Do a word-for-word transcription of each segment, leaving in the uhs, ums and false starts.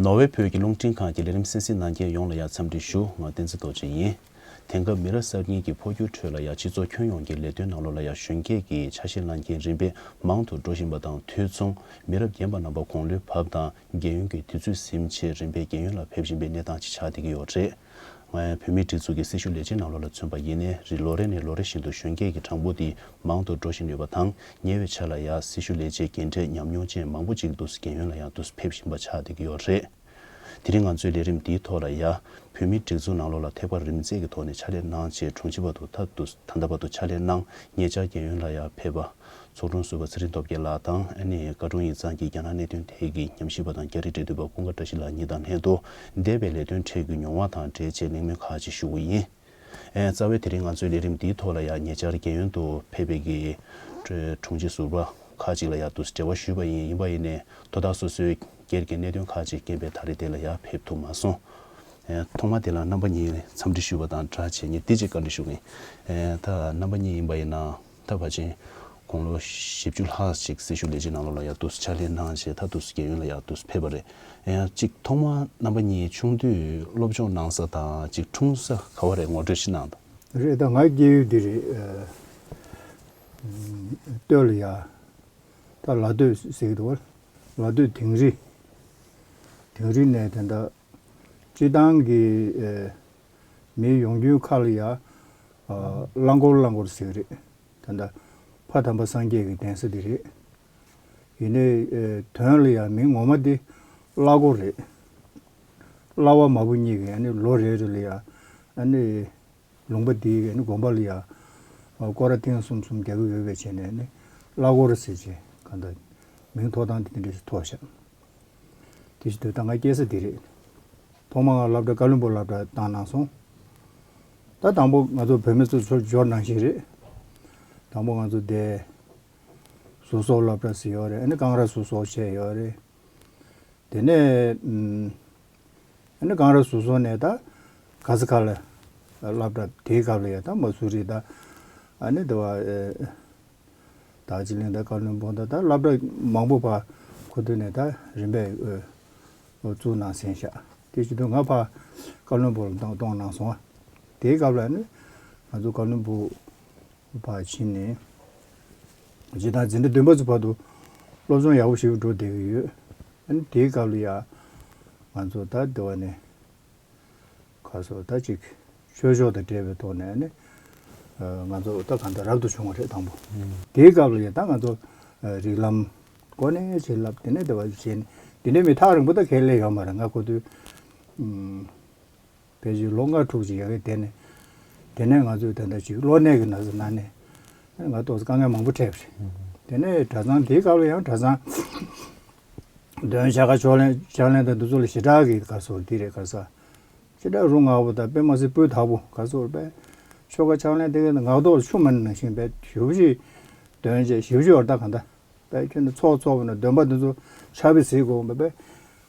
ནོར་ཝེ་བོད་ཀྱི་རླུང་འཕྲིན་ཁང་གི་ལས་རིམ་གསན་གཟིགས་གནང་མཁན་ཡོངས་ལ་ཡང་འཚམས་འདྲི་ཞུ། ང་བསྟན་འཛིན་རྡོ་རྗེ་ཡིན། དེང་སྐབས་མི་རབས་གསར་རྙིང་གི་འཕོ་འགྱུར་ཁྲོད་ལ་ཡང་སྤྱི་ཚོགས་ཁྱོན་ཡོངས་ཀྱི་ལས་དོན་ནང་ལོགས་ལ་ཡང་གཞོན་སྐྱེས་ཀྱི་ཆ་ཤས་གནང་མཁན་རིམ་པས་མང་དུ་འགྲོ་བཞིན་པ་དང་དུས་མཚུངས། མི་རབས་རྒན་པ་རྣམ་པ་དགུང་ལོའི་བབ་དང་རྒན་ཡོལ་གྱི་དུས་ཚོད་ཟིན་ཆེད་རིམ་པས་རྒན་ཡོལ་ལ་ཕེབས་བཞིན་པའི་གནས་སྟངས་ཅིག་ཆགས་བསྡད་ཀྱི་ཡོད་རེད། ང་བོད་མིའི་སྒྲིག་འཛུགས་ཀྱི་སྲི་ཞུ་ལས་བྱེད་ནང་ལོགས་ལ་མཚོན་པ་ཡིན་ནའི་རི་ལོ་རེ་ནས་ལོ་རེ་བཞིན་དུ་གཞོན་སྐྱེས་ཀྱི་གྲངས་འབོར་འདི་མང་དུ་འགྲོ་བཞིན་ཡོད་པ་དང་། ཉེ་བའི་ཆར་ལ་ཡང་སྲི་ཞུ་ལས་བྱེད་རྒན་གྲས་ཉམས་མྱོང་ཅན་མང་པོ་ཅིག་འདུག་སེ་རྒན་ཡོལ་ལ་ཡང་འདུག་སེ་ཕེབས་བཞིན་པ་ཆགས་བསྡད་ཀྱི་ཡོད་རེད། དེ་རིང་ང་ཚོའི་ལས་རིམ་འདིའི་ཐོག་ལ་ཡང་བོད་མིའི་སྒྲིག་འཛུགས་ནང་ལོགས་ལ་ཐད་ཀར་རིམ་འཛེགས་ཀྱི་ཐོག་ནས་ཕྱག་ལས་གནང་བྱས། དྲུང་ཆེ་བར་དུ་ད་དུ་ད་ལྟ་བར་དུ་ཕྱག་ལས་གནང་། ཉེ་ཆར་རྒན་ཡོལ་ལ་ཡང་ཕེབས་པ། ཚོགས་དྲུང་ཟུར་པ་ཚེ་རིང་སྟོབས་རྒྱལ་ལགས་དང་། ཨ་ནི་བཀའ་དྲུང་ཡིག་ཚང་གི་རྒྱ་ནག་གནད་དོན་ཐད་ཀྱི་ཉམས་ཞིབ་པ་དང་རྒྱ་རིགས་འབྲེལ་མཐུད་པ་ཀུན་དགའ་བཀྲ་ཤིས་ལགས་གཉིས་དང་ལྷན་དུ། འདས་པའི་ལས་དོན་འཕྲལ་གྱི་མྱོང་བ་དང་འབྲེལ་བྱས་གླེང་མོལ་ཁག་ཅིག་ཞུ་གི་ཡིན། ཨེ། རྩ་བའི་དེ་རིང་ང་ཚོའི་ལས་རིམ་འདིའི་ཐོག་ལ་ཡང་ཉེ་ཆར་རྒན་ཡོལ་དུ་ཕེབས་པའི་གི་དྲུང་ཆེ་ཟུར་པ་ཁག་ཅིག་ལ་ཡང་དུ་འབྲེལ་བ་ཞུས་པ་ཡིན། ཡིན་པ་ཡིན་ནའི་དོ་བདག་སོ་སོའི་སྒེར་གྱི་གནད་དོན་ཁག་ཅིག་རྐྱེན་པས་ད་རེས་དེ་ལ་ཡང་ཕེབས་ཐུབ་མ་སོང་། ཨེ། ཐོག་མ་དེ་ལ་རྣམ་པ་གཉིས་འཚམས་འདྲི་ཞུས་པ་དང་སྦྲགས་བྱས་ངས་འདི་གཅིག་བཀའ་འདྲི་ཞུ་གི་ཡིན། ཨེ། ད་རྣམ་པ་གཉིས་ཡིན་པ་ཡིན་ན། ད་ཕལ་ཆེར་དགུང་ལོ་བཞི་བཅུ་ལྷག་ཅིག་སྲི་ཞུ་ལས་བྱེད་ནང་ལོགས་ལ་ཡང་འདུག་སེ་ཕྱག་ལས་གནང་བྱས། ད་འདུག་སེ་རྒན་ཡོལ་ལ་ཡང་འདུག་སེ་ཕེབས་པ་རེད། ཡང་གཅིག་ཐོག་མར་རྣམ་པ་གཉིས་ཆུང་དུས་སློབ་སྦྱོང་གནང་ས་དང་གཅིག་འཁྲུངས་ས་ག་བ་རེད། ངོ་སྤྲོད་ཅིག་གནང་དང་། རེད། ད་ང་སྐྱེས་ཡུལ་འདི་རེད། ཨ། སྟོད་ལ་ཡ། ད་ལ་སྟོད་ཟེར་གྱི་འདུག་བ། ལ་སྟོད་དིང་རི། དིང་རི་ནས་དེ་འདྲ་སྤྱི་བཏང་གི། ཨ། མི་ཡོང་རྒྱུའི་ཁ་ལ་ཡ། ཨ། རླངས་འཁོར་རླངས་འཁོར་ཟེར་གྱི་རེད། ད་ལྟ་ཕ་དམ་པ་སངས་རྒྱས་ཀྱི་གདན་ས་འདི་རེད། ཡིན་ནའི་དོན་ལ་ཡང་མིང་ངོ་མ་འདི་གླ་སྒོ་རེད། གླ་བ་མ་བུ་གཉིས་ཀྱིས་ཨ་ནི་ལོ་རེ་རེ་ལ་ཡང་ཨ་ནི་ལུང་པ་འདིའི་ཨ་ནི་དགོན་པ་ལ་ཡང་སྐོར་ར་ཐེངས་གསུམ་གསུམ་རྒྱག་གི་ཡོད་པའི་ཆ་ནས་ཨ་ནི་གླ་སྒོ་ར་ཟེར་བྱས་གང་ལྟར་མིང་ཐོགས་སྟངས་དེ་འདྲ་ཞིག་ཐོགས་ཤག་དེ་བཞིན་དུ་ད་ང་སྐྱེས་ས་འདི་རེད། ཐོག་མར་ང་སློབ་གྲྭ་བཀའ་བློན་སྦུག་སློབ་གྲྭ་བཏང་གནང་སོང་། ད་དང་པོ་ང་ཚོ་བོད་མི་ཚོ་ཚུར་འབྱོར་ནང་བཞིན་རེད། དང་པོ་ང་ཚོ་དེ་ཟུར་གསོ་སློབ་གྲྭ་ཟེར་ཡོད་རེད། ཨ་ནི་ཀང་ར་ཟུར་གསོ་བྱས་ཡོད་རེད། དེ་ནས་ཨ་ནི་ཀང་ར་ཟུར་གསོ་ནས་ད་ག་ས་ག་ལ་སློབ་གྲྭ་དེའི་སྐབས་ལ་ཡ་ད་མ་སུ་རི་ད་ཨ་ནི་དེ་བ། ད་ཅི་ལིང་ད་བཀའ་བློན་སྦུག་ད་ད་སློབ་གྲྭ་མང་པོ་ཕར་ཁུ་ཐུ་ནས་ད་རིམ་པས་བཙུགས་གནང་ཟིན་ཤག་དེ་བཞིན་དུ་ང་ཕར་བཀའ་བློན་སྦུག་ལ་གཏོང་གཏོང་གནང་སོང་བ། དེའི་སྐབས་ལ་ནི་ང་ཚོ་བཀའ་བློན་སྦུག་ཕར་ཕྱིན་ནས་ཇི་ལྟར་འཛིན་གྲྭ་བདུན་པ་ཚོ་བར་དུ་སློབ་སྦྱོང་ཡག་པོ་ཞིག་འགྲོ་བསྡད་ཀྱི་ཡོད། ཨ་ནི་དེའི་སྐབས་ལ་ཡ་ང་ཚོ་ད་དེ་བ་ནས། ཁ་སོ་ད་ཅིག་ཆོས་ཕྱོགས་དང་འབྲེལ་བའི་ཐོག་ནས་ནི། ཨ། ང་ཚོ་ད་གང་ལྟར་རབ་ཏུ་བྱུང་བ་རེད་དང་པོ། ཨུམ། དེའི་སྐབས་ལ་ཡང་ད་ང་ཚོ། ཨ། རིགས་ལམ་གོ་གནས་བྱེད་ལབ་དེ་ནས་དེ་བ་བྱས་ནས་འདི་འདྲའི་མི་ཐག་རིང་པོ་ད་ཁས་ལེན་ཡོད་མ་རེད། ང་གོ་དུས། ཨུམ། ཕལ་ཆེར་ལོ་ལྔ་དྲུག་ཅིག་ཡག་གི་དེ་ནས། དེ་ནས་ང་ཚོས་ད་ལྟ་ཅིག་གློ་ནད་ཀྱི་ན་ཚ་ན་ནས་ང་ཏོག་ཙམ་དཀའ་ངལ་མང་པོ་འཕྲད་པ་རེད། ཨུམ། དེ་ནས་གྲྭ་ཚང་དེའི་སྐབས་ལ་ཡང་གྲྭ་ཚང་། འདོན་ཕྱག་ཕྱག་ལེན་ཕྱག་ལེན་དང་འདི་ཚོ་ལ་ཞེ་དྲག་གི་ག་སོར་འདི་རེད་ག་ས། ཞེ་དྲག་རུ་ང་བོ་དང་དཔེ་མ་སྲིད་སྤུས་དག་པོ་ག་སོར་པས། ཆོ་ག་ཕྱག་ལེན་དེ་ག་ངག་ཐོག་ཆུ་མ་ནང་བཞིན་པས་ཞེ་པོ་ཅིག་འདོན་བྱས་ཞེ་པོ་ཅིག་བར་ད་ག་འདྲ། པས་ཁྱོད་ནི་ཚོགས་ཚོགས་པ་ན་འདོན་པ་འདི་ཚོ་ཕྱག་དཔེ་གཟིགས་དགོས་པས་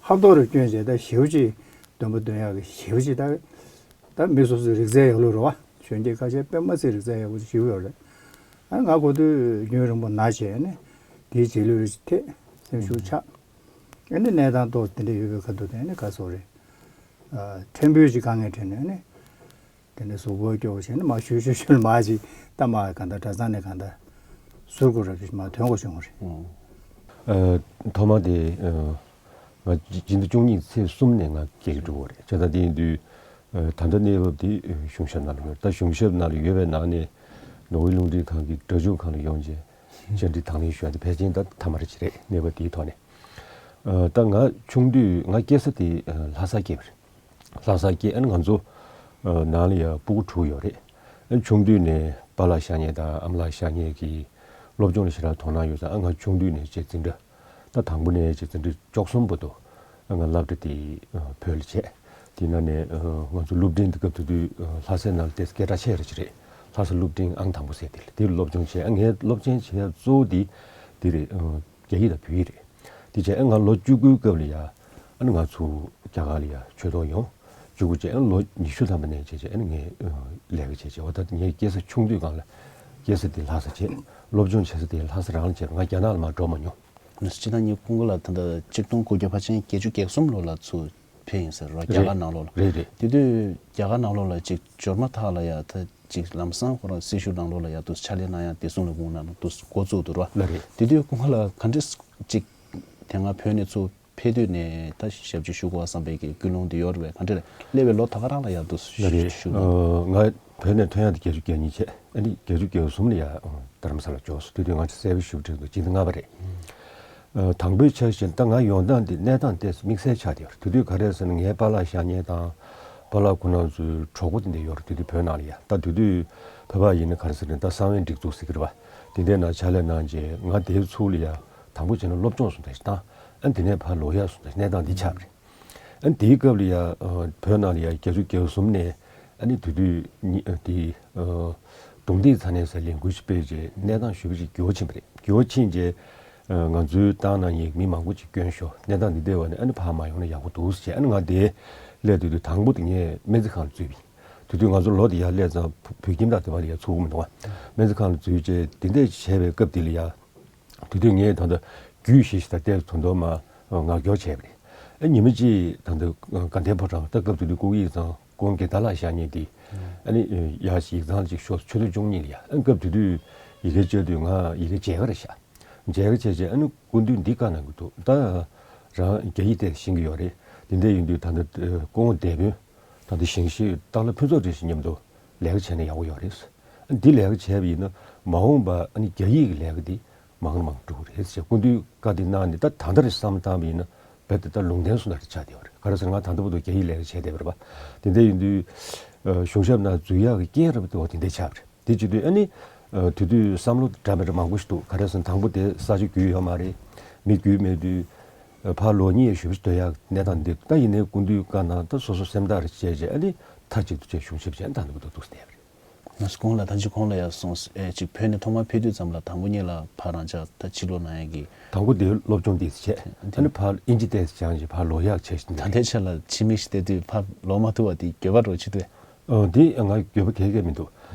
ཧབ་ཐོག་རུ་བསྐྱོན་བྱས་ད་ཞེ་པོ་ཅིག་འདོན་པ་འདོན་ཡག་གི་ཞེ་པོ་ཅིག་ད། ད་མི་སོ་སོའི་རིག་རྩལ་ཡག་ལོས་རེད་བ། གཞོན་སྐྱེས་ཁ་ཤས་དཔེ་མ་སྲིད་རིག་རྩལ་ཡག་པོ་ཞེ་པོ་ཡོད་རེད། ཨ་ང་གོ་དུས་རྒྱུན་རིང་པོ་ན་བྱས་ནས་དེའི་རྗེས་ལུས་རེ་ཐེབས་སེམས་ཤུགས་ཆག་ཨ་ནི་གནས་སྟངས་ཏོག་དེ་འདྲ་ཡོད་པའི་ཁ་ཐུག་དེ་ནི་ག་སོག་རེད། ཨ་ཕྲན་བུ་ཅིག་དཀའ་ངལ་འཕྲད་ནས་ཨ་ནི་དེ་འདྲ་གཟུགས་པོ་སྐྱོ་བོ་བྱས་ནས་མ་ཞུ་ཞུ་ཞུ་ལ་མ་ཅིག་ད་མ་ག་འདྲ་གྲྭ་ཚང་ནས་ག་འདྲ་ཟུར་དགོས་རེད་མ་ཐོན་དགོས་བྱུང་བ་རེད། ཨ་ཐོག་མ་དེ་ཨ་ང་སྤྱི་ཟླ་བཅུ་གཉིས་ཚེས་གསུམ་ནས་ང་སྐད་འགྲོ་བ་རེད། བྱས་ཙང་དེ་ཡིན་དུས། ཨ་ད་ལྟ་གནས་བབ་དེ་ཨ་གཞུང་ཞབས་ནང་ལ་ཡོད། ད་གཞུང་ཞབས་ནང་ལ་ཡོད་པའི་ནང་ནས་ནོར་ཝེ་རླུང་འཕྲིན་ཁང་གི་སྒྲ་འཇུག་ཁང་ལ་ཡོང་རྗེས་བཅར་འདྲི་དང་ལེན་ཞུ་ཡ་དེ་ཕལ་ཆེར་ད་མཐའ་མ་རེད་ཅི་རེད། གནས་བབ་དེའི་ཐོག་ནས། ཨ་ད་ང་ཆུང་དུས་ང་སྐྱེས་ས་དེ་ཨ་ལྷ་སར་སྐྱེས་པ་རེད། ལྷ་སར་སྐྱེས། ཨ་ནི་ང་ཚོ་ཨ་ནང་ལ་ཡ་སྤུ་གུ་དྲུག་ཡོད་རེད། ཨ་ཆུང་དུས་ནས་པཱ་ལགས་ཤག་ཉལ་དང་ཨ་མ་ལགས་ཤག་ཉལ་གྱི་སློབ་སྦྱོང་ལ་ཞེ་དྲག་དོ་སྣང་ཡོད་ཙང་ཨ་ང་ཆུང་དུས་ནས་ཅིག་འཛིན་གྲྭ། ད་དང་པོ་ནས་ཅིག་འཛིན་གྲྭ་བཅུ་གསུམ་བར་དུ་ང་སློབ་གྲྭ་དེ་བོད་ལ་བྱས། དེ་ནང་ནས་ང་ཚོ་སློབ་འབྲིང་དེ་སྐབས་དེ་དུས་ལྷ་སའི་ནང་ལ་ཏོག་ཙམ་སྐད་གྲགས་ཆེ་ར་ཅིག་རེད། ལྷ་ས་སློབ་འབྲིང་ཨང་དང་པོ་ཟེར་དེ་ལ་དེ་སློབ་སྦྱོང་བྱས། ངའི་སློབ་ཚན་བྱས་གཙོ་བོ་དེ་དེ་རེད། རྒྱ་ཡིག་དང་བོད་ཡིག་རེད། དེ་བྱས་ང་ལོ་བཅུ་དགུའི་སྐབས་ལ་ཡ་ཨ་ནི་ང་ཚོ་རྒྱ་གར་ལ་ཡ་ཆོས་ཐོག་ཡོང་། བཅུ་དགུ་བྱས་ཨ་ནི་ལོ་ཉི་ཤུ་ཐམ་པ་ནས་བྱས་བྱས་ཨ་ནི་ངས་ལས་ཀ་བྱས་བྱས་འོ་ད་ངའི་སྐྱེས་ས་ཆུང་དུས་སྒང་ལ་སྐྱེས་ས་དེ་ལྷ་ས་བྱས། སློབ་སྦྱོང་བྱེད་ས་དེ་ལྷ་ས་རང་ལ་བྱས། ང་རྒྱ་ནག་ལ་མར་འགྲོ་མ་མྱོང་། ནས་སྤྱི་བཏང་ཉིད་ཀུན་དགའ་ལགས་ད་ལྟ་གཅིག་སྟོང་དགུ་བརྒྱ་ཕལ་ཆེར་བརྒྱད་ཅུ་གྱ་གསུམ་ལོ་ལ་ཚུར་ཕེབས་ཡིན་ཟེར་རོ། རྒྱ་གར་རེད། ནང་ལོགས་ལ། རེད་རེད། དེ་དུས་རྒྱ་གར་ནང་ལོགས་ལ་ཅིག་འབྱོར་མ་ཐག་ལ་ཡ་ད་ཅིག་ལམ་སང་ཁོ་རང་སྲི་ཞུ་ནང་ལོགས་ལ་ཡ་དུ་ཕྱག་ལས་གནང་ཡ་བདེ་སྲུང་ལས་ཁུངས་ནང་ལ་དུ་འགོ་བཙུགས་འདུག་རོ། ལགས་རེད། དེ་དུས་ཀུན་དགའ་ལགས་ག་འདྲས་ཅིག་དེ་སྔ་བོད་ནས་ཚུར་ཕེབས་དུས་ནས་ད་ཞབས་ཕྱི་ཞུ་དགོས་བསམ་པའི་གི་ཀུན་སློང་དེ་ཡོད་རེད་པས། ག་འདྲས་སླེབས་པའི་ལོ་ད་ག་རང་ལ་ཡ་དུ་ཞུ་ལགས་རེད། ཞུ་ལ། ཨ། ང་བོད་ནས་ཐོན་ཡག་དེ་བརྒྱད་ཅུ་གྱ་གཉིས་བྱས། ཨ་ནི་བརྒྱད་ཅུ་གྱ་གསུམ་ལ་ཡ་རྡ་རམ་ས་ལ་འབྱོར་སོང་། དེ་དུས་ང་ཚོ་གསལ་པོ་ཞུ་དྲན་འདུག་སྤྱི་ཟླ་ལྔ་པ་རེད། ཨ། དང་པོའི་ཆ་བཞག་ན་ད་ང་ཡོང་སྟངས་དེ་གནས་སྟངས་ཏོག་ཙམ་དམིགས་བསལ་ཆགས་བསྡད་ཡོད་རེད། དེ་དུས་ག་རེ་ཟེར་ན་ངའི་པཱ་ལགས་ཤ་ཉེ་དང་པཱ་ལགས་ཁོང་རྣམ་ཚོའི་གྲོགས་པོ་དེ་འདྲ་ཡོད་རེད། དེ་དུས་བོད་ནང་ལ་ཡ། ད་དེ་དུས་བོད་པ་ཡིན་ན་ག་རེ་ཟེར་ན་ད་གསང་བའི་སྒྲིག་འཛུགས་ཟེར་གྱི་རེད་པ། དེ་འདྲའི་ནང་ཕྱག་ལས་གནང་རྗེས་ང་དེའི་ཚུར་ལ་ཡ་དང་པོ་བྱས་ན་སློབ་སྦྱོང་སོང་ད་ཞིག་དང་། ཨ་ནི་དེ་ནས་ཕར་ལོག་ཡག་སོང་ད་ཞིག་གནས་སྟངས་འདི་ཆགས་པ་རེད། ཨ་ནི་དེའི་སྐབས་ལ་ཡ་ཨ་བོད་ནང་ལ་ཡ་བརྒྱད་ཅུ་གྱ་གསུམ་ནས་ཨ་ནི་དེ་དུས་ཉི་ཨ་དེ་ཨ་རྡུང་རྡེག་ཚ་ནན་ཟེར་ལས་འགུལ་ཞིག་སྤེལ་རྗེས་གནས་སྟངས་ཞེ་པོ་ཅིག་འགྱུར་བ་ཕྱིན་པ་རེད། འགྱུར་བ་ཕྱིན་རྗེས་ཨ་ང་ཚོའི་ཏང་ནང་ཡིན་མི་མང་པོ་ཅིག་བསྐྱོན་ཤོག་གནས་སྟངས་འདི་བསྡད་པ་ནས་ཨ་ནི་ཕར་མ་ཡོང་ན་ཡག་པོ་འདུག་ཟེར་བྱས། ཨ་ནི་ང་དེ་སླེབས་དུས་དུས་དང་པོ་དེ་ངས་སྨན་རྩིས་ཁང་ལ་འཛུལ་བ་ཡིན། དེ་དུས་ང་ཚོ་ལོ་དེ་ཡར་སླེབས་ཙང་བོད་ཁྱིམ་དང་དེ་བ་ལ་ཡ་ཚུགས་ཀྱི་མི་འདུག་བ། སྨན་རྩིས་ཁང་ལ་འཛུལ་རྗེས་དེ་འདྲས་བྱས་པའི་སྐབས་དེ་ལ་ཡ། དེ་དུས་ངས་ད་ལྟ་རྒྱུད་བཞི་ཞིག་དང་ཏོག་ཙམ་དོན་དག་མ་ངག་སྐྱོར་བྱས་པ་རེད། ཨ་ཉི་མ་གཅིག་ད་ལྟ་དགའ་ལྡན་ཕོ་བྲང་ད་སྐབས་དེ་དུས་སྐུ་ཡིག་ཚང་སྐུ་ངོ་དགེ་ལྡན་ལགས་ཤ་ཉེ་དེ། ཨ་ནི་ཡར་ཞིག་ཡིག་ཚང་ལ་ཅིག་ཤོག་ཆུ་ཚོད་བཅུ་གཉིས་ལ་ཡ། ཨ་སྐབས་དེ་དུས་ཡི་གེ་བཅར་དུས་ང་ཡི་གེ་མཇལ་ཁ་རེད་ཤག་མཇལ་ཁ་བྱས་རྗེས་ཨ་ནི་སྐུ་མདུན་འདི་བཀའ་གནང་གི་འདུག་ད་རང་རྒྱ་ཡིག་ཏོག་ཙམ་ཤེས་ཀྱི་ཡོད་རེད། དེ་འདྲ་ཡིན་དུས་ད་ལྟ་སྐུ་ངོ་སྡེ་དཔོན། ད་ལྟ་ཞིང་གཤེགས་སྟག་ལྷ་ཕུན་ཚོགས་རིན་ཆེན་མཉམ་དུ་ལས་ཀ་བྱས་ན་ཡག་པོ་ཡོད་རེད། ཨ་འདི་ལས་ཀ་བྱས་པ་ཡིན་ན་མ་འོངས་པ་ཨ་ནི་རྒྱ་ཡིག་གི་ལས་ཀ་འདི་མང་རུ་མང་རུ་འགྲོ་གི་རེད་ཟེར་སྐུ་མདུན་བཀའ་འདི་གནང་ནས། ད་ད་ལྟ་རེ་བསམ་བློ་བཏང་བ་ཡིན་ན་རྦད་དེ་ད་ལུང་བསྟན་སོང་ད་རེ་ཆགས་བསྡད་ཡོད་རེད། ག་རེ་ཟེར་ང་ད་ལྟ་བར་དུ་རྒྱ་ཡིག་ལས་ཀ་བྱས་བསྡད་པ་རེད་པ། དེ་འདྲ་ཡིན་དུས་ཨ་གཞུང་ཞབས་ནང་འཛུལ་ཡག་གི་རྐྱེན་རེད་པ། དེ་འོ་དེ་འདྲ་ཆགས་པ་རེད། དེ་བྱེད་དུས་ཨ་ནི་ཨ་དེ་དུས་བསམ་བློ་འདྲ་མི་འདྲ་མང་པོ་ཞིག་འདུག་ག་རེ་ཟེར་ན་དང་པོ་དེ་ས་ཆ་རྒྱུས་ཡོད་མ་རེད། མི་རྒྱུས་མེད་དུས། ཕར་ལོག་ཉེས་ཞུ་བ་ཞིག་སྡོད་ཡག་གནས་སྟངས་འདི་ད་ཡིན་ནའི་སྐུ་མདུན་བཀའ་གནང་། ད་སོ་སོ་སེམས་ཐག་རེ་བཅད་བྱས་ཨ་ནི་མཐའ་གཅིག་ཏུ་བྱས་གཞུང་ཞབས་བྱས་ད་འདི་འདུག་འདུག་བསྡད་པ་རེད། ང་ཚོ་གོང་ལ་ད་ཅི་གོང་ལ་ཡར་སོང་ཨེ་ཅིག་བོད་ནས་ཐོག་མར་ཕེབས་དུས་ཙམ་ལ་དང་པོ་ཉིད་ལ་ཕར་རང་ཅག་ད་ཕྱིར་ལོག་གནང་ཡག་གི། དང་པོ་དེ་སློབ་སྦྱོང་ཏོག་ཙམ་བྱས། ཨ་ནི་ཕར་ཨིན་ཇི་ཏོག་ཙམ་སྦྱངས་བྱས་ཕར་ལོག་ཡག་བྱས་ཤིག་ད་འདི་ལྟའི་ཆ་ལ་ཕྱི་མིག་ཞིག་བལྟས་དུས་ཕར་ལོག་མ་ཐུབ་པ་དེ་འགྱོད་པ་འདྲ་བོ་ཅིག་འདུག་ཨ་འདི་ང་འགྱོད་པ་གང་ཡང་མི་འདུག་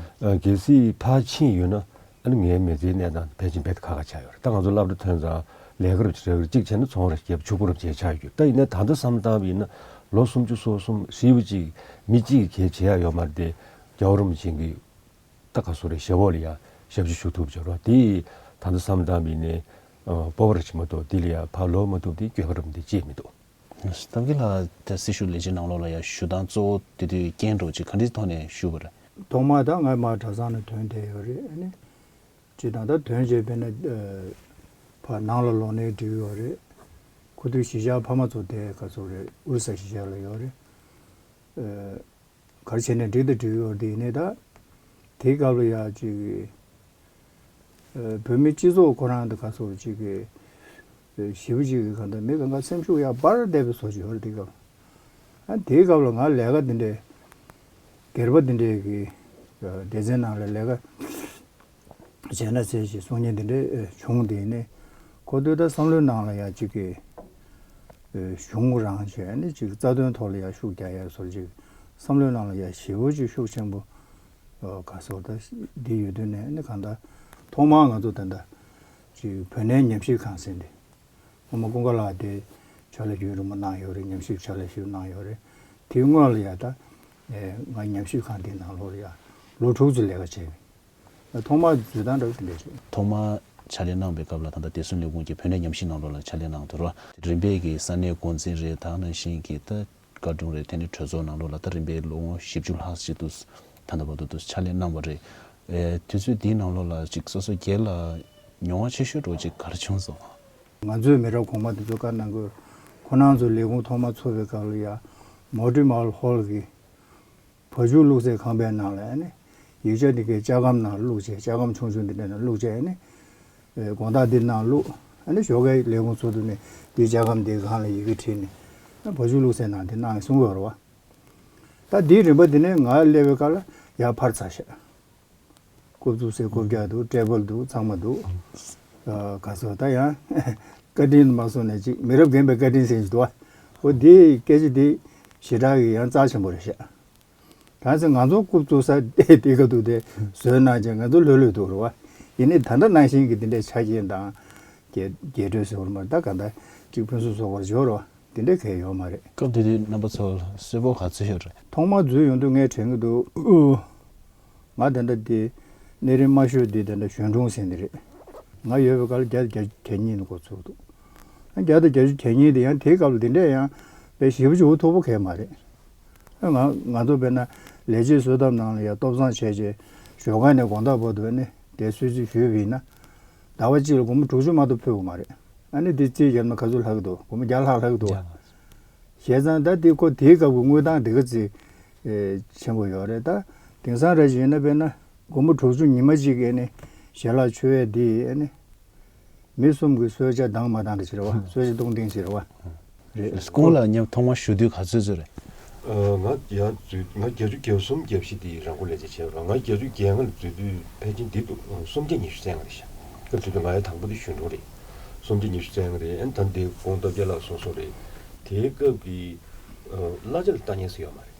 ཨ་གལ་སྲིད་ཕར་ཕྱིན་ཡོད་ན། ཨ་ནི་ངའི་མི་ཚེའི་གནས་སྟངས་ཕལ་ཆེར་རྦད་དེ་ཁག་ཁག་ཆགས་ཡོད་རེད། ད་ང་ཚོ་སློབ་གྲྭ་ཐོན་ཙང་ལས་ཀ་རབ་ཅིག་རག་གི་རེད། གཅིག་བྱས་ན་ཚོང་ར་ཞིག་རྒྱབ། ཕྱུག་པོ་རབ་ཅིག་ཆགས་ཡོད་རྒྱུ། ད་ཡིན་ནའི་ད་ལྟ་བསམ་བློ་བཏང་བ་ཡིན་ན་ལོ་སུམ་ཅུ་སོ་གསུམ་ཧྲིལ་པོ་ཅིག་མི་གཅིག་གིས་བྱས་ཡོད་མ་རེད་དེ། རྒྱལ་བ་རིན་པོ་ཆེ་གིས་ད་ག་སོ་རེད་ཞབས་འོག་ལ་ཡ་ཞབས་ཕྱི་ཞུ་ཐུབ་བྱས་རོགས་དེ། ད་ལྟ་བསམ་བློ་བཏང་བ་ཡིན་ནའི་ཨ་སྤོབས་པ་ར་ཅིག་མ་གཏོགས་དེ་ལ་ཡ་ཕར་ལོག་མ་ཐུབ་དེ་འགྱོད་པ་རབ་འདི་ཅིག་མི་འདུག་སྟབས་ཀྱིས་ལགས་དེ་སྲི་ཞུ་ལས་བྱེད་ནང་ལོགས་ལ་ཡང་ཞུ་སྟངས་གཙོ་བོ་དེ་དུས་རྐྱེན་འདྲ་བོ་ཅིག་ག་འདྲའི་ཐོག་ནས་ཞུས་པ་རེད། ཐོག་མར་ད་ང་མར་གྲྭ་ཚང་ནས་ཐོན་བསྡད་ཡོད་རེད། ཨ་ནི་སྤྱིར་བཏང་ད་ཐོན་རྗེས་དཔེར་ན་ཨ་ཕར་ནང་ལ་ལོག་ནའི་འགྲིག་ཡོད་རེད། ཁོ་ཚོའི་གཞིས་ཆགས་ཕ་མ་ཚོ་དེ་ག་ཚོད་རེད། ཨོ་རི་ས་གཞིས་ཆགས་ལ་ཡོད་རེད། ཨ་ག་རེ་བྱས་ནས་འགྲིག་དང་འགྲིག་ཡོད་རེད། དེ་ཡིན་ནའི་ད་དེའི་སྐབས་ལ་ཡ་ཅིག་ཨ་བོད་མི་སྤྱི་ཚོགས་ཁོ་རང་དང་ག་ཚོད་ཅིག་གི་ཨ་ཞེ་པོ་ཅིག་གི་གང་ལྟར་མི་གང་ག་སེམས་ཤུགས་ཡར་འཕར་བསྡད་པའི་བཟོ་ཅིག་ཡོད་རེད། དེ་སྐབས་ཨ་དེའི་སྐབས་ལ་ང་ལས་ཀ་འདི་འདྲའི་སྒེར་པ་འདི་འདྲའི་གི་ཨ་སྡེ་ཚན་ནང་ལ་ལས་ཀ་བྱས་ན་ཟེར་ཞིག་གསུང་མཁན་འདི་འདྲའི་ཨ་བྱུང་། དེ་ནས་ཁོ་ཚོས་ད་བསམ་བློའི་ནང་ལ་ཡ་གཅིག་གི་ཨ་གཞུང་རང་བྱས་ནས་གཅིག་རྩ་དོན་ཐོག་ལ་ཡ་ཤུགས་རྒྱག་ཡ་བཟོ་ཅིག་བསམ་བློའི་ནང་ལ་ཡ་ཞེ་པོ་ཅིག་ཤུགས་ཆེན་པོ་ཨ་ག་ཟེར་ད་འདི་ཡོད་དུས་ནས་ནི་གང་ལྟར་ཐོག་མར་ང་ཚོ་ད་ལྟ་ཅིག་བོད་གནས་ཉམས་ཞིབ་ཁང་ཟེར་འདི་སྔོན་མ་ཀུན་དགའ་ལགས་དེ་ཕྱག་ལས་རྒྱུན་རིང་པོ་གནང་ཡོད་རེད། ཉམས་ཞིབ་ཕྱག་ལས་ཞིག་གནང་ཡོད་རེད། དེའི་སྔོན་ལ་ཡ་ད་ཨེ་ང་ཉམས་ཞིབ་ཁང་དེའི་ནང་ལོགས་ལ་ཡ་ལོ་དྲུག་ཙམ་ལས་ཀ་བྱས་ཡོད། ཐོག་མར་འཛུལ་སྟངས་འདྲ་བོ་དེ་འདྲ་ཞིག་ཐོག་མར་ཕྱག་ལས་གནང་བའི་སྐབས་ལ་ད་ལྟ་བདེ་སྲུང་ལས་ཁུངས་ཀྱི་བོད་གནས་ཉམས་ཞིབ་ནང་ལོགས་ལ་ཕྱག་ལས་གནང་འདུག་ར། རིམ་པས་ཀྱི་ས་གནས་འགོ་འཛིན་རེད། ད་ནང་བཞིན་གྱི་ད་བཀའ་དྲུང་རེད། དེ་ནས་གྲོས་ཚོགས་ནང་ལོགས་ལ་ད་རིམ་པས་ལོ་ངོ་བཞི་བཅུ་ལྷག་ཅིག་ཏུ་ད་ལྟ་བར་དུ་ཕྱག་ལས་གནང་བ་རེད། ཨེ་དུས་ཚོད་འདིའི་ནང་ལོགས་ལ་ཅིག་སོ་སོ་སྒེར་ལ་མྱོང་བ་ཆེ་ཤོས་འདྲ་བོ་ཅིག་ག་རེ་བྱུང་སོང་། ང་ཚོའི་མི་རབས་གོང་མ་དེ་ཚོ་བཀའ་གནང་དགོས། ཁོ་རང་ཚོ་ལས་ཁུངས་ཐོག་མ་ཚུགས་པའི་སྐབས་ལ་ཡ་མོ་ཊི་མལ་ཧོལ་གྱི་བ་ཕྱུགས་བླུགས་སའི་ཁང་པའི་ནང་ལ་ཨ་ནི་ཡིག་ཆ་འདི་གའི་ལྕགས་སྒམ་ནང་བླུགས་བྱས། ལྕགས་སྒམ་ཆུང་ཆུང་འདི་འདྲ་ནང་བླུགས་བྱས་ཨ་ནི་ཨེ་དགོང་དག་འདི་ནང་བླུགས། ཨ་ནི་ཞོགས་ཀའི་ལས་ཁུངས་ཚུགས་དུས་ནས་འདི་ལྕགས་སྒམ་འདིའི་སྒང་ལ་ཡི་གེ་བྲིས་ནས་ཨ་བ་ཕྱུགས་བླུགས་སའི་ནང་འདི་གནང་གསུང་གི་ཡོད་རེད་བ། ད་འདིའི་རིམ་པ་འདི་ནས་ང་སླེབས་པའི་སྐབས་ལ་ཡར་འཕར་ཚར་ཤག་རྐུབ་བཙུགས་སའི་རྐུབ་བཀྱག་འདུག་ཊེ་བལ་འདུག་ཚང་མ་འདུག་ཨ་ག་ཚོད་ད་ཡང་བཀའ་དྲིན་མ་སོང་ནས་ཅིག་མི་རབས་རྒན་པའི་བཀའ་དྲིན་ཟེར་གྱི་འདུག་བ། འོ་དེའི་སྐད་ཆ་དེ་ཞེ་དྲག་གི་ཡང་རྩ་ཆེན་པོ་རེད་ཤག་གང་ཟེར་ང་ཚོ་རྐུབ་བཙུགས་ས་དེ་དེ་ག་འདུག་དེ་བཟོས་གནང་བྱས་ང་ཚོ་ལྷོད་ལྷོད་འདུག་རེད་བ། ཡིན་ནའི་ད་ལྟ་ནང་བཞིན་གྱི་དེ་འདྲའི་ཆ་རྐྱེན་དང་ རྒྱས་རྒྱས་སྤྲོས་ཟེར་བ་མ་རེད། ད་ག་འདྲ་གཅིག་ཕུན་སུམ་ཚོགས་པར་འབྱོར་རོ། དེ་འདྲ་གང་ཡང་ཡོད་མ་རེད། སྐབས་དེ་དུས་རྣམ་པ་ཚོར་གསོལ་ཕོགས་ག་ཚོད་ཡོད་རེད། ཐོག་མར་འཛུལ་ཡོང་དུས་ངས་དྲན་གྱི་འདུག་ང་ད་ལྟ་འདི་གནས་རིམ་དམའ་ཤོས་འདི་ད་ལྟ་གཞོན་དྲུང་ཟེར་འདི་རེད། ང་ཡོད་པའི་སྐབས་ལ་བརྒྱ་དང་བརྒྱད་ཅུ་གྱ་གཉིས་ནས་འགོ་ཚུགས་འདུག་བརྒྱ་དང་བརྒྱད་ཅུ་གྱ་གཉིས་དེ་ཡང་དེའི་སྐབས་ལ་འདི་འདྲས་ཡང་དཔེ་ཞེ་པོ་ཅིག་འུ་ཐུག་པོ་གང་ཡང་མ་རེད། ང་ང་ཚོ་དཔེར་ན་ལས་བྱེད་གསོལ་ཐབ་ནང་ལ་ཡང་སྟོབས་བཟང་བྱས་རྗེས་ཞོགས་ཀ་ནས་དགོང་དག་བར་དུ་ནས་དེ་གསོལ་ཚིགས་ཞུས་པ་ཡིན་ན། ཟླ་བ་གཅིག་ལ་སྒོར་མོ་དྲུག་ཅུ་མ་གཏོགས་ཕུལ་གི་མ་རེད། ཨ་ནི་འདི་རྩིས་བརྒྱབ་ན་ག་ཚོད་ལྷག་འདུག་སྒོར་མོ་བརྒྱ་ལྷག་ལྷག་འདུག་བརྒྱ་ལྷག་བྱས་ཙང་ད་འདི་ཁོ་དེའི་སྐབས་ཀྱི་དངུལ་ཐང་དེ་ག་ཚོད་ཆེན་པོ་ཡོད་རེད། ད་དེང་སང་རེ་བཞིན་ཡིན་ན་དཔེར་ན་སྒོར་མོ་དྲུག་ཅུ་ཉི་མ་གཅིག་གི་ཨ་ནི་ཞལ་ལག་མཆོད་ཡས་འདི་ཨ་ནི་མི་གསུམ་གྱི་གསོལ་ཇ་འདང་མ་འདང་འདྲ་ཅིག་རེད་བ། གསོལ་ཇ་སྟོང་ཐེངས་ཅིག་རེད་བ། རེད། སྐུ་ངོ་ལགས་མཉམ་ཐོག་མར་ཞུ་དུས་ག་ཚོད་ཚོད་རེད། ཨ། ང་ཡང་འཛུལ་ང་བརྒྱད་ཅུ་གྱ་གསུམ་གྱ་བཞི་དེ་རང་འགོ་ལས་བྱེད་བྱས་པ་རེད། ང་བརྒྱད་ཅུ་གྱ་ལྔ་ལ་འཛུལ་དུས་ཕལ་ཆེར་འདི་འདུག་སུམ་བརྒྱ་ཉི་ཤུ་རྩ་ལྔ་རེད་ཤག་སྐབས་དེ་དུས་ང་ཡང་དང་པོ་དེ་གཞོན་དྲུང་རེད། སུམ་བརྒྱ་ཉི་ཤུ་རྩ་ལྔ་རེད། ཨ་ནི་ད་འདི་དགོང་སྟོབས་རྒྱལ་ལགས་གསུངས་སོང་རེད། དེའི་སྐབས་ཀྱི་ཨ། གླ་ཆ་ལ་ལྟ་མཁན་སུ་ཡོད་མ་རེད།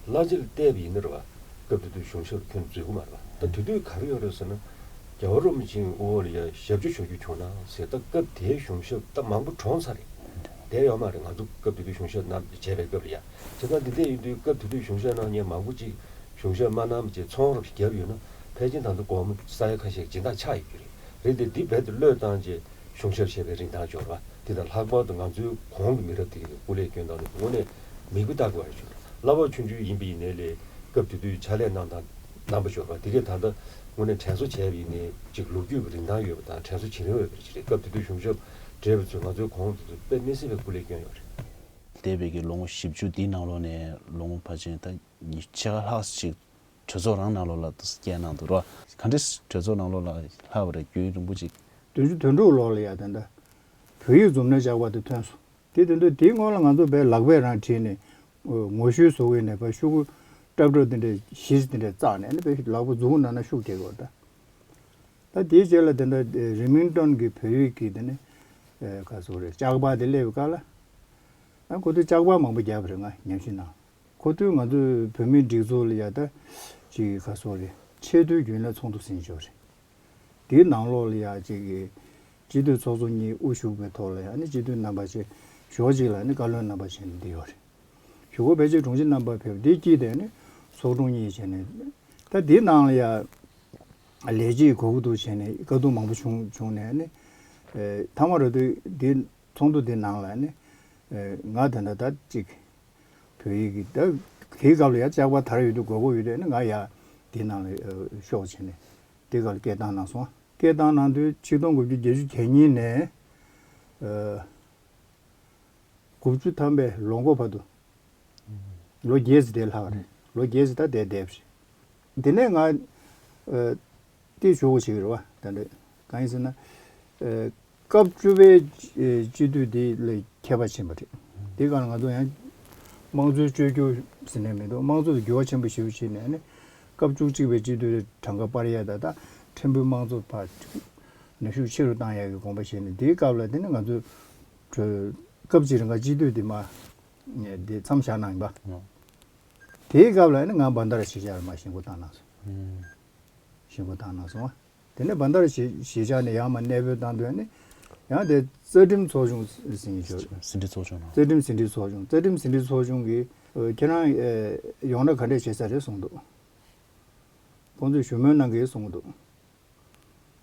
གླ་ཆ་ལ་བལྟས་པ་ཡིན་ན་རེད་བ། སྐབས་དེ་དུས་གཞུང་ཞབས་ཁྱོན་འཛུལ་གི་མ་རེད་བ། ད་དེ་དུས་ག་རེ་ཡོད་རེད་ཟེར་ན། རྒྱལ་བ་རིན་པོ་ཆེའི་དབུ་འོག་ལ་ཡ་ཞབས་ཕྱི་ཞུ་རྒྱུ་བྱུང་ན་ཟེར། ད་སྐབས་དེའི་གཞུང་ཞབས་ད་མང་པོ་གྲོངས་ཚར་རེད། བསྡད་ཡོད་མ་རེད། ང་ཚོ་སྐབས་དེ་དུས་གཞུང་ཞབས་རྣམས་བྱས་པའི་སྐབས་ལ་ཡ། བྱས་ཙང་འདི་འདྲ་ཡིན་དུས་སྐབས་དེ་དུས་གཞུང་ཞབས་རྣམས་ཉན་མང་པོ་ཅིག་གཞུང་ཞབས་མ་གནང་བ་བྱས་ཚོང་རོགས་བརྒྱབ་ཡོད་ན་ཕལ་ཆེར་ད་ལྟ་སྒོར་མོ་ས་ཡ་ཁ་ཤས་སྦྱིན་བདག་ཆགས་ཡོད་རྒྱུ་རེད། རེད་དེ་འདི་རྦད་དེ་བློས་བཏང་རྗེས་གཞུང་ཞབས་བྱས་པའི་རིན་ཐང་འབྱོར་བ་དེ་དང་ལྷག་པར་དུ་ང་ཚོའི་གོང་གི་མི་རབས་དེ་གའི་སྐུ་ལས་སྐྱོན་སྟངས་དེ་དངོས་གནས་མིག་དཔེ་ལྟ་དགོས་པ་ཞིག་རེད། གླ་ཕོགས་ཆུང་ཆུང་ཡིན་པ་ཡིན་ནའི་ལས་སྐབས་དེ་དུས་ཕྱག་ལས་གནང་སྟངས་རྣམ་པ་འབྱོར་བ་དེ་གས་ད་ལྟ་དངོས་གནས་དྲན་གསོ་བྱས་པ་ཡིན་ནའི་ཅིག་ལོ་རྒྱུས་ཀྱི་རིན་ཐང་ཡོད་པ་དང་དྲན་གསོ་བྱེད་རིན་ཡོད་པ་ཅིག་རེད། སྐབས་དེ་དུས་གཞུང་ཞབས་བགྲེས་པ་ཚོས་ང་ཚོའི་གོང་དེ་ཚོ་དཔེ་མི་སྲིད་པའི་སྐུ་ལས་སྐྱོན་ཡོད་རེད། འདས་པའི་གི་ལོ་ངོ་བཞི་བཅུ་འདིའི་ནང་ལོགས་ནས་ལོ་ངོ་ཕལ་ཆེར་ད་ཉི་ཤུ་ཕྱེད་ཀ་ལྷག་ཅིག་གྲོས་ཚོགས་རང་ནང་ལོགས་ལ་བསྐྱལ་གནང་འདུག་ར། ག་འདྲས་གྲོས་ཚོགས་ནང་ལོགས་ལ་ལྷག་པ་རེད། རྒྱུན་རིང་པོ་ཅིག་བདུན་ཅུ་དོན་དྲུག་ལོ་ལ་ཡ་ད་ལྟ་བོད་ཡིག་མཛུབ་གནོན་བཅག་པ་དེ་ཐོན་སོང་། དེ་དོན་དུ་དེའི་སྔོན་ལ་ང་ཚོ་བས་ལག་པས་རང་བྲིས་ནས་ངོ་བཤུས་བཟོ་དགོས་ནས་བ་ཤོག་གུ་ཀྲབ་ཀྲབ་དེ་འདྲས་གཞི་དེ་འདྲས་བཙགས་ནས་ནི་བས་ལག་པ་མཛུབ་གུ་ནང་ན་ཤུགས་རྒྱག་དགོས་ད། ད་དེའི་རྗེས་ལ་དེ་འདྲ་རི་མིང་ཏོན་གྱི་བོད་ཡིག་གི་དེ་ནི་ག་ཚོད་རེད་ལྕགས་པར་དེ་སླེབས་པའི་སྐབས་ལ་ཨ་ཁོ་ཚོས་ལྕགས་པར་མང་པོ་བརྒྱབ་པ་རེད། ང་ཉམས་ཞིབ་ནང་ཁོ་ཚོས་ང་ཚོའི་བོད་མིའི་སྒྲིག་འཛུགས་ལ་ཡ་ད་ཅིག་ག་ཚོད་རེད་ཆེས་མཐོའི་རྒྱུན་ལས་ཚོགས་འདུ་ཟིན་ཆོག་རེད། དེའི་ནང་ལོགས་ལ་ཡ་གཅིག་གི་སྤྱི་འཐུས་ཚོགས་གཙོ་གཉིས་དབུ་བཞུགས་པའི་ཐོག་ལ་ཡ་ནི་སྤྱི་འཐུས་རྣམ་པ་ཆེ་ཞོགས་གཅིག་ལ་ནི་བཀའ་བློན་རྣམ་པ་བྱས་ནས་འདི་ཡོད་རེད། གཞུག་གུ་ཕལ་ཆེར་དྲུང་ཆེ་རྣམ་པ་ཕེབས་འདི་དཀྱིལ་དེ་ནི་ཚོགས་དྲུང་གཉིས་བྱས་ནས་ད་འདིའི་ནང་ལ་ཡ་ལས་བྱེད་གོ་གུ་དུ་བྱས་ནས་དཀའ་སྡུག་མང་པོ་བྱུང་བྱུང་ནས་ནི་ཐ་མ་ར་དུ་འདི་ཚོགས་འདུ་འདི་ནང་ལ་ནི་ང་དེ་འདྲ་ད་གཅིག་བོད་ཡིག་གི་ད་དེའི་སྐབས་ལ་ཡ་ལྕགས་པར་དར་ཡོད་དུས་དགོས་མཁོ་ཡོད་དུས་ནི་ང་ཡ་དེའི་ནང་ལ་ཤོག་བྱས་ནས་དེའི་སྐབས་ལ་སྐད་བཏང་གནང་སོང་། སྐད་བཏང་གནང་དུས་ཆིག་སྟོང་དགུ་བརྒྱ་བརྒྱད་ཅུ་གྱ་གཉིས་ནས་དགུ་བཅུ་ཐམ་པའི་ལོ་འགོ་བར་དུ་ལོ་བརྒྱད་ཙམ་དེ་ལྷག་རེད། ལོ་བརྒྱད་ཙམ་ད་དེ་བསྡད་པ་རེད། དེ་ནས་ང་དེ་ཞུ་དགོས་བྱེད་ཀྱི་རེད་བ། ད་འདྲ་གང་ཡིན་ཟེར་ན། སྐབས་བཅུ་པའི་སྤྱི་འཐུས་དེ་ལ་ཁྱད་པར་ཕྱིན་པ་རེད། དེ་ག་ལ་ང་ཚོ་ཡང་དམངས་གཙོའི་བཅོས་བསྒྱུར་ཟེར་ནས་མི་འདུག་དམངས་གཙོ་ལ་འགྱུར་བ་ཆེན་པོ་ཞེ་པོ་ཕྱིན་ནས་ནི་སྐབས་བཅུ་གཅིག་པའི་སྤྱི་འཐུས་དེ་གྲངས་ཀ་སྤར་ཡས་ད་ད་ཕྲན་བུ་དམངས་གཙོ་ཕར་ནུས་ཤུགས་ཆེ་རུ་བཏང་ཡས་ཀྱི་དགོངས་པ་བཞེས་ནས་དེའི་སྐབས་ལ་དེ་ནི་ང་ཚོ་གྲོས་སྐབས་གཅིག་རིང་ག་སྤྱི་འཐུས་དེ་མ་དེ་མཚམས་བཞག་གནང་ཡིན་པ། དེའི་སྐབས་ལ་ནི་ང་བྷན་དྷ་ར་གཞིས་ཆགས་ལ་མ་ཞེན་ཁོག་བཏང་གནང་སོང་། ཞེན་ཁོག་བཏང་གནང་སོང་། དེ་ནས་བྷན་དྷ་ར་གཞིས་གཞིས་ཆགས་ནས་ཡར་མར་གནས་སྤོས་བཏང་དུས་ནི་ཡང་དེ་རྩ་ཁྲིམས་ཚོགས་ཆུང་ཟིན་གྱི་ཡོད། ཟིན་བྲིས་ཚོགས་ཆུང་ནང་། རྩ་ཁྲིམས་ཟིན་བྲིས་ཚོགས་ཆུང་། རྩ་ཁྲིམས་ཟིན་བྲིས་ཚོགས་ཆུང་གིས་ཁྱེད་རང་ཡོང་ན་ག་འདྲས་བྱེད་ས་རེད་གསུངས་འདུག་ཁོང་ཚོས་ཞུ་མོལ་གནང་གི་གསུངས་འདུག་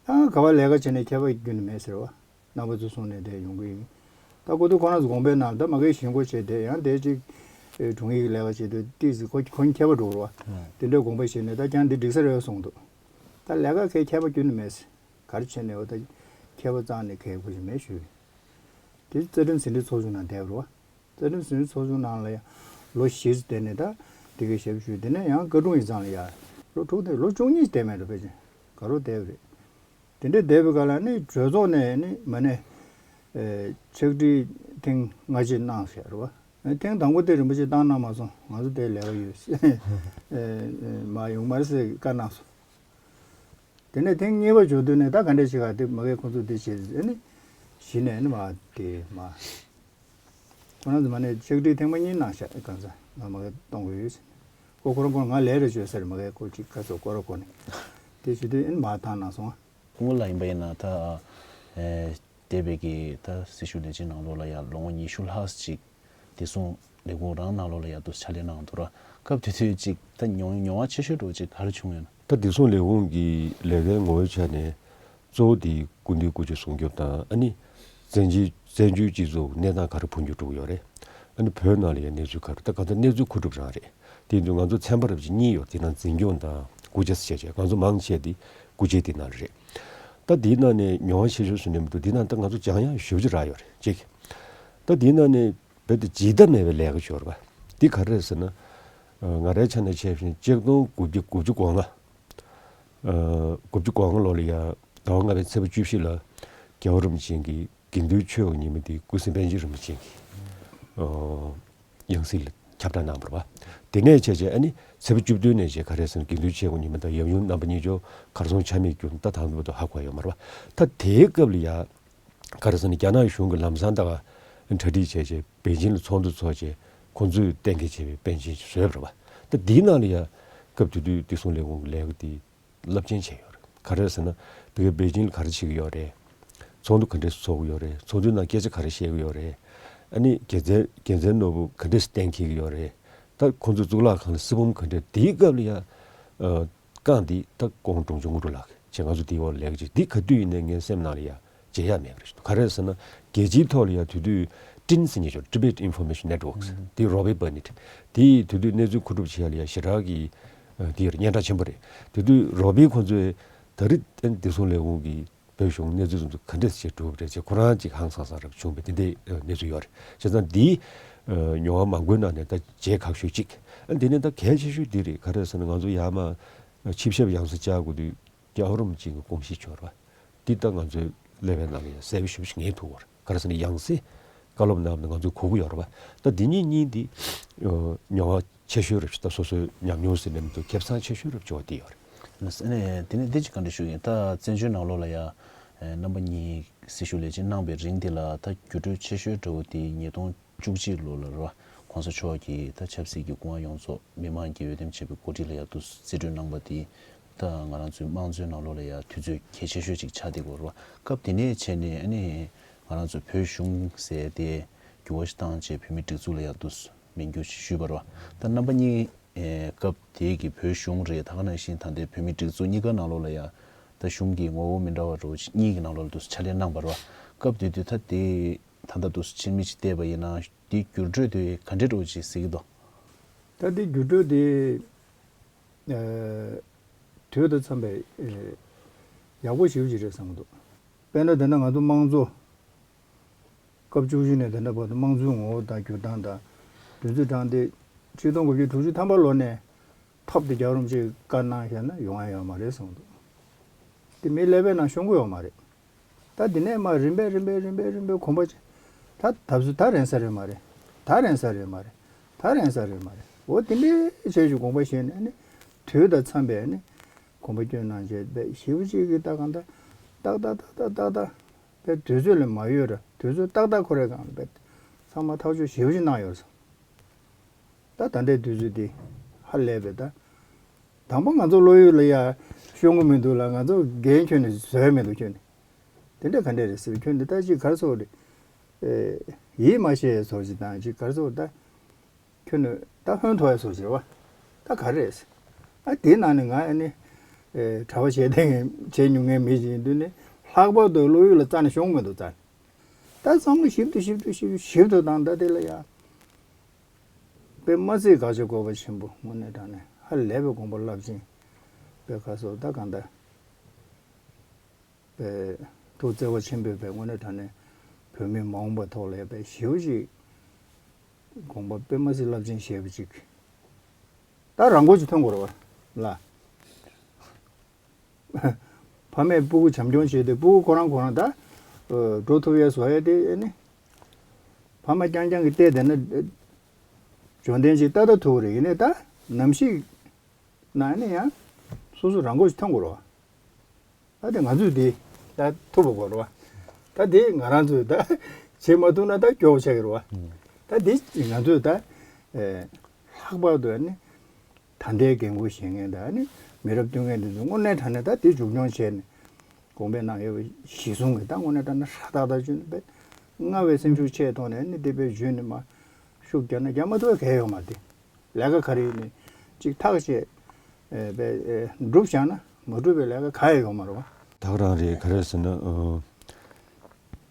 ད་ག་བ་ལས་ཀ་བྱས་ནས་ཁྱད་པར་ཁྱོན་ནས་མེད་ཟེར་བ། རྣམ་པ་ཚོ་གསུངས་ནས་དེ་ཡོང་གི་ཡིན། ད་ཁོ་ཚོ་ཁོ་རང་ཚོ་དགོངས་པའི་ནང་ད་མ་གིའི་ཞེན་ཁོག་བྱས་ཏེ་ཡང་དེ་གཅིག་དྲུང་ཡིག་ལས་ཀ་བྱེད་དུས་ཏིག་ཙི་ཁོ་ཁོ་མཁས་པ་འགྲོ་རོགས། དེ་འདྲའི་དགོངས་པ་བཞེས་ནས་ད་ཀྱང་འདི་འགྲིག་ས་རེད་གསུངས་འདུག་ད་ལས་ཀ་གའི་ཁྱད་པར་ཁྱོན་ནས་མེད་ཟེར། ག་རེ་བྱས་ནས་འོ་ད་ཁྱད་པར་རྩ་ནས་གའི་དགོས་ཀྱི་མེད་ཞུས། དེ་རྩ་ཁྲིམས་ཟིན་བྲིས་ཚོགས་ཆུང་ནང་བསྡད་པ་རེད་བ། རྩ་ཁྲིམས་ཟིན་བྲིས་ཚོགས་ཆུང་ནང་ལ་ཡང་ལོ་བཞི་བསྡད་ནས་ད་དེ་གའི་ཞབས་ཞུས། དེ་ནས་ཡང་བཀའ་དྲུང་ཡིག་ཚང་ལ་ཡ་ལོ་དྲུག་དེ་ལོ་བཅུ་གཉིས་བསྡད་མེད་འགྲོ་ཕལ་ཆེར་ག་རོ་བསྡད་པ་རེད། དེ་འདྲའི་བསྡད་པའི་སྐབས་ལ་ནི་གྲོས་ཚོགས་ནས་ནི་མ་ཎི་ཕྱག་བྲིས་ཐེངས་ལྔ་གཅིག་གནང་ཟེར་བ། ཐེངས་དང་པོ་དེ་རིན་པོ་ཆེ་བཏང་གནང་མ་སོང་། ང་ཚོ་དེ་ལས་ཀ་ཡོད་ཟེར། མ་ཡོང་མ་རེད་ཟེར་བཀའ་གནང་སོང་། དེ་ནས་ཐེངས་གཉིས་པ་འབྱོར་དུས་ནས་ད་ག་འདྲས་བྱེད་ག་དེ་མ་གའི་ཁོ་ཚོ་དེ་བྱེད་ཟེར་ནི་གཞི་ནས་ནི་མ་དེ་མ། ཁོ་རང་ཚོ་མ་ཎི་ཕྱག་བྲིས་ཐེངས་མ་གཉིས་གནང་ཤག་གང་ཟག་ང་མ་གི་གཏོང་གི་ཡོད་ཟེར། ཁོ་ཁོ་རང་ཁོ་རང་ང་ལས་རེ་བཅོལ་ཟེར་མ་གི་ཁོ་ཅིག་ཁ་སོ་སྐོར་ར་སྐོར་ནས་དེ་བྱེད་དུས་ཨིན་མ་བཏང་གནང་སོང་། སྐུ་ངོ་ལགས་ཡིན་པ་ཡིན་ན་ད་ཨེ་ འདས་པའི་གི་ད་སྲི་ཞུ་ལས་བྱེད་ནང་ལོགས་ལ་ཡང་ལོ་ངོ་ཉི་ཤུ་ལྷག་ཅིག་བདེ་སྲུང་ལས་ཁུངས་རང་ནང་ལོགས་ལ་ཡང་དུ་ཕྱག་ལས་གནང་འདུག་ར། སྐབས་དེ་དུས་ཅིག་ད་མྱོང་མྱོང་བ་ཆེ་ཤོས་འདྲ་བོ་ཅིག་ག་རེ་བྱུང་ཡོད་ན། ད་བདེ་སྲུང་ལས་ཁུངས་ཀྱི་ལས་ཀའི་ངོ་བོའི་ཆ་ནས་གཙོ་བོ་དེ་སྐུ་མདུན་སྐུ་ཕྱྭ་སྲུང་སྐྱོབ་དང་ཨ་ནི་བཙན་བྱོལ་བཙན་བྱོལ་སྤྱི་ཚོགས་གནས་སྟངས་ག་རེ་འཕོ་འགྱུར་འགྲོ་གི་ཡོད་རེད། ཨ་ནི་བོད་ནང་ལ་ཡང་གནས་ཚུལ་ག་རེ། ད་ག་ཚོད་གནས་ཚུལ་མཁོ་སྒྲུབ་རང་རེད། དེ་ཡིན་དུས་ང་ཚོ་ཚན་པ་རབ་ཅིག་གཉིས་ཡོད། དེ་ནང་འཛིན་སྐྱོང་དང་སྐུ་ཕྱྭ་ཟེར་བྱས་ང་ཚོ་མང་ཆེ་དེ་སྐུ་ཕྱྭ་དེ་ནང་རེད། ད་དེའི་ནང་ནས་མྱོང་བ་ཆེ་ཤོས་སུ་ནས་མི་འདུག་དེ་ནང་ད་ང་ཚོ་སྦྱང་ཡག་ཞེ་པོ་ཅིག་རག་ཡོད་རེད་གཅིག་ད་དེའི་ནང་ནས་རྦད་དེ་བརྗེད་ཐབས་མེད་པའི་ལས་ཀ་ཅིག་ཡོད་རེད་པ། འདི་ག་རེ་རེད་ཟེར་ན། ང་རའི་ཆ་ནས་བྱས་པ་ཡིན་ན་གཅིག་སྟོང་དགུ་བརྒྱ་དགུ་བཅུ་གོ་ལྔ། དགུ་བཅུ་གོ་ལྔ་ལོ་ལ་ཡ་ཟླ་བ་ལྔ་པའི་ཚེས་པ་བཅུ་བཞི་ལ་རྒྱལ་བ་རིན་པོ་ཆེ་གི་དགེ་འདུན་ཆོས་དབྱིངས་ཉི་མ་དེ་སྐུ་སྲིང་པཎ་ཆེན་རིན་པོ་ཆེ་གི་ཡང་སྲིད་ལ་ཁྱབ་བསྒྲགས་གནང་བ་རེད་པ། དེ་ནས་བྱས་བྱས་ཨ་ནི་ཚེས་པ་བཅུ་བདུན་ནས་བྱས་ག་རེ་ཟེར་ན་དགེ་འདུན་ཆོས་དབྱིངས་ཉི་མ་དང་ཡབ་ཡུམ་རྣམ་པ་གཉིས་ཆོ་གར་སོང་ཆ་མེད་གྱུར་ད་དང་པོ་དུ་ཧ་གོ་ཡོད་མ་རེད་པ། ད་དེའི་སྐབས་ལ་ཡ་ག་རེ་ཟེར་ན་རྒྱ་ནག་གཞུང་གི་ལམ་སང་ད་ག་གྲ་སྒྲིག་བྱས་བྱས་པེ་ཅིན་ལ་ཚོགས་འདུ་ཚོགས་བྱས་ཁོང་ཚོས་གཏན་འཁེལ་བྱས་པའི་པཎ་ཆེན་ཞིག་བཟོས་པ་རེད་པ། ད་འདིའི་ནང་ལ་ཡ་སྐབས་དེ་དུས་བདེ་སྲུང་ལས་ཁུངས་ཀྱི་ལས་ཀ་དེ་རླབས་ཆེན་བྱས་ཡོད་རེད། ག་རེ་ཟེར་ན་བོད་པེ་ཅིན་ལ་ག་རེ་བྱེད་ཀྱི་ཡོད་རེད། ཚོགས་འདུ་ག་འདྲས་སུ་ཚོགས་ཀྱི་ཡོད་རེད། ཚོགས་འདུའི་ནང་སྐད་ཆ་ག་རེ་བཤད་ཀྱི་ཡོད་རེད། ཨ་ནི་རྒྱལ་མཚན་རྒྱལ་མཚན་ནོར་བུ་ག་འདྲས་སུ་གཏན་འཁེལ་གྱི་ཡོད་རེད། ད་ཁོང་ཚོ་གཙུག་ལག་ཁང་ལ་གསེར་བུམ་ག་འདྲས་དེའི་སྐབས་ལ་ཡ། རྐང་འདི་ད་ཀོང་ཀྲུང་ཆུང་ཀུ་ཀྲུང་ལགས་ཀྱིས་ང་ཚོ་དེའི་འོག་ལས་ཀ་བྱེད་འདི་ག་དུས་ཡིན་ནའི་ངའི་སེམས་ནང་ལ་ཡ་བརྗེད་ཡག་མེད་པ་རེད། ག་རེ་ཟེར་ན་རྒྱལ་སྤྱིའི་ཐོག་ལ་ཡ་དེ་དུས་ཊིན་ཟེར་མཁན་ཅིག་Tibet Information Networks དེ་Robbie Burnett དེ་དེ་དུས་གནས་ཚུལ་མཁོ་སྒྲུབ་བྱེད་ཡ་ལ་ཡ་ཞེ་དྲག་གི་དེ་ཡ་སྙན་གྲགས་ཆེན་པོ་རེད། དེ་དུས་Robbie ཁོང་ཚོས་ད་རེས་བདེ་སྲུང་ལས་ཁུངས་ཀྱི་བོད་གཞུང་གནས་ཚུལ་ཚོ་ག་འདྲས་ཞིག་གྲུབ་རེད་ཅེས་ཁོ་རང་ཅིག་ཧང་སང་སང་རབ་བྱུང་བའི་དེ་འདྲའི་གནས་ཚུལ་ཡོད་རེད། བྱས་ཙང་འདིའི་མྱོང་བ་མང་པོའི་ནང་ནས་ད་བརྗེད་ཁག་ཤོས་གཅིག་ཨ་འདི་ནས་ད་གལ་ཆེ་ཤོས་འདི་རེད། ག་རེ་ཟེར་ན་ང་ཚོ་ཡར་མར་ཆིབས་ཞབས་ཡང་སེ་བཅར་དགོས་དུས་རྒྱལ་བ་རིན་པོ་ཆེ་གི་དགོངས་གཞི་བྱོས་ར་འདི་ད་ང་ཚོའི་ཀླད་པའི་ནང་ལ་ཡང་གསལ་པོ་ཞེ་པོ་ཞིག་ངེས་ཐུབ་ཡོད་རེད། ག་རེ་ཟེར་ན་ཡང་སེ་བཀའ་སློབ་གནང་བ་ང་ཚོས་གོ་གི་ཡོད་རེད་པ། ད་འདི་གཉིས་གཉིས་འདི་མྱོང་བ་ཆེ་ཤོས་རེད་ཞུ། ད་སོ་སོའི་ཉམས་མྱོང་ཟེར་ནས་མི་འདུག་ཁེ་བཟང་ཆེ་ཤོས་རེད་བྱུང་བ་དེ་ཡོད་རེད། ལགས་སོ། ཨ་ནི་དེ་ནས་འདི་ཅིག་བཀའ་འདྲི་ཞུ་གི་ཡིན། ད་བཙན་བྱོལ་ནང་ལོགས་ལ་ཡ་རྣམ་པ་གཉིས་སྲི་ཞུ་ལས་བྱེད་གནང་བའི་རིང་དེ་ལ་ད་འགྱུར་འགྲོས་ཆེ་ཤོས་འདྲ་བོ་དེ་ཉིས་སྟོང་བཅུ་གཅིག་ལོ་ལ་རེད་བ། གོང་ས་མཆོག་གིས་ད་ཆབ་སྲིད་ཀྱི་སྐུ་དབང་ཡོངས་རྫོགས་མི་མང་གིས་འོས་འདེམས་བྱས་པའི་འགོ་ཁྲིད་ལ་ཡ་དུ་རྩིས་སྤྲོད་གནང་བ་དེ་ད་ང་རང་ཚོའི་དམངས་གཙོའི་ནང་ལོགས་ལ་ཡ་དུས་ཚོད་གལ་ཆེ་ཤོས་ཅིག་ཆགས་བསྡད་ཡོད་རེད་བ། སྐབས་དེ་ནས་བྱས་ནས་ཨ་ནི་ང་རང་ཚོ་བོད་གཞུང་ཟེར་དེ་འགྱུར་བ་ཞིག་བཏང་བྱས་བོད་མིའི་སྒྲིག་འཛུགས་ལ་ཡ་དུ་མིང་བསྒྱུར་ཞུས་པ་རེད་བ། ད་རྣམ་པ་གཉིས་ཨེ་སྐབས་དེའི་གི་བོད་གཞུང་རེད། ད་ག་ནང་བཞིན་ད་ལྟའི་བོད་མིའི་སྒྲིག་འཛུགས་གཉིས་ཀ་ནང་ལོགས་ལ་ཡ་ད་གཞུང་གི་ངོ་བོ་མི་འདྲ་བ་འདྲ་བོ་ཅིག་གཉིས་ཀྱི་ནང་ལོགས་ལ་དུ་ཕྱག་ལས་གནང་བ་རེད་བ། སྐབས་དེ་དུས་ད་དེ་ད་ལྟ་དུ་ཕྱི་མིག་ཅིག་བལྟས་པ་ཡིན་ན་དེ་འགྱུར་འགྲོས་དེ་ག་འདྲ་འདྲ་བོ་ཅིག་གཟིགས་ཀྱི་འདུག་ད་དེ་འགྱུར་འགྲོས་དེ་ཨེ་དུས་དང་འཚམས་པའི་ཨེ་ཡག་པོ་ཞེ་པོ་ཅིག་རེད་བསམ་གྱི་འདུག་དཔེར་ན་དེ་ན་ང་ཚོ་དམངས་གཙོ་སྐབས་བཅུ་བཞི་ནས་དེ་འདྲ་བར་དུ་དམངས་གཙོའི་ངོ་བོ་དང་བསྒྱུར་སྟངས་དང་དུས་ཚོད་དྲངས་ཏེ་ཆིག་སྟོང་དགུ་བརྒྱ་དྲུག་ཅུ་ཐམ་པ་ལོ་ནས་ཐོབ་སྟེ་རྒྱལ་བ་རིན་པོ་ཆེས་བཀའ་གནང་བཞག་ན་ཡོང་ཡ་ཡོད་མ་རེད་གསུངས་འདུག་དེ་མིའི་ཀླད་པའི་ནང་ཤོང་གི་ཡོད་མ་རེད། ད་དེ་ནས་མར་རིམ་པས་རིམ་པས་རིམ་པས་རིམ་པས་གོམ་པ་ཅིག་ད་ད་གཟོད་ད་རན་ས་རེད་མ་རེད། ད་རན་ས་རེད་མ་རེད། ད་རན་ས་རེད་མ་རེད། འོ་དེ་འདྲའི་བྱས་ཞིག་དགོངས་པ་བཞེས་ནས་ནི་དུས་དང་འཚམས་པའི་ནི་གོམ་པ་སྐྱོན་གནང་བྱས་པས་ཞེ་པོ་ཅིག་གི་ད་གང་ལྟར་ཏག་ཏག་ཏག་ཏག་ཏག་ཏག་པའི་དུས་ཚོད་ལས་མ་གཡོལ་ར་དུས་ཚོད་ཏག་ཏག་ཁོ་རའི་སྒང་ལ་པས་ཚང་མ་ཐག་གཅོད་ཞེ་པོ་ཅིག་གནང་ཡོད་སོང་། ད་ད་ལྟའི་དུས་ཚོད་འདི་ཧ་ལས་པའི་ད་དང་པོ་ང་ཚོ་བློ་ཡུལ་ལ་ཡ་ཤོང་གི་མི་འདུག་ལ་ང་ཚོ་འགན་ཁྱོན་ནས་བཟོས་མི་འདུག་ཁྱོན་ནས་དེ་འདྲ་ག་འདྲ་རེད་ཟེར་ཁྱོན་ནས་ད་ཅིག་གར་སོགས་རེད། ཡིད་མ་ཆེས་སོགས་ཅིག་དང་ཅིག་གར་སོགས་ད་ཁྱོན་ནས་ད་ཧོན་ཐོག་ཡ་སོགས་ཅིག་རེད་བ། ད་ག་རེ་རེད་ཟེར། ཨ་དེའི་ནང་ནས་ང་ཨ་ནི་གྲྭ་པ་བྱས་བསྡད་མཁན་བྱས་མྱོང་མཁན་མི་ཞིག་ཡིན་དུས་ནི་ལྷག་པར་དུ་བློ་ཡུལ་ལ་རྩ་ནས་ཤོང་གི་མི་འདུག་རྩ་ནས། ད་བསམ་བློ་ཞིབ་ཏུ་ཞིབ་ཏུ་ཞིབ་ཏུ་ཞིབ་ཏུ་དང་ད་དེ་ལ་ཡ། དཔེ་མ་སྲིད་དགག་བྱ་དགོས་པ་ཆེན་པོ་དངོས་གནས་དྲང་གནས་ཧ་ལས་པའི་དགོངས་པ་རླབས་ཆེན་པའི་ཁ་སོགས་ད་གང་ལྟར་པའི་ཐུགས་བརྩེ་བ་ཆེན་པོས་པའི་དངོས་གནས་དྲང་གནས་བོད་མི་མ་འོངས་པའི་ཐོག་ལ་ཡ་པའི་ཞེ་པོ་ཞིག་དགོངས་པ་དཔེ་མ་སྲིད་རླབས་ཆེན་ཞེ་པོ་ཅིག་ད་རང་མགོ་ཅིག་ཐོན་དགོས་རེད་བ་ལ། ཕ་མས་སྤུ་གུ་བྱམས་སྐྱོང་བྱས་ཏེ་སྤུ་གུ་ཁོ་རང་ཁོ་རང་ད་འགྲོ་ཐུབ་ཡས་བཟོ་ཡས་དེ་ཨེ་ནི་ཕ་མ་རྐྱང་རྐྱང་གིས་བལྟས་བསྡད་ན་འབྱོར་ལྡན་ཅིག་ཏག་ཏག་ཐུབ་རེད། ཡིན་ནའི་ད་ནམ་ཞིག་ན་ཨེ་ནི་ཡང་སོ་སོ་རང་མགོ་ཞིག་ཐོན་དགོས་རེད་བ། ད་དེ་ང་ཚོས་དེ་ད་ཐུབ་པ་དགོས་རེད་བ། ད་དེ་ང་རང་ཚོས་ད་བྱེད་མ་ཐུབ་ན་ད་སྐྱོ་བོ་ཆགས་ཀྱི་རེད་བ། ད་དེ་ང་ཚོས་ད་ལྷག་པར་དུ་ཨེ་ནི། ད་ལྟའི་འགན་ཁུར་བཞེས་མཁན་དང་ནི་མི་རབས་སྟོན་མཁན་དེ་ཚོ་དངོས་གནས་དྲང་གནས་ད་དེ་མཇུག་སྐྱོང་བྱས་ནས་ དགོངས་པའི་ནང་ཡོད་པའི་གཞི་བཟུང་གི་ད་དངོས་གནས་ད་ནི་ཧྲ་ཏག་ཏག་བྱུང་ནས་བས་སྔ་བའི་སེམས་ཤུགས་ཆེ་ཐོག་ནས་ནི་དེ་བས་བྱུང་ནས་མ་ཤུགས་རྒྱག་ན་རྒྱག་མ་ཐུབ་པའི་གལ་ཡོད་མ་རེད། ལས་ཀ་ག་རེ་ཡིན་ནི་གཅིག་ཐག་བཅད་བས་འགྲུབ་བཞག་ན་མ་འགྲུབ་པའི་ལས་ཀ་ག་ཡང་ཡོད་མ་རེད་བ། ད་ག་རང་རེད། ག་རེ་ཟེར་ན་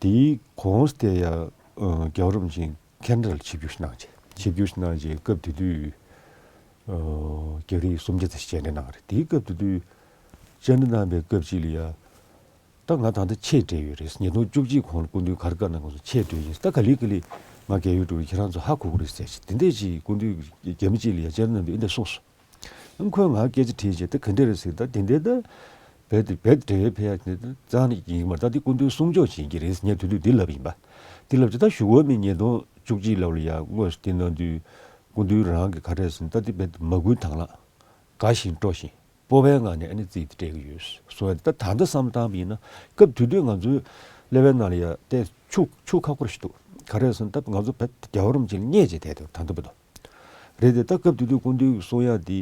དེའི་གོང་སྟེ་ཡ་རྒྱལ་བ་རིན་པོ་ཆེ་ཁེ་ན་ཌ་ལ་ཆིབས་བསྒྱུར་ཞིག་གནང་བྱས། ཆིབས་བསྒྱུར་ཞིག་གནང་བྱས་སྐབས་དེ་དུས་རྒྱ་རིགས་སུམ་བརྒྱ་ཙམ་ཞིག་བཅར་འདྲི་གནང་བ་རེད། དེའི་སྐབས་དེ་དུས་བཅར་འདྲི་གནང་བའི་སྐབས་ཅིག་ལ་ཡ། ད་ང་ད་ལྟ་ཆེད་བགྲེས་ཡོད་རེད། ཉིས་སྟོང་བཅུ་གཅིག་གོང་ལ་སྐུ་མདུན་ག་རེ་བཀའ་གནང་གོང་སོང་ཆེད་བགྲེས་ཡིན། ད་ག་ལེ་ག་ལེ་ང་རྒས་ཡོལ་འགྲོ་རེད། ཁྱེད་རང་ཚོ་ཧ་གོ་གི་རེད་ཟེར་ཞིག་དེ་འདྲས་ཞིག་སྐུ་མདུན་རྒྱ་མི་གཅིག་ལ་ཡ་བཅར་གནང་དུས་འདི་འདྲ་གསུངས་སོང་། ཨང་ཁོས་ང་སྐད་ཆ་དྲིས་བྱས་ད་ག་འདྲས་རེད་ཟེར། ད་དེ་འདྲས་ད་བེད་དེ་བེད་བགྲེས་ཡོལ་ཕེབས་ཡ་དེ་ད་རྩ་ནས་ཡིན་གྱི་མ་རེད། ད་དེ་སྐུ་མདུན་གསུང་ཆོག་བྱེད་ཀྱི་རེད་ཟེར་ངས་དུས་དུས་འདི་ལབ་ཡིན་པ། འདི་ལབ་བྱས་ད་གཞུག་གུ་མི་ཉིས་སྟོང་བཅུ་གཅིག་ལབ་ལ་ཡ་དངོས་སུ་དེ་གནང་དུས་སྐུ་མདུན་རང་གི་ག་རེ་ཟེར་ན་ད་དེ་བེད་མ་བསྐུལ་དང་བླངས་དགའ་ཞིང་སྤྲོ་ཞིང་། སྤོབས་པའི་ངང་ནས་ཨ་ནི་རྩིས་དེ་སྤྲད་ཀྱི་ཡོད་གསུངས་པ་ད་ད་ལྟ་བསམ་བཏང་བ་ཡིན་ན་སྐབས་དེ་དུས་ང་ཚོའི་ཀླད་པའི་ནང་ལ་ཡ་ཏེ་ཆུ་ཆུ་ཁ་ཁོར་ཞིག་འདུག་ག་རེ་ཟེར་ན་ད་ང་ཚོ་བོད་རྒྱལ་བ་རིན་པོ་ཆེ་ལ་བརྙས་བྱས་བསྡད་འདུག་ད་ལྟ་བར་དུ་རེད་དེ། ད་སྐབས་དེ་དུས་སྐུ་མདུན་གསུང་ཡག་འདི་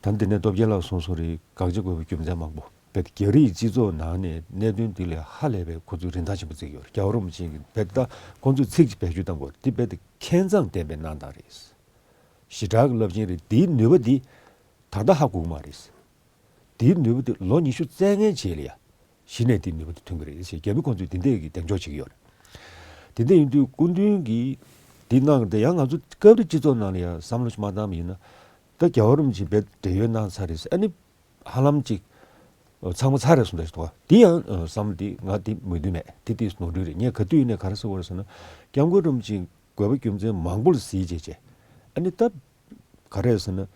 ད་འདི་ནས་སྟོབས་རྒྱལ་ལགས་གསུང་སོང་རེད། དགག་བྱ་དགོས་པའི་རྒྱུ་མཚན་མང་པོ་བོད་རྒྱ་རིགས་སྤྱི་ཚོགས་ནང་ནས་གནད་དོན་འདི་ལས་ཧ་ལས་པའི་ཁོ་ཚོས་རིན་ཐང་ཆེན་པོ་བརྩི་གི་ཡོད་རེད། རྒྱལ་བ་རིན་པོ་ཆེ་གིས་བོད་ད་ཁོ་ཚོས་ཚིག་ཅིག་བེད་སྤྱོད་བཏང་དགོས་རེད། འདི་བོད་ད་མཁས་མཛངས་ལྡན་པའི་གནང་སྟངས་རེད། ཞེ་དྲག་གི་རླབས་ཆེན་རེད། འདིའི་ནུས་པ་འདི་ད་ལྟ་ཧ་གོ་གི་མ་རེད། འདིའི་ནུས་པ་འདི་ལོ་ཉི་ཤུ་རྩ་ལྔའི་རྗེས་ལ་ཡ་གཞི་ནས་འདིའི་ནུས་པ་འདི་ཐོན་གྱི་རེད་ཟེར་རྒྱ་མི་ཁོང་ཚོས་འདི་འདྲས་ཀྱི་གདེང་འཇོག་བྱེད་ཀྱི་ཡོད་རེད། དེ་འདྲ་ཡིན་དུས་སྐུ་མདུན་གྱིས་འདི་གནང་གི་འདི་ཡང་ང་ཚོ་སྐབས་རེ་སྤྱི་ཚོགས་ནང་ལ་ཡ་བསམ་བློ་ཞིག་མ་བཏང་བ་ཡིན་ན་ད་རྒྱལ་བ་རིན་པོ་ཆེ་བོད་བགྲེས་ཡོལ་གནང་ཚར་རེད་ཟེར། ཨ་ནི་ཧ་ལམ་ཅིག་ཚང་མ་ཚར་རེད་གསུངས་ད་ཞིག་འདུག་ག་འདི་ཡང་བསམ་བློ་འདི་ང་འདི་མོས་མཐུན་མེད། འདི་དེ་ནོར་འཁྲུལ་རེད། ངས་ག་དུས་ནས་ག་རེ་ཟེར་བ་རེད་ཟེར་ན་སྐྱབས་མགོན་རིན་པོ་ཆེ་དགོས་པ་རྒྱུ་མཚན་མང་པོ་ལ་གཟིགས་བྱས་བྱས་ཨ་ནི་ད། ག་རེ་ཟེར་ན།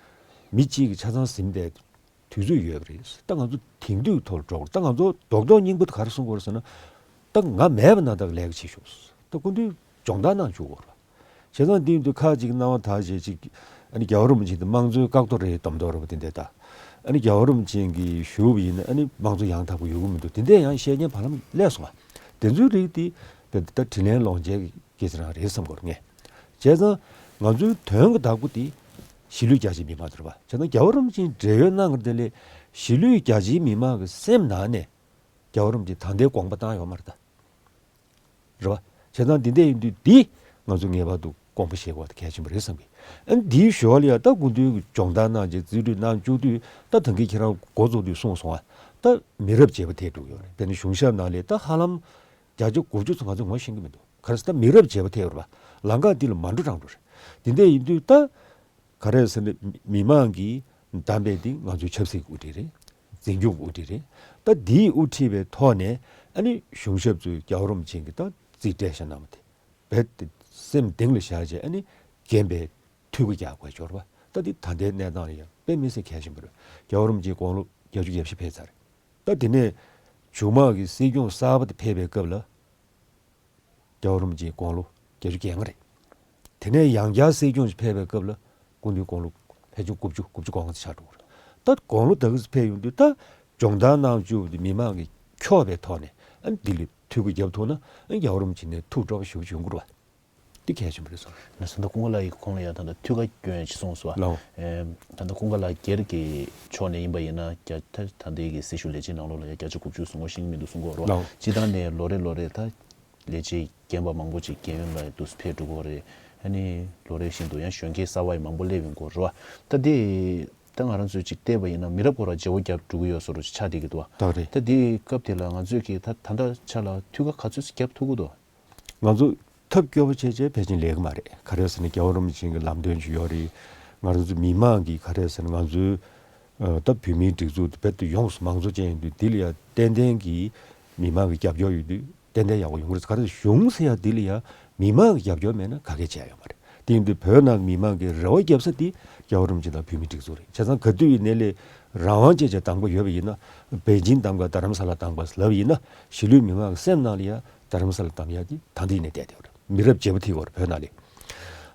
མི་གཅིག་གིས་ཆ་ཚང་ཟིན་པའི་དུས་ཚོད་ཡོད་པ་རེད། ད་ང་ཚོ་དེང་དུས་ཐོག་ལ་འགྲོ་དགོས། ད་ང་ཚོ་རྡོག་རྡོག་རྙིང་པ་དེ་ག་རེ་གསུང་དགོས་རེད་ཟེར་ན། ད་ང་མེད་པ་ན་ད་ལས་ཀ་བྱེད་ཤོག་ད་སྐུ་མདུན་སྦྱོང་བརྡར་གནང་བཅུག་དགོས་རེད། བྱས་ཙང་དེ་ཡིན་དུས་ཁ་ཅིག་སྣང་བ་དག་བྱས་ཅིག་ཨ་ནི་རྒྱལ་བ་རིན་པོ་ཆེ་འདི་དམངས་གཙོའི་བཀག་རྡོ་རེད་དམ་རྡོ་རེད་པ་དེ་འདྲ་ད། ཨ་ནི་རྒྱལ་བ་རིན་པོ་ཆེ་གིས་ཞུས་པ་ཡིན་ན་ཨ་ནི་དམངས་གཙོ་ཡང་དག་པ་ཡོང་གི་མི་འདུག་དེ་འདྲ་ཡང་བཤད་མཁན་བར་ལམ་སླེབས་སོང་བ། དེ་ཚོའི་རིགས་དེ་ད་དྲིན་ལན་ལོག་འཇལ་གྱི་སྐད་ཆ་རང་རེད་བསམ་གྱི་ཡོད་རེད་ངས། བྱས་ཙང་ང་ཚོའི་དོན་གྱི་བདག་པོ་དེ་གཞིས་ལུས་རྒྱ་ཆེའི་མི་མང་དེ་རེད་པ། བྱས་ཙང་རྒྱལ་བ་རིན་པོ་ཆེས་བགྲེས་ཡོལ་གནང་གི་དེ་ལས་གཞིས་ལུས་རྒྱ་ཆེའི་མི་མང་གི་སེམས་ནང་ནས་རྒྱལ་བ་རིན་པོ་ཆེ་ད་ལྟའི་དགོངས་པ་བཏང་ཡོད་མ་རེད་ད། རེད་པ། བྱས་ཙང་འདི་འདྲ་ཡིན་དུས་འདི་ང་ཚོ་ངེས་པར་དུ་དགོངས་པ་བཞེས་དགོས་པ་དེ་གལ་ཆེན་པོ་རེད་བསམ་གི། ཨ་ནི་འདིའི་ཞོར་ལ་ཡང་ད་སྐུ་མདུན་གྱི་སྦྱོང་བརྡར་གནང་རྗེས་རྩིས་སྤྲོད་གནང་བཅུག་དུས་ད་ད་གིན་ཁྱེད་རང་འགོ་བཙུགས་དུས་གསུངས་སོང་ཨ། ད་མི་རབས་བརྗེ་པོ་ཐེབས་འགྲོ་གི་ཡོད་རེད། དཔེར་ན་གཞུང་ཞབས་ནང་ལ་ད་ཧ་ལམ་བརྒྱ་ཆ་དགུ་བཅུ་ཚོ་ང་ཚོ་ངོ་ཤེས་ཀྱི་མི་འདུག་ག་རེ་ཟེར་ད་མི་རབས་བརྗེ་པོ་ཐེབས་ཡོད་རེད་པ། ལམ་ཁ་འདི་ལ་མ་འགྲོ་རང་འགྲོ་རེད། འདི་འདྲ་ཡིན་དུས་ད། ག་རེ་ཟེར་ན་མི་མང་གིས་བདམས་པའི་འདི་ང་ཚོའི་ཆབ་སྲིད་ཀྱི་དབུ་ཁྲིད་རེད། འཛིན་སྐྱོང་གི་དབུ་ཁྲིད་རེད། ད་འདིའི་དབུ་ཁྲིད་པའི་ཐོག་ནས་ཨ་ནི་གཞུང་ཞབས་ཚོས་རྒྱལ་བ་རིན་པོ་ཆེ་གི་ད་རྩིས་སྤྲད་བཞག་གནང་བ་དེ་རྦད་དེ་སེམས་གཏིང་ལ་བཞག་བྱས་ཨ་ནི་རྒན་པའི་ཐུགས་ཁུར་རྒྱག་དགོས་ཅོར་བ་ད་འདི་ད་ལྟའི་གནས་སྟངས་ལ་ཡང་དཔེ་མི་སྲིད་གལ་ཆེན་པོ་རེད། རྒྱལ་བ་རིན་པོ་ཆེའི་དགུང་ལོ་བརྒྱད་ཅུ་གྱ་བཞི་ཕེབས་ཚར་རེད། ད་དེ་ནས་གཞུང་དམངས་ཀྱི་སྲིད་སྐྱོང་གསར་པ་དེ་ཕེབས་པའི་སྐབས་ལ། རྒྱལ་བ་རིན་པོ་ཆེའི་དགུང་ལོ་བརྒྱད་ཅུ་གྱ་ལྔ་རེད། དེ་ནས་ཡང་བསྐྱར་སྲིད་སྐྱོང་ཞིག་ཕེབས་པའི་སྐབས་ལ་སྐུ་མདུན་དགུང་ལོ་ཕལ་ཆེར་དགུ་བཅུ་དགུ་བཅུ་གོ་ལྔ་ཙམ་ཆགས་འགྲོ་གི་རེད། ད་དགུང་ལོ་ད་ག་ཙམ་ཕེབས་ཡོང་དུས་ད་སྦྱོང་བརྡར་གནང་བཅུག་པ་དེ་མི་མང་གིས་འཁྱོག་པའི་ཐོག་ནས་ཨ་ནི་ལྡི་ལི་འཐུས་སྒོ་བརྒྱབ་ཐུབ་ན་ཨ་ནི་རྒྱལ་བ་རིན་པོ་ཆེ་ནས་ཐུགས་སྤྲོ་བ་ཞེ་པོ་ཅིག་ཡོང་གི་རེད་བ། འདི་གལ་ཆེན་པོ་རེད་བསམ། ལགས་སོ། ད་ཀུན་དགའ་ལགས་ཀྱིས་ཁོང་ལ་ཡང་ད་ལྟ་ཐུགས་ཁུར་སྐྱོན་ཅིག་གསུངས་སོང་བ། ལགས། ཨེམ། ད་ལྟ་ཀུན་དགའ་ལགས་སྒེར་གྱི་ཕྱོགས་ནས་ཡིན་པ་ཡིན་ན་རྒྱ་ད་ད་ལྟའི་གི་སྲི་ཞུ་ལས་བྱེད་ནང་ལོགས་ལ་ཡང་བརྒྱ་ཆ་དགུ་བཅུ་ཟིན་ངོ་ཤེས་ཀྱི་མི་འདུག་གསུང་གི་ཡོད་རེད་བ། ལགས། སྤྱིར་བཏང་ནས་ལོ་རེ་ལོ་རེ་ད་ལས་བྱེད་རྒན་པ་མང་པོ་ཅིག་རྒན་ཡོལ་ལ་འདུག་སེ་ཕེབས་འགྲོ་གི་ཡོད་རེད། ཨ་ནི་ལོ་རེ་བཞིན་དུ་ཡང་གཞོན་སྐྱེས་གསར་པ་ཡང་མང་པོ་སླེབས་ཡོང་གི་ཡོད་རེད་བ། ད་དེ་ད་ང་རང་ཚོས་ཅིག་བལྟས་པ་ཡིན་ན་མི་རབས་སྐོར་ལ་བརྗེ་པོ་བརྒྱབ་འགྲོ་གི་ཡོད་བཟོ་འདྲ་ཅིག་ཆགས་བསྡད་ཀྱི་འདུག་བ། ད་རེད། ད་དེའི་སྐབས་དེ་ལ་ང་ཚོས་ཀྱིས་ད་ད་ལྟ་ཆ་ལ་འཐུས་ཀ་ག་ཚོད་ཅིག་བརྒྱབ་ཐུབ་ཀྱི་འདུག་ང་ཚོ་ཐབས་སྐྱོ་པོ་བྱས་བྱས་ཕལ་ཆེར་ལས་ཀྱི་མ་རེད། ག་རེ་ཟེར་ན་རྒྱལ་བ་རིན་པོ་ཆེ་གི་ལམ་སྟོན་ཅིག་ཡོད་རེད། ང་རང་ཚོ་མི་མང་གིས་ག་རེ་ཟེར་ན་ང་ཚོའི་ཨ་ད་བོད་མིའི་སྒྲིག་འཛུགས་དེ་རྦད་དེ་ཡོངས་སུ་མང་གཙོ་ཅན་ཡིན་དུས་འདི་ལ་ཡང་ཏན་ཏན་གྱིས་མི་མང་གི་རྒྱབ་སྐྱོར་ཡོད་དུས་ཏན་ཏན་ཡག་པོ་ཡོང་གི་རེད། ག་རེ་གཞུང་ཟེར་ཡ་འདི་ལ་ཡང་མི་མང་གི་རྒྱབ་སྐྱོར་མེད་ན་ག་གེ་བྱས་ཡོད་མ་རེད། དེ་ཡིན་དུས་བོད་ནང་གི་མི་མང་གི་རེ་བ་བརྒྱབ་ས་དེ་རྒྱལ་བ་རིན་པོ་ཆེ་དང་བོད་མིའི་སྒྲིག་འཛུགས་རེད། བྱས་ཙང་ག་དུས་ཡིན་ནའི་ལས་རང་དབང་ཅན་གྱི་གདམ་ག་ཡོད་པ་ཡིན་ན་པེ་ཅིང་གདམ་ག་རྡ་རམ་ས་ལ་གདམ་ག་ལབ་ཡིན་ན་གཞིས་ལུས་མི་མང་གི་སེམས་ནང་ལ་ཡང་རྡ་རམ་ས་ལ་གདམ་ཡ་དེ་ད་ལྟ་ཡིན་ནའི་བསྡད་བསྡད་ཡོད་རེད། མི་རབས་བརྗེ་པོ་ཐེབས་ཡོད་རེད་བོད་ནང་ལ།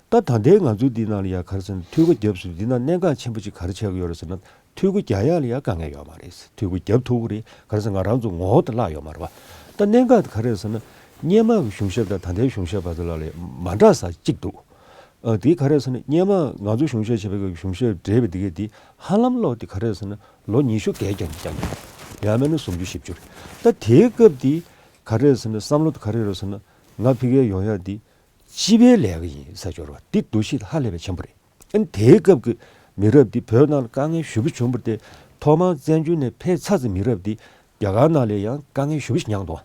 ད་ད་ལྟའི་ང་ཚོའི་འདི་ནང་ལ་ཡ་ག་རེ་ཟེར་ན་འཐུས་སྒོ་བརྒྱབ་ཟེར་དུས་འདི་ན་གནད་འགག་ཆེན་པོ་ཅིག་ག་རེ་ཆགས་ཀྱི་ཡོད་རེད་ཟེར་ན་འཐུས་སྒོ་རྒྱག་ཡ་ལ་ཡ་དཀའ་ངལ་ཡོད་མ་རེད། འཐུས་སྒོ་བརྒྱབ་ཐུབ་ཀྱི་རེད། ག་རེ་ཟེར་ང་རང་ཚོ་ངོ་བོ་དེ་བརླག་ཡོད་མ་རེད་བ། ད་གནད་འགག་དེ་ག་རེ་ཟེར་ན་སྔོན་མ་གི་གཞུང་ཞབས་དང་ད་ལྟའི་གཞུང་ཞབས་བར་དུ་ལ་ལས་མ་འདྲ་ས་གཅིག་འདུག་ཨ་དེ་ག་རེ་ཟེར་ན་སྔོན་མ་ང་ཚོ་གཞུང་ཞབས་བྱས་པའི་གཞུང་ཞབས་བགྲེས་པའི་དེ་གས་དེ་ཧ་ལམ་ལོ་དེ་ག་རེ་ཟེར་ན་ལོ་ཉི་ཤུ་བརྒལ་ཀྱང་ཀྱང་ ཡང་མིན་ན་སུམ་ཅུ་བཞི་བཅུ་རེད། ད་དེའི་སྐབས་དེ་ག་རེ་རེད་ཟེར་ན། བསམ་བློ་དེ་ག་རེ་རེད་ཟེར་ན། ང་ཕ་གིར་ཡོང་ཡག་དེ་སྤྱི་པའི་ལས་ཀ་ཡིན་ཟེར་འབྱོར་བ་དེ་འདུ་ཤེས་ཧ་ལས་པའི་ཆེན་པོ་རེད། ཨ་ནི་དེའི་སྐབས་ཀྱི་མི་རབས་འདི་བོད་ནང་ལ་དཀའ་ངལ་ཞེ་པོ་བྱུང་བ་དེ། ཐོག་མར་བཙན་བྱོལ་ནས་ཕེབས་ཚར་ཚེ་མི་རབས་འདི་རྒྱ་གར་ནང་ལ་ཡང་དཀའ་ངལ་ཞེ་པོ་ཞིག་མྱངས་འདུག།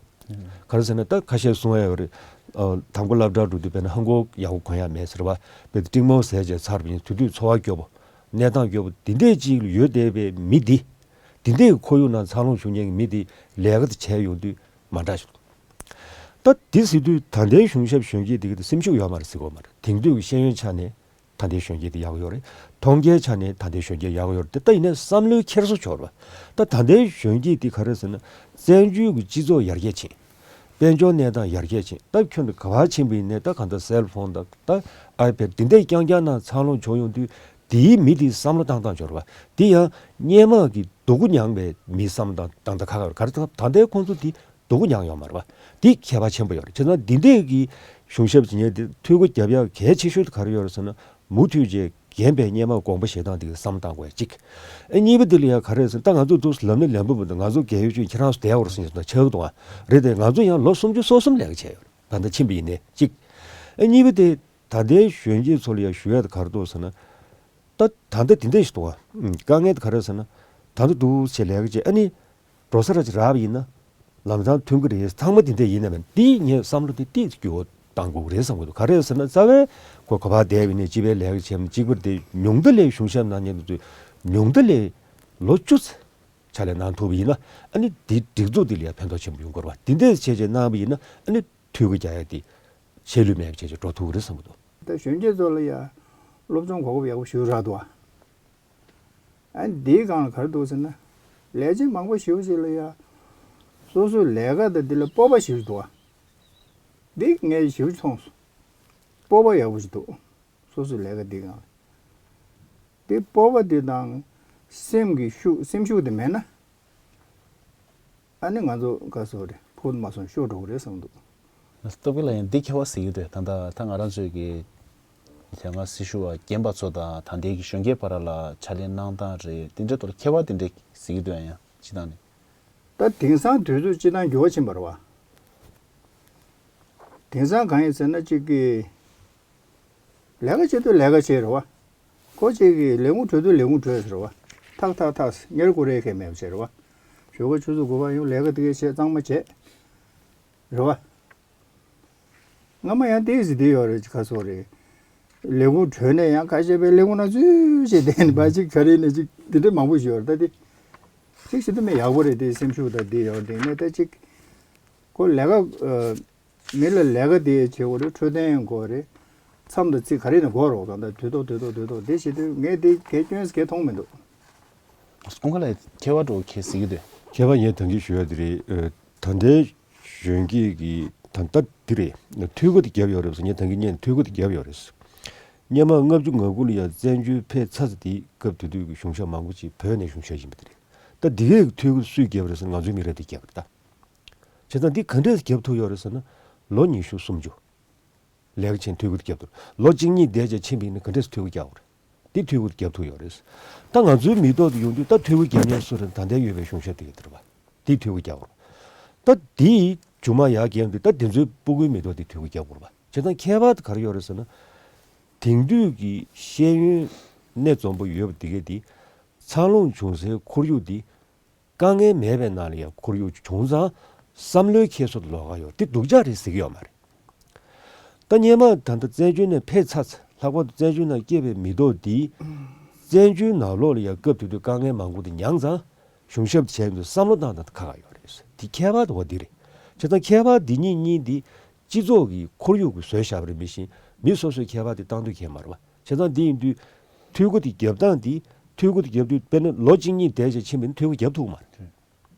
ག་རེ་ཟེར་ན། ད་ཁ་ཤས་གསུང་ཡ་ཡོད་རེད། ཨ། དང་པོ་སློབ་གྲྭར་འགྲོ་དུས་དཔེར་ན་ཧང་གོ་ཡག་པོ་གོན་ཡ་མེད་ཟེར་བ། དཔེ་ཏྲེང་མོ་ཟས་བྱས་ཚར་བ་ཡིན། དེ་དུས་འཚོ་བ་སྐྱོ་པོ། གནས་སྟངས་སྐྱོ་པོ་འདི་འདྲས་ཅིག་ལ་ཡོད་བསྡད་པའི་མི་འདི། འདི་འདྲས་ཀྱི་ཁོར་ཡུག་ནང་འཚར་ལོངས་བྱུང་མཁན་གྱི་མི་འདི་ལས་ཀ་དེ་བྱས་ཡོང་དུས་མ་འདྲ་ཞིག་འདུག། ད་འདི་ཟེར་དུས་ད་ལྟའི་གཞུང་ཞབས་གཞོན་སྐྱེས་འདི་གི་སེམས་ཤུགས་ཡོད་མ་རེད་ཟེར་གྱི་ཡོད་མ་རེད། དེང་དུས་ཀྱི་ཤེས་ཡོན་ཆ་ནས་ད་ལྟའི་གཞོན་སྐྱེས་འདི་ཡག་པོ་ཡོད་རེད། མཐོང་རྒྱའི་ཆ་ནས་ད་ལྟའི་གཞོན་སྐྱེས་ཡག་པོ་ཡོད་རེད། དེ་ད་ཡིན་ནའི་བསམ་བློའི་འཁྱེར་སོ་ཆོར་བ། ད་ད་ལྟའི་གཞོན་སྐྱེས་འདི་ག་རེ་ཟེར་ན། བཙན་བྱོལ་གྱི་སྤྱི་ཚོགས་ཡར་རྒྱས་ཕྱིན། དཔལ་འབྱོར་གནས་སྟངས་ཡར་རྒྱས་ཕྱིན། ད་ཁྱོན་དུ་ག་པར་ཕྱིན་པ་ཡིན་ནའི་ད་གང་ལྟར་སེལ་ཕོན་དང་ད་ཨའི་པེ་ཌི་འདི་འདྲས་རྐྱང་རྐྱང་ནང་འཚར་ལོངས་བྱུང་ཡོང་དུས། དེའི་མི་དེའི་བསམ་བློ་བཏང་སྟངས་འབྱོར་བ་དེ་ཡང་སྔོན་མ་གི་སྡུག་པོ་མྱངས་པའི་མིའི་བསམ་བློ་བཏང་སྟངས་ད་ཁ་ཁ་རེད། ག་རེ་ད་ད་ལྟའི་ཁོང་ཚོ་དེ་སྡུག་པོ་མྱངས་ཡོད་མ་རེད་པ། དེ་ཁྱད་པར་ཆེན་པོ་ཡོད་རེད། བྱས་ཙང་འདི་འདྲས་ཀྱི་གཞུང་ཞབས་ཀྱི་ངས་དེ་འཐུས་སྒོ་རྒྱབ་ཡག་གལ་ཆེ་ཤོས་དེ་ག་རེ་ཡོད་རེད་ཟེར་ན། མུ་མཐུད་བྱས་རྒན་པའི་སྔོན་མ་དགོངས་པ་བཞེས་སྟངས་དེ་གི་བསམ་བློ་བཏང་དགོས་གཅིག། ཨ། གཉིས་པ་དེ་ལ་ཡང་ག་རེ་ཟེར། ད་ང་ཚོ་འདུག་ལབ་ན་ལན་པོ་མི་འདུག། ང་ཚོ་རྒས་ཡོལ་ཅིག་ཁྱེད་རང་ཚོ་བསྡད་ཡོད་རེད་ཟེར་ནས་ཆགས་འདུག་ཨ། རེད་དེ། ང་ཚོ་ཡང་ལོ་སུམ་ཅུ་སོ་གསུམ་ལས་ཀ་བྱས་ཡོད་རེད། ད་ལྟ་ཕྱིན་པ་ཡིན་ནའི་གཅིག། ཨ། གཉིས་པ་དེ་ད་ལྟའི་གཞོན་སྐྱེས་ཚོ་ལ་ཡང་ཞུ་ཡ་དེ་ག་རེ་འདུག་ཟེར་ན། ད་ད་ལྟ་དེ་འདྲས་ཞིག་འདུག་ཨ། དཀའ་ངལ་དེ་ག་རེ་ཟེར་ན། ད་ལྟ་འདུག་བྱས་ལས་ཀ་བྱས། ཨ་ནི་འགྲོ་ས་ར་ཅིག་རག་པ་ཡིན་ན་ལམ་སང་ཐོན་གྱི་རེད། ཚང་མ་དེ་འདྲས་ཡིན་ནའི་མིན། དེ་ངས་བསམ་བློ་དེ་ཏིག་ཙམ་འགྱུར་བ་གཏང་དགོས་ཀྱི་རེད་བསམ་གྱི་འདུག། ག་རེ་ཟེར་ན། རྩ་བའི་ཁོ་ག་པར་བསྡད་པ་ཡིན་ནའི་སྤྱི་པའི་ལས་ཀ་བྱས་ན་གཅིག་པ་དེ་ཉུང་མཐའ་ལ་གཞུང་ཞབས་གནང་མཁན་དེ་ཚོས་ཉུང་མཐའ་ལ་ལོ་བཅུ་ཙམ་ཕྱག་ལས་གནང་ཐུབ་པ་ཡིན་ན། ཨ་ནི་དེ་སྒྲིག་འཛུགས་དེ་ལ་ཡང་ཕན་ཐོགས་ཆེན་པོ་ཡོང་གི་རེད་པ། དེ་འདྲས་བྱས་བྱས་གནང་བ་ཡིན་ན། ཨ་ནི་འཐུས་སྒོ་རྒྱག་ཡ་དེ་ཆད་ལུས་མེད་པ་བྱས་བྱས་འགྲོ་ཐུབ་ཀྱི་རེད་བསམ་གྱི་འདུག། ད་གཞོན་སྐྱེས་ཚོ་ལ་ཡང་སློབ་སྦྱོང་གོ་སྐབས་ཡག་པོ་ཞིག་རག་འདུག་ཨ། ཨ་ནི་འདིའི་སྒང་ལ་ག་རེ་འདུག་ཟེར་ན། ལས་བྱེད་མང་པོ་ཞེ་པོ་ཅིག་ལ་ཡ་སོ་སོའི་ལས་ཀ་དང་འདི་ལ་སྤོབས་པ་ཞེ་པོ་ཅིག་འདུག་ཨ། འདི་ངས་ཞེ་པོ་ཅིག་མཐོང་སོང་། སྤོབས་པ་ཡག་པོ་ཞིག་འདུག། སོ་སོའི་ལས་ཀ་འདིའི་སྒང་ལ། འདི་སྤོབས་པ་འདི་དང་སེམས་ཀྱི་ཤུགས། སེམས་ཤུགས་འདི་མེད་ན། ཨ་ནི་ང་ཚོ་ག་སོ་རེད། ཕུགས་མ་སོང་ཤོར་འགྲོ་གི་རེད་བསམ་འདུག། སྟོབས་རྒྱལ་ལགས། ཡང་འདི་ཁྱད་པར་གཟིགས་ཀྱི་འདུག། ད་ལྟ་ད་ང་རང་ཚོའི་གི་དེ་སྔ་སྲི་ཞུ་བ་རྒན་པ་ཚོ་དང་ད་ལྟའི་གི་གཞོན་སྐྱེས་བར་ལ་ཕྱག་ལས་གནང་སྟངས་རེད། དེ་འདྲའི་ཐོག་ལ་ཁྱད་པར་དེ་འདྲ་གཟིགས་ཀྱི་འདུག། ཡང་སྤྱིར་བཏང་ནས། ད་དེང་སང་དུས་ཚོད་སྤྱིར་བཏང་འགྱུར་བ་ཕྱིན་པ་རེད་པ། དེང་སང་གང་ཡིན་ཟེར་ན། གཅིག་གི་ལས་ཀ་བྱེད་དུས་ལས་ཀ་བྱེད་རེད་པ། ཁོ་གཅིག་གི་ལས་ཁུངས་གྲོལ་དུས་ལས་ཁུངས་གྲོལ་ཟེར་རེད་པ། ཐག་ཐག་ཐག་ཟེར། ཉེར་དགུ་རེ་གས་མེད་པ་བྱས་རེད་པ། ཞོགས་ཀ་ཆུ་ཚོད་དགུ་པ་ཡོང་། ལས་ཀ་དེ་གས་བྱས། གཙང་མ་བྱས་རེད་པ། སྔ་མ་ཡང་དེ་ཟེར་དེ་ཡོད་རེད། ག་སོ་རེད། ལས་ཁུངས་གྲོལ་ནས་ཡང་ཁ་ཤས་པའི་ལས་ཁུངས་ནང་འཛུལ་བྱས་བསྡད་ནས་པ། གཅིག་ག་རེ་ནས་གཅིག་དེ་འདྲ་མང་པོ་ཞིག་ཡོད་རེད། ད་དེ་གཅིག་བྱེད་དུ་མེད། ཡག་པོ་རེད། དེ་སེམས་ཤུགས་དང་དེ་ཡོད་རེད། དེ་ནས་ད་གཅིག་ཁོ་ལས་ཀ། ཨ། མི་ལ་ལས་ཀ་དེ་བྱེད་དགོས་རེད། འཕྲོད་བསྟེན་དགོས་རེད། མཚམས་དང་ཚིགས་ག་རེ་ནས་འགོར་རོགས་དང་། ད་དུས་ཐོག་དུས་ཐོག་དུས་ཐོག་དེ་བྱེད་དུས་ངས་དེ་གལ་སྐྱོན་གལ་མཐོང་མི་འདུག། ཀུན་དགའ་ལགས། ཁྱད་པར་འགྲོ་གལ་སྲིད་ཀྱི་འདུག། ཁྱད་པར་ངས་ད་གིན་ཞུ་ཡ་དེ་རེད། ཨ། ད་ལྟའི་གཞོན་སྐྱེས་ཀྱི་ད་ལྟ་འདི་རེད། འཐུས་སྒོ་དེ་བརྒྱབ་ཡོད་རེད་ཟེར། ངས་ད་གིན་ཉན། འཐུས་སྒོ་དེ་བརྒྱབ་ཡོད་རེད། སྔོན་མ་ལྔ་བཅུ་ང་དགུ་ལ་ཡང་བཙན་བྱོལ་ཕེབས་ཚར་ཚེ། དེའི་སྐབས་དེ་དུས་ཀྱི་གཞུང་ཞབས་མང་པོ་ཅིག་བོད་ནས་གཞུང་ཞབས་ཡིན་པ་དེ་རེད། ད་འདི་གའི་འཐུས་སྒོ་སུས་བརྒྱབ་རེད་ཟེར་ན། ང་ཚོའི་མི་རབས་དེ་བརྒྱབ་རེད་ད། བྱས་ཙང་འདི་ག་འདྲས་བརྒྱབ་ཐུབ་ཡོད་རེད་ཟེར་ན། ལོ་ཉི་ཤུ་སུམ་ཅུ་ལས་ཀ་བྱས་འཐུས་སྒོ་དེ་བརྒྱབ་ཐུབ། ལོ་གཅིག་གཉིས་བསྡད་བྱས་ཕྱིན་པ་ཡིན་ན་ག་འདྲས་སེ་འཐུས་སྒོ་རྒྱག་དགོས་རེད། འདི་འཐུས་སྒོ་དེ་བརྒྱབ་ཐུབ་ཡོད་རེད། ད་ང་ཚོའི་མི་ཐོག་དེ་ཡོང་དུས་ད་འཐུས་སྒོ་བརྒྱབ་མཁན་སུ་རེད། ད་ལྟའི་ཡོད་པའི་གཞུང་ཞབས་དེ་ག་དེ་རེད་པ། དེ་འཐུས་སྒོ་རྒྱག་དགོས་རེད། ད་དེ་མཇུག་མ་ཡར་བརྒྱབ་དུས་ད་དེ་ཚོའི་སྤུ་གུའི་མི་ཐོག་དེ་འཐུས་སྒོ་རྒྱག་དགོས་རེད་པ། བྱས་ཙང་ཁྱད་པར་དེ་ག་རེ་ཡོད་རེད་ཟེར་ན། དེང་དུས་ཀྱི་ཤེས་ཡོན་སྣེ་འཛོམས་པོ་ཡོད་པ་དེ་གས་དེ་འཚར་ལོངས་བྱུང་སའི་ཁོར་ཡུག་དེ་དཀའ་ངལ་མེད་པའི་ནང་ལ་ཡང་ཁོར་ཡུག་བྱུང་ཙང་། བསམ་བློའི་འཁྱེར་སོ་དེ་ལོགས་ཀ་ཡོད། དེ་སྡུག་ཅག་རེད་ཟེར་གྱི་ཡོད་མ་རེད། ད་སྔོན་མ་ད་ལྟ་བཙན་བྱོལ་ནས་ཕེབས་ཚར་ཚེ། ལྷག་པར་དུ་བཙན་བྱོལ་ནང་སྐྱེས་པའི་མི་ཐོག་དེ་བཙན་བྱོལ་ནང་ལོགས་ལ་ཡང་སྐབས་དེ་དུས་དཀའ་ངལ་མང་པོ་དེ་མྱངས་ཙང་། གཞུང་ཞབས་དེ་བྱས་ཡོང་དུས་བསམ་བློ་བཏང་སྟངས་དེ་ཁག་ཁག་ཡོད་རེད། དེ་ཁྱད་པར་དེ་འོ་དེ་རེད། བྱས་ཙང་ཁྱད་པར་འདི་གཉིས་གཉིས་འདི་སྤྱི་ཚོགས་ཀྱི་ཁོར་ཡུག་གིས་བཟོས་བཞག་པ་རེད། མི་གཞན་མི་སོ་སོས་ཁྱད་པར་དེ་བཏང་འདོད་ཁྱད་མ་རེད་པ། བྱས་ཙང་འདི་ཡིན་དུས་འཐུས་སྒོ་དེ་བརྒྱབ་སྟངས་དེ། འཐུས་སྒོ་དེ་བརྒྱབ་དུས་དཔེར་ན་ལོ་གཅིག་གཉིས་བསྡད་བྱས་ཕྱིན་པ་ཡིན་ན་འཐུས་སྒོ་བརྒྱབ་ཐུབ་ཀྱི་མ་རེད།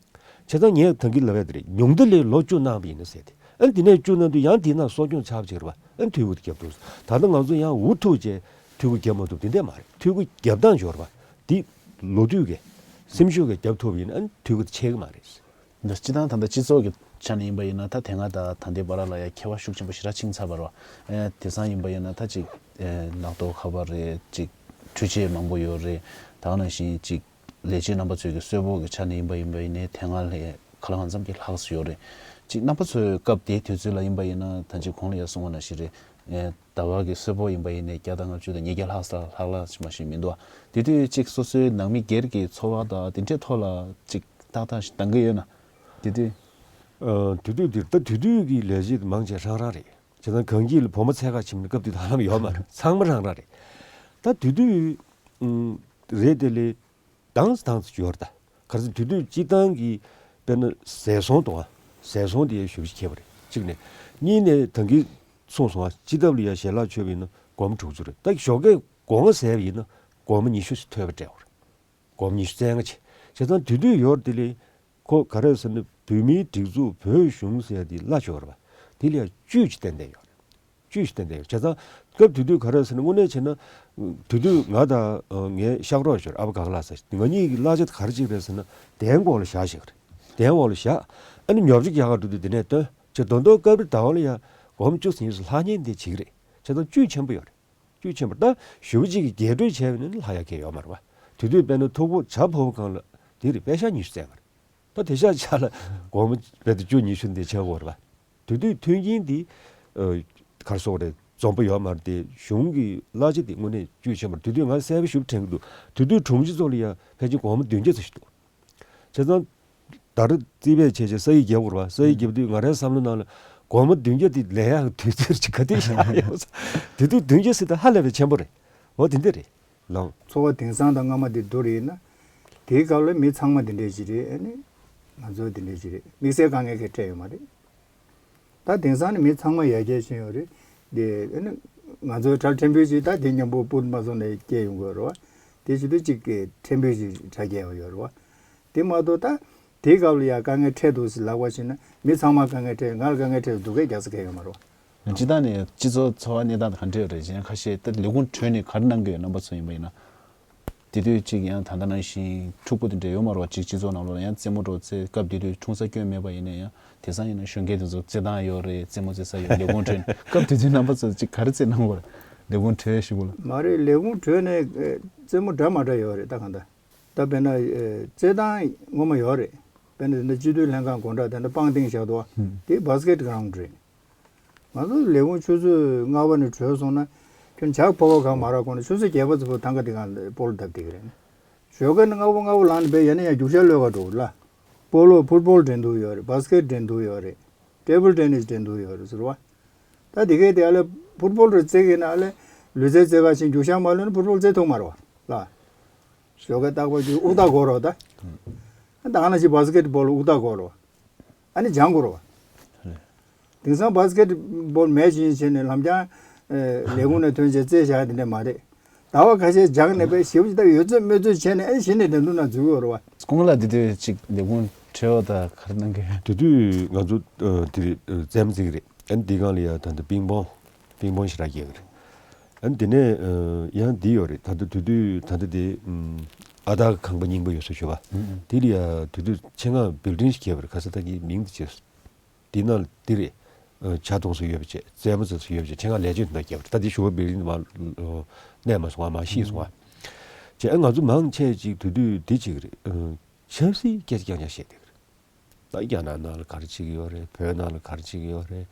བྱས་ཙང་ངས་ད་གིན་ལབ་ཡ་དེ་རེད། ཉུང་མཐའ་ལ་ལོ་བཅུ་གནང་བ་ཡིན་ན་ཟེར་ཏེ། ཨ་ནི་དེ་ནས་བཅུ་གནང་དུས་ཡང་དེའི་ནང་གསོ་སྐྱོང་ཚར་བ་བྱས་རེད་པ། ཨ་ནི་འཐུས་སྒོ་དེ་བརྒྱབ་ཐུབ། ད་ལྟ་ང་ཚོ་ཡང་འུ་ཐུག་བྱས་འཐུས་སྒོ་བརྒྱབ་མ་ཐུབ། དེ་འདྲས་མ་རེད། འཐུས་སྒོ་བརྒྱབ་སྟངས་འབྱོར་བ་དེ་ལོ་དུས་ཀྱི་སེམས་ཤུགས་ཀྱིས་བརྒྱབ་ཐུབ་པ་ཡིན་ན། ཨ་ནི་འཐུས་སྒོ་དེ་ཆད་ཀྱི་མ་རེད། འདི་སྤྱིར་བཏང་ད་ལྟ་སྤྱི་ཚོགས་ཀྱི་ཆ་ནས་ཡིན་པ་ཡིན་ན། ད་དེ་སྔ་དང་ད་ལྟའི་བར་ལ་ཡང་ཁྱད་པར་ཤུགས་ཆེན་པོ་ཞེ་དྲག་ཕྱིན་ཚར་བ་རེད། ཨེ། དེང་སང་ཡིན་པ་ཡིན་ན་ད་ཅིག་ཨེ། ལག་ཐོགས་ཁ་པར་རེད། ཅིག་འཕྲུལ་ཆས་མང་པོ་ཡོད་རེད། ད་ག་ནང་བཞིན་ཅིག་ ལས་བྱེད་རྣམ་པ་ཚོའི་གི་གསོལ་ཕོགས་ཀྱི་ཆ་ནས་ཡིན་པ་ཡིན་པ་ཡིན་ནའི་དེ་སྔ་ལས་ག་ལ་གང་འཚམ་གྱི་ལྷག་བསྡད་ཡོད་རེད། ཅིག་རྣམ་པ་ཚོའི་སྐབས་དེའི་དུས་ཚོད་ལ་ཡིན་པ་ཡིན་ན་ད་ཅིག་གོང་ལ་ཡ་གསུངས་པ་ནང་བཞིན་རེད། ཟླ་བ་གི་གསོལ་ཕོགས་ཡིན་པ་ཡིན་ནའི་བརྒྱ་དང་ལྔ་བཅུ་དང་ཉིས་བརྒྱ་ལྷག་ས་ལྷག་ལྷག་ཅིག་མ་ཞིག་མི་འདུག་དེ་དུས་ཅིག་སོ་སོའི་ནང་མི་སྒེར་གྱི་འཚོ་བ་དང་དེ་འདྲའི་ཐོག་ལ་ཅིག་ཏག་ཏག་ཞིག་འདང་གི་ཡོད་ན། དེ་དུས། ཨ། དེ་དུས་འདིར་ད་དེ་དུས་ཀྱི་ལས་བྱེད་མང་ཆེ་རང་རང་རེད། བྱས་ཙང་གངས་སྐྱིད་ལ་བུ་མོ་འཚོལ་ག་ཕྱིན་ན་སྐབས་དེ་དུས་ཧ་ལམ་ཡོད་མ་རེད། ཚང་མ་རང་རང་རེད། ད་དེ་དུས་ཨུམ་རེད་དེ་ལས་དྭངས་སུ་དྭངས་སུ་ཡོད་རེད། ད་ག་རེ་ཟེར་དུས་དེ་དུས་སྤྱིར་བཏང་གི་དཔེར་ན་ཟས་སོང་དང་ཟས་སོང་དེ་ཞུ་ཞིག་ཁྱད་པར་རེད། གཅིག་ནས། གཉིས་ནས་ད་གིན་གསུངས་སོང་ཨ། སྤྱི་ཐབ་ལ་ཡ་ཞལ་ལག་མཆོད་པ་ཡིན་ན་སྒོར་མོ་དྲུག་ཅུ་རེད། ད་ཞོགས་ཀས་སྒོ་ང་ཟས་པ་ཡིན་ན་སྒོར་མོ་ཉི་ཤུ་ཞིག་ཐོབ་པ་སྤྲད་དགོས་རེད། སྒོར་མོ་ཉི་ཤུ་རྩ་ལྔ་བྱས། བྱས་ཙང་དེ་དུས་ཡོད་དེ་ལས་ཁོ་ག་རེ་ཟེར་ན་བོད་མིའི་སྒྲིག་འཛུགས་བོད་གཞུང་ཟེར་ཡ་དེ་གླ་ཆོག་རེད་པ། དེ་ལ་ཡ་བཅུད་ཅིག་བསྟན་བསྡད་ཡོད་རེད། བཅུད་ཅིག་བསྟན་བསྡད་ཡོད། བྱས་ཙང་སྐབས་དེ་དུས་ག་རེ་ཟེར་ན་དངོས་གནས་བྱས་ན་དེ་དུས་ང་དང་ངའི་ཤག་གྲོགས་ཞོར་ཨ་ཕ་ག་ག་ལགས་ཟེར་ང་གཉིས་ཀྱི་གླ་ཆ་དེ་ག་རེ་གཅིག་རེད་ཟེར་ན་གདན་འོག་ལ་བཞག་བཞག་རེད། གདན་འོག་ལ་བཞག་ཨ་ནི་ཉོ་ཆ་རྒྱག་ག་འགྲོ་དུས་དེ་ནས་བཏོན། བྱས་དོན་དུ་སྐབས་རེ་ཟླ་བ་ལ་ཡ་སྒོར་མོ་བཅུ་ཟིན་ཡོད་ལྷག་ཉེས་དེ་བྱེད་ཀྱི་རེད། བྱས་ཙང་བཅུད་ཆེན་པོ་ཡོད་རེད། བཅུད་ཆེན་པོ། ད་ཞེ་པོ་ཅིག་གི་རྒྱས་སྤྲོས་བྱས་པ་ཡིན་ན་ལྷག་ཡ་གང་ཡང་ཡོད་མ་རེད་པ། དེ་དུས་དཔེར་ན་ཐུག་པོ་ཇ་ཕོར་པ་གང་ལ་དེ་རེད་པེ་ཤག་ཉི་ཤུ་རྩ་ལྔ་རེད། ད་དེ་ཤག་ཇ་ལ་སྒོར་མོ་རྦད་དེ་བཅུ་ཉི་ཤུ་འདི་ཆགས་ཀྱི་ཡོད་རེད་པ། དེ་དུས་མཐུན་རྐྱེན་འདི་ཨ་ག་རེ་ཟེར་དགོས་རེད། འཛོམས་པོ་ཡོད་མ་རེད་དེ། གཞུང་གི་གླ་ཆ་འདི་དངོས་གནས་བཅུད་ཆེན་པོ་རེད། དེ་དུས་ང་གསལ་པོ་ཞེ་པོ་དྲན་གྱི་འདུག་དེ་དུས་དྲུང་ཆེ་ཚོ་ལ་ཡ་ཕལ་ཆེར་སྒོར་མོ་བདུན་བརྒྱ་ཙམ་ཞིག་འདུག་བྱས་ཙང་། ད་རེས་རྩིས་པས་བྱས་བྱས་ས་ཡིག་བརྒྱབ་དགོས་རེད་པ། ས་ཡིག་བརྒྱབ་དུས་ང་རའི་བསམ་བློ་ནང་ལ་སྒོར་མོ་བདུན་བརྒྱ་དེ་ལེན་ཡག་དུས་ཚོད་ཅིག་ག་དུས་ཤར་ཡོང་ཟེར། དེ་དུས་བདུན་བརྒྱ་ཟེར་དུས་ཧ་ལས་པའི་ཆེན་པོ་རེད། འོ་དེ་འདྲ་རེད། ལགས། འཚོ་བ་དེང་སང་དང་སྔ་མ་དེ་བསྡུར་ཡིན་ན། དེའི་སྐབས་ལ་མི་ཚང་མ་དེ་འདྲས་ཞིག་རེད། ཨ་ནི་ང་ཚོ་དེ་འདྲས་ཞིག་རེད། དམིགས་བསལ་དཀའ་ངལ་གང་འཕྲད་ཡོད་མ་རེད། ད་དེང་སང་ནི་མི་ཚང་མ་ཡར་རྒྱས་ཕྱིན་ཡོད་རེད། དེ་ཨ་ནི་ང་ཚོའི་གྲྭ་ཕྲན་བུ་ཞིག་ད་དེ་མཉམ་པོ་སྤུན་མ་སོང་ནས་སྐྱེས་ཡོང་གི་ཡོད་རེད་པ། དེ་བྱེད་དུས་གཅིག་གི་ཕྲན་བུ་ཞིག་གྲྭ་སྐྱེས་ཡོང་ཡོད་རེད་པ། དེ་མ་གཏོགས་ད་དེའི་སྐབས་ལ་ཡ་དཀའ་ངལ་འཕྲད་འདུག་ཟེར་ལབ་པ་ཞིག་ན་མི་ཚང་མ་དཀའ་ངལ་འཕྲད། ང་ལ་དཀའ་ངལ་འཕྲད་སྡུག་སྐད་རྒྱག་ས་གང་ཡང་ཡོད་མ་རེད་པ། སྤྱིར་བཏང་ནས་སྤྱི་ཚོགས་འཚོ་བ་གནས་སྟངས་དེ་ག་འདྲ་ཡོད་རེད། གཞན་ཁ་ཤས་ད་ལས་ཁུངས་གྲོལ་ནས་ག་རེ་གནང་གི་ཡོད། རྣམ་པ་ཚོ་ཡིན་པ་ཡིན་ན། དེ་དུས་གཅིག་ཡང་ད་ལྟ་ནང་བཞིན་འཁྲུག་པོ་དེ་འདྲ་ཡོད་མ་རེད་པ། གཅིག་སྤྱི་ཚོགས་ནང་ལོགས་ལ་ཡང་རྩེད་མོ་འགྲོ་ཚེ་སྐབས་དེ་དུས་འཁྲུངས་ས་སྐྱོན་མེད་པ་ཡིན་ན་ཡང་དེང་སང་ཡིན་ན་གཞོན་སྐྱེས་དེ་ཚོ་རྩེད་ཐང་ཡོད་རེད། རྩེད་མོ་རྩེ་ས་ཡོད། ལས་ཁུངས་གྲོལ་ནས་སྐབས་དེ་དུས་རྣམ་པ་ཚོ་གཅིག་ག་རེ་རྩེད་གནང་དགོས་རེད། ལས་ཁུངས་གྲོལ་ཞིག་པོ་ལ། མ་རེད། ལས་ཁུངས་གྲོལ་ནས་ཨེ་རྩེད་མོ་འདྲ་མ་འདྲ་ཡོད་རེད། ད་གང་ལྟར་ད་དཔེར་ན་ཨེ་རྩེད་ཐང་ངོ་མ་ཡོད་རེད། དཔེར་ན་དེ་འདྲ་སྤྱི་འཐུས་ལྷན་ཁང་སྒོ་འགྲམ་དེ་འདྲ་སྤང་སྟེང་བཞག་འདུག་པ། དེ་བྷ་སི་ཀེད་གྷ་རའུན་ཌི་རེད། ང་ཚོ་ལས་ཁུངས་ཆུ་ཚོད་ལྔ་པ་ནས་གྲོལ་སོང་ན་ཁྱོད་ཇ་ཕོར་པ་གང་མ་རག་གོང་ནས་ཆུ་ཚོད་བརྒྱད་པ་ཙམ་པོ་ཐང་ག་དེ་གང་ལ་སྤོ་ལོ་ལྟ་བསྡད་ཀྱི་རེད། ཞོགས་ཀས་ནས་སྔ་པོ་སྔ་པོ་ལངས་ནས་བས་ཡར་ནས་ཡར་རྒྱུག་ཤར་གློད་ག་འགྲོ་གི་རེད་ལ། སྤོ་ལོ་ཕུཊ་བོལ་འགྲན་བསྡུར་ཡོད་རེད། བྷ་སི་ཀེད་འགྲན་བསྡུར་ཡོད་རེད། ཊེ་བལ་ཊེ་ནིས་འགྲན་བསྡུར་ཡོད་རེད་ཟེར་བ། ད་དེ་གས་དེ་ཨ་ལས་ཕུཊ་བོལ་རེ་རྩེ་གི་ན་ཨ་ལས་ལུས་རྩལ་རྩེ་ག་ཕྱིན་རྒྱུག་ཤར་མ་གློད་ན་ཕུཊ་བོལ་རྩེ་ཐུབ་མ་རེད་བ་ལ། ཞོགས་ཀས་རྟག་པར་རྒྱུག་དབུགས་ཐག་འགོར་རེད་བ་ད། ད་ག་ནང་བཞིན་བྷ་སི་ཀེད་བོལ་དབུགས་ཐག་འགོར་རེད་བ། ཨ་ནི་སྦྱང་དགོས་རེད་བ། དེང་སང་བྷ་སི་ཀེད་བོལ་མེ་ཆི་ཡིན་བྱས་ནས་ལམ་རྐྱང་ལས་ཁུངས་ནས་ཐོན་བྱས་རྩེ་བཞག་དེ་འདྲ་མ་རེད། ཟླ་བ་ཁ་ཤས་སྦྱངས་ནས་པས་ཞེ་པོ་ཅིག་ད་ཡོད་ཚོད་མེད་ཚོད་བྱས་ནས་ཨ་ནི་གཞི་ནས་འགྲན་བསྡུར་ནང་འཛུལ་ཡོད་རེད་བ། སྐུ་ངོ་ལགས་དེ་དུས་ཅིག་ལས་ཁུངས་གྲོལ་བ་དང་ག་རེ་གནང་གི། དེ་དུས་ང་ཚོ་ཨ་དེ་རེད་ཨ་རྩེད་མོ་རྩེ་གི་རེད། ཨ་ནི་དེའི་སྒང་ལ་ཡ་ད་ལྟ་པིང་པོང་པིང་པོང་ཞེ་དྲག་རྒྱག་གི་རེད། ཨ་ནི་དེ་ནས་ཨ་ཡང་འདི་ཡོད་རེད། ད་ལྟ་དེ་དུས་ད་ལྟ་དེ་ཨམ་ཨ་སྟག་གི་ཁང་པ་རྙིང་པ་ཡོད་ས་ཞུ་བ། ཨུ་ཨུ། དེ་ལ་ཡ་དེ་དུས་ཆེད་མངགས་བིལ་ཌིང་ཞིག་བརྒྱབ་པ་རེད། ཁ་སང་ད་གི་མིང་དེ་བརྗེད་སོང་། དེ་ནང་ལ་དེ་རེད། ཨ་ཇ་འཐུང་ས་ཡོད་པ་བྱས། རྩེད་མོ་རྩེ་ས་ཡོད་པ་བྱས། ཆེད་མངགས་ལས་བྱེད་དེ་འདྲ་བརྒྱབ་པ་རེད། ད་དེ་ཞུ་བ་བིལ་ཌིང་དེ་མར་གནས་མ་སོང་བ། མར་ཤི་སོང་བ། བྱས་ཨ་ང་ཚོ་མང་ཆེ་ཅིག་དེ་དུས་འདི་བྱེད་ཀྱི་རེད། ཨ་ཆབ་སྲིད་སྐད་ཆ་རྐྱང་རྐྱང་བཤད་བསྡད་ཀྱི་རེད། ད་རྒྱ་ནག་ནང་ལ་ག་རེ་བྱེད་ཀྱི་ཡོད་རེད། བོད་ནང་ལ་ག་རེ་བྱེད་ཀྱི་ཡོད་རེད།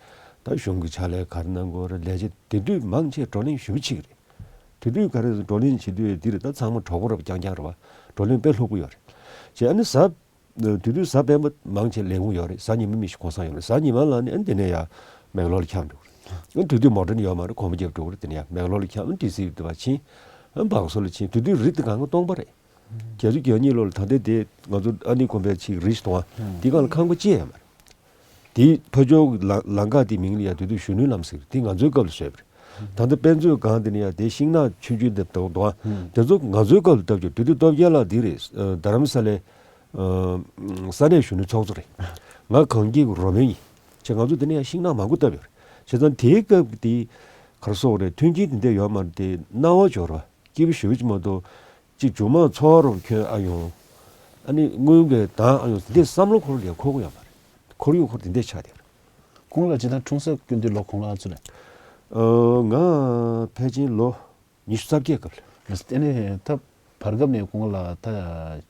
ད་གཞུང་གི་ཕྱག་ལས་ག་རེ་གནང་གི་ཡོད་རེད། ལས་བྱེད་དེ་དུས་མང་ཆེ་བགྲོ་གླེང་ཞེ་པོ་བྱེད་ཀྱི་རེད། དེ་དུས་ག་རེ་བགྲོ་གླེང་བྱེད་དུས་འདི་རེད། ད་ཚང་མ་གྲོགས་པོ་རེད་པ། རྐྱང་རྐྱང་རེད་པ། བགྲོ་གླེང་དཔེ་ལྷུག་པོ་ཡོད་རེད། བྱས་ཨ་ནི་གཟའ་དེ་དུས་གཟའ་སྤེན་པ་མང་ཆེ་ལས་ཁུངས་ཡོད་རེད། གཟའ་ཉི་མ་མི་ཞིག་གུང་སེང་ཡོད་རེད། གཟའ་ཉི་མ་ལ་ནི་ཨ་ནི་དེ་ནས་ཡར་མེག་ལོར་ལ་འཁྱམས་འགྲོ་གི་རེད། ཨ་ནི་དེ་དུས་མོ་ཊ་ནི་ཡོད་མ་རེད། གོམ་པ་རྒྱབ་འགྲོ་གི་རེད། དེ་ནས་ཡར་མེག་ལོར་ལ་འཁྱམས། ཨ་ནི་ཌི་སི་དེ་བ་ཕྱིན། ཨ་ནི་བང་སོ་ལ་ཕྱིན། དེ་དུས་རི་དེ་སྒང་ག་སྟོང་པ་རེད། བརྒྱད་ཅུ་གྱ་གཉིས་ལོ་ལ་ད་ལྟའི་དེ་ང་ཚོ་ཨ་ནི་དགོན་པའི་ཆེད་རི་ཞིག་མཐོང་བ། དེ་སྒང་ལ་ཁང་པ་གཅིག་ཡང་མ་རེད། དེའི་ཕ་ཇོ་ལ་ལམ་ཁ་དེའི་མིང་ལ་ཡ་དེ་དུས་གཞོན་ནུའི་ལམ་ཟེར། དེ་ང་ཚོའི་སྐབས་ལ་བཟོས་པ་རེད། ད་ལྟ་དཔེ་མཛོད་སྒང་དེ་ནས་ཡ་དེ་ཤིང་ནགས་ཆུང་ཆུང་དེ་འདུག་ག་དེ་ཚོ་ང་ཚོའི་སྐབས་ལ་བཏབ་རྒྱུ། དེ་དུས་སྟོབས་རྒྱལ་ལགས་དེ་རེད། རྡ་རམ་ས་ལའི་ས་གནས་གཞོན་ནུའི་ཚོགས་གཙོ་རེད། ང་གངས་སྐྱིད་ཀྱི་རོལ་མོའི་ཡིན། བྱས་ང་ཚོ་དེ་ནས་ཡ་ཤིང་ནགས་མང་པོ་བཏབ་ཡོད་རེད། བྱས་ཙང་དེའི་སྐབས་ཀྱི་དེ་ག་རེ་ཟེར་དགོས་རེད། མཐུན་རྐྱེན་དེ་འདྲ་ཡོད་མ་རེད་དེ། སྣང་བ་འབྱོར་བ། སྐྱིད་པོ་ཞེ་པོ་ཅིག་མ་གཏོགས། གཅིག་མཇུག་མ་འཚོ་བ་རོགས་ཁྱོན་ཨ་ཡོང་། ཨ་ནི་དངུལ་གྱི་དང་ཨ་ཡོང་། དེ་འདྲའི་བསམ་བློ་འཁོར་ཡ་འཁོར་གི་ཡོད་མ་རེད། ཁོར་ཡུག་འཁོར་དེ་འདྲས་ཆགས་བསྡད་ཡོད་རེད། ཁོང་ལ་ཇི་ལྟར་འཁྲུངས་ས་སྐུ་མདུན་ལོ་གང་ལ་ཚོད་རེད། ཨ་ང་ཕལ་ཆེར་ལོ་ཉི་ཤུ་རྩ་བརྒྱད་སྐབས་ལ། ཨ་ནི་ད་བར་སྐབས་ནས་ཁོང་ལ་ད་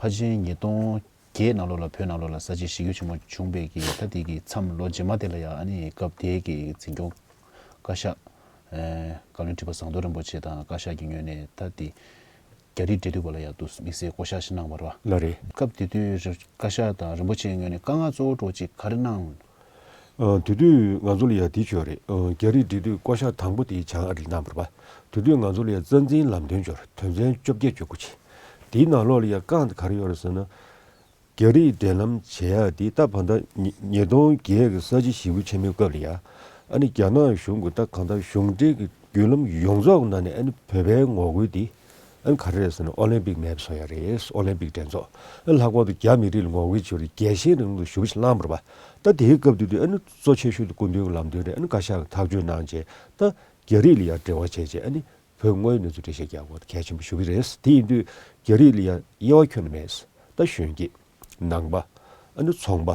ཕལ་ཆེར་ཉིས་སྟོང་བརྒྱད་ནང་ལོགས་ལ་བོད་ནང་ལོགས་ལ་ས་བྱི་ཞི་རྒོལ་ཆེན་མོ་བྱུང་བའི་གི་ད་དེ་གི་མཚམས་ལོ་རྗེས་མ་དེ་ལ་ཡང་ཨ་ནི་སྐབས་དེའི་གི་འཛིན་སྐྱོང་བཀའ་ཤག་ཨེ་བཀའ་བློན་ཁྲི་པ་ཟམ་གདོང་རིན་པོ་ཆེ་དང་བཀའ་ཤག་གི་ངོས་ནས་ད་དེ་རྒྱ་རིགས་འབྲེལ་མཐུད་པ་ལ་ཡང་དུ་དམིགས་བསལ་བསྐོ་བཞག་ཞིག་གནང་བ་རེད་བ། ལགས་རེད། སྐབས་དེ་དུས་བཀའ་ཤག་དང་རིན་པོ་ཆེའི་ངོས་ནས་དཀའ་ངལ་གཙོ་བོ་འདྲ་བོ་ཅིག་ག་རེ་གནང་། ཨ། དེ་དུས་ང་ཚོ་ལ་ཡ་དེ་བྱོས་རེད། ཨ། རྒྱ་རིགས་འབྲེལ་མཐུད་བསྐོ་བཞག་དང་པོ་དེ་བྱང་ཨ་རིར་གནང་བ་རེད་པ། དེ་དུས་ང་ཚོ་ལ་ཡ་རྩ་འཛིན་ལམ་སྟོན་འབྱོར་དོན་ཚན་བཅོ་བརྒྱད་བཅུ་དགུ་བྱས། དེའི་ནང་ལོགས་ལ་ཡ་རྐང་དེ་ག་རེ་ཡོད་རེད་ཟེར་ན། རྒྱ་རིགས་འབྲེལ་ལམ་བྱེད་ཡ་དེ་ད་བར་ད་ཉིས་ཉིས་སྟོང་བརྒྱད་ཀྱི་ས་བྱི་ཞི་རྒོལ་ཆེན་མོའི་སྐབས་ལ་ཡ། ཨ་ནི་རྒྱ་ནག་གཞུང་གི་ད་གང་ལྟར་གཞུང་འབྲེལ་གྱི་བརྒྱུད་ལམ་ཡོངས་རྫོགས་ནང་ནས་ཨ་ནི་བོད་པའི་ངོ་རྒོལ་དེ། ཨ་ནི་ག་རེ་རེད་ཟེར་ན་ཨོ་ལིམ་པིག་མེབ་བཟོ་ཡ་རེད། ཨོ་ལིམ་པིག་འགྲན་ཚོགས། ཨ་ནི་ལྷག་པར་དུ་རྒྱ་མི་རིགས་ལ་ངོ་རྒོལ་བྱེད་པར་རྒྱལ་ཞེན་རིང་ལུགས་ཤུགས་ཆེ་བསླངས་པ་རེད་པ། ད་དེའི་སྐབས་དེ་དུས་ཨ་ནི་གཙོ་ཆེ་ཤོས་དེ་སྐུ་མདུན་གྱི་ལམ་སྟོན་རེད། ཨ་ནི་བཀའ་ཤག་གིས་ཐག་གཅོད་གནང་རྗེས་ད་རྒྱ་རིགས་ལ་ཡང་འབྲེལ་བ་བྱས་རྗེས་ཨ་ནི་བོད་དངོས་ཡོད་གནས་ཚུལ་འགྲེལ་བཤད་རྒྱག་དགོས་གལ་ཆེན་པོ་ཞུ་གི་རེད། དེ་ཡིན་དུས་རྒྱ་རིགས་ལ་ཡང་དབྱེ་བ་ཁྱོན་ནས་མེད། ད་གཞོན་སྐྱེས། ནང་པ། ཨ་ནི་ཚོང་པ།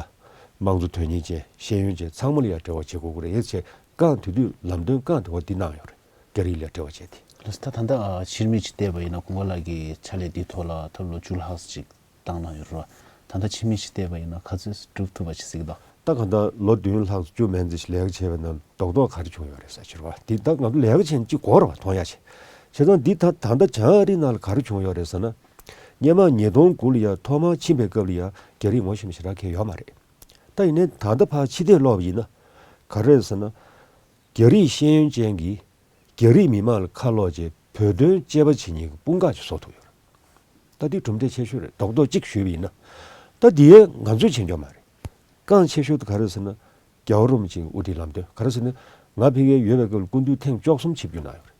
དམངས་གཙོ་དོན་གཉེར་ཅན་ཤེས་ཡོན་ཅན་ཚང་མ་ལ་ཡང་འབྲེལ་བ་བྱེད་དགོས་ཀྱི་རེད་ཅེས་རྐང་དེ་དུས་ལམ་སྟོན་རྐང་དེ་བ་འདི་གནང་ཡོད་རེད། རྒྱ་རིགས་ལ་འབྲེལ་བ་བྱས་ཏེ། ལགས་སོ། ད་ད་ལྟ་ཕྱིར་མིག་ཅིག་བལྟས་པ་ཡིན་ན་ཀུན་དགའ་ལགས་ཀྱིས་ཕྱག་ལས་འདིའི་ཐོག་ལ་ད་ལོ་བཅུ་ལྷག་ཙམ་ཅིག་བཏང་གནང་ཡོད་རེད་བ། ད་ལྟ་ཕྱིར་མིག་ཅིག་བལྟས་པ་ཡིན་ན་ག་ཚོད་གྲུབ་ཐུབ་པ་ཅིག་གཟིགས་ཀྱི་འདུག་ད་གང་ལྟར་ལོ་བདུན་ལྷག་བཅུ་མན་ཙམ་ཞིག་ལས་ཀ་བྱས་པ་ན་རྡོག་རྡོག་ག་རེ་བྱུང་ཡོད་རེད་ཟེར་ཕྱིར་བ་འདི་ད་ང་ཚོ་ལས་ཀ་བྱས་ན་གཅིག་དགོས་རེད་བ། མཐོང་ཡ་བྱས། བྱས་ཙང་འདི་ད་ད་ལྟ་བྱང་ཨ་རིའི་ནང་ལ་ག་རེ་བྱུང་ཡོད་རེད་ཟེར་ན། སྔོན་མ་ཉིས་སྟོང་དགུ་ལ་ཡ་ཐོག་མར་ཕྱིན་པའི་སྐབས་ལ་ཡ་རྒྱ་རིགས་ངོ་ཤེས་པ་ཞེ་དྲག་གང་ཡང་ཡོད་མ་རེད། ད་ཡིན་ནའི་ད་ལྟ་ཕར་ཕྱི་བལྟས་ཀློག་པ་ཡིན་ན། ག་རེ་རེད་ཟེར་ན། རྒྱ་རིགས་ཤེས་ཡོན་ཅན་གྱིས་རྒྱ་རིགས་མི་མང་ལ་ཁ་ལོག་བྱས་བོད་དོན་དཔྱད་པ་བྱེད་མཁན་གྱི་དཔུང་ཁག་ཅིག་བཟོ་ཐུབ་ཡོད་རེད། ད་འདི་གྲུབ་འབྲས་ཆེ་ཤོས་རེད། རྡོག་རྡོག་གཅིག་ཞུས་པ་ཡིན་ན། ད་འདི་ཡས་ང་ཚོས་བྱེད་རྒྱུ་མ་རེད། རྐང་ཆེ་ཤོས་དེ་ག་རེ་ཟེར་ན། རྒྱལ་བ་རིན་པོ་ཆེའི་དབུ་ཁྲིད་ལམ་སྟོན་ག་རེ་ཟེར་ན། ང་ཕ་གིར་ཡོད་པའི་སྐབས་ལ་སྐུ་མདུན་ཐེངས་བཅུ་གསུམ་ཆིབས་བསྒྱུར་གནང་ཡོད་རེད།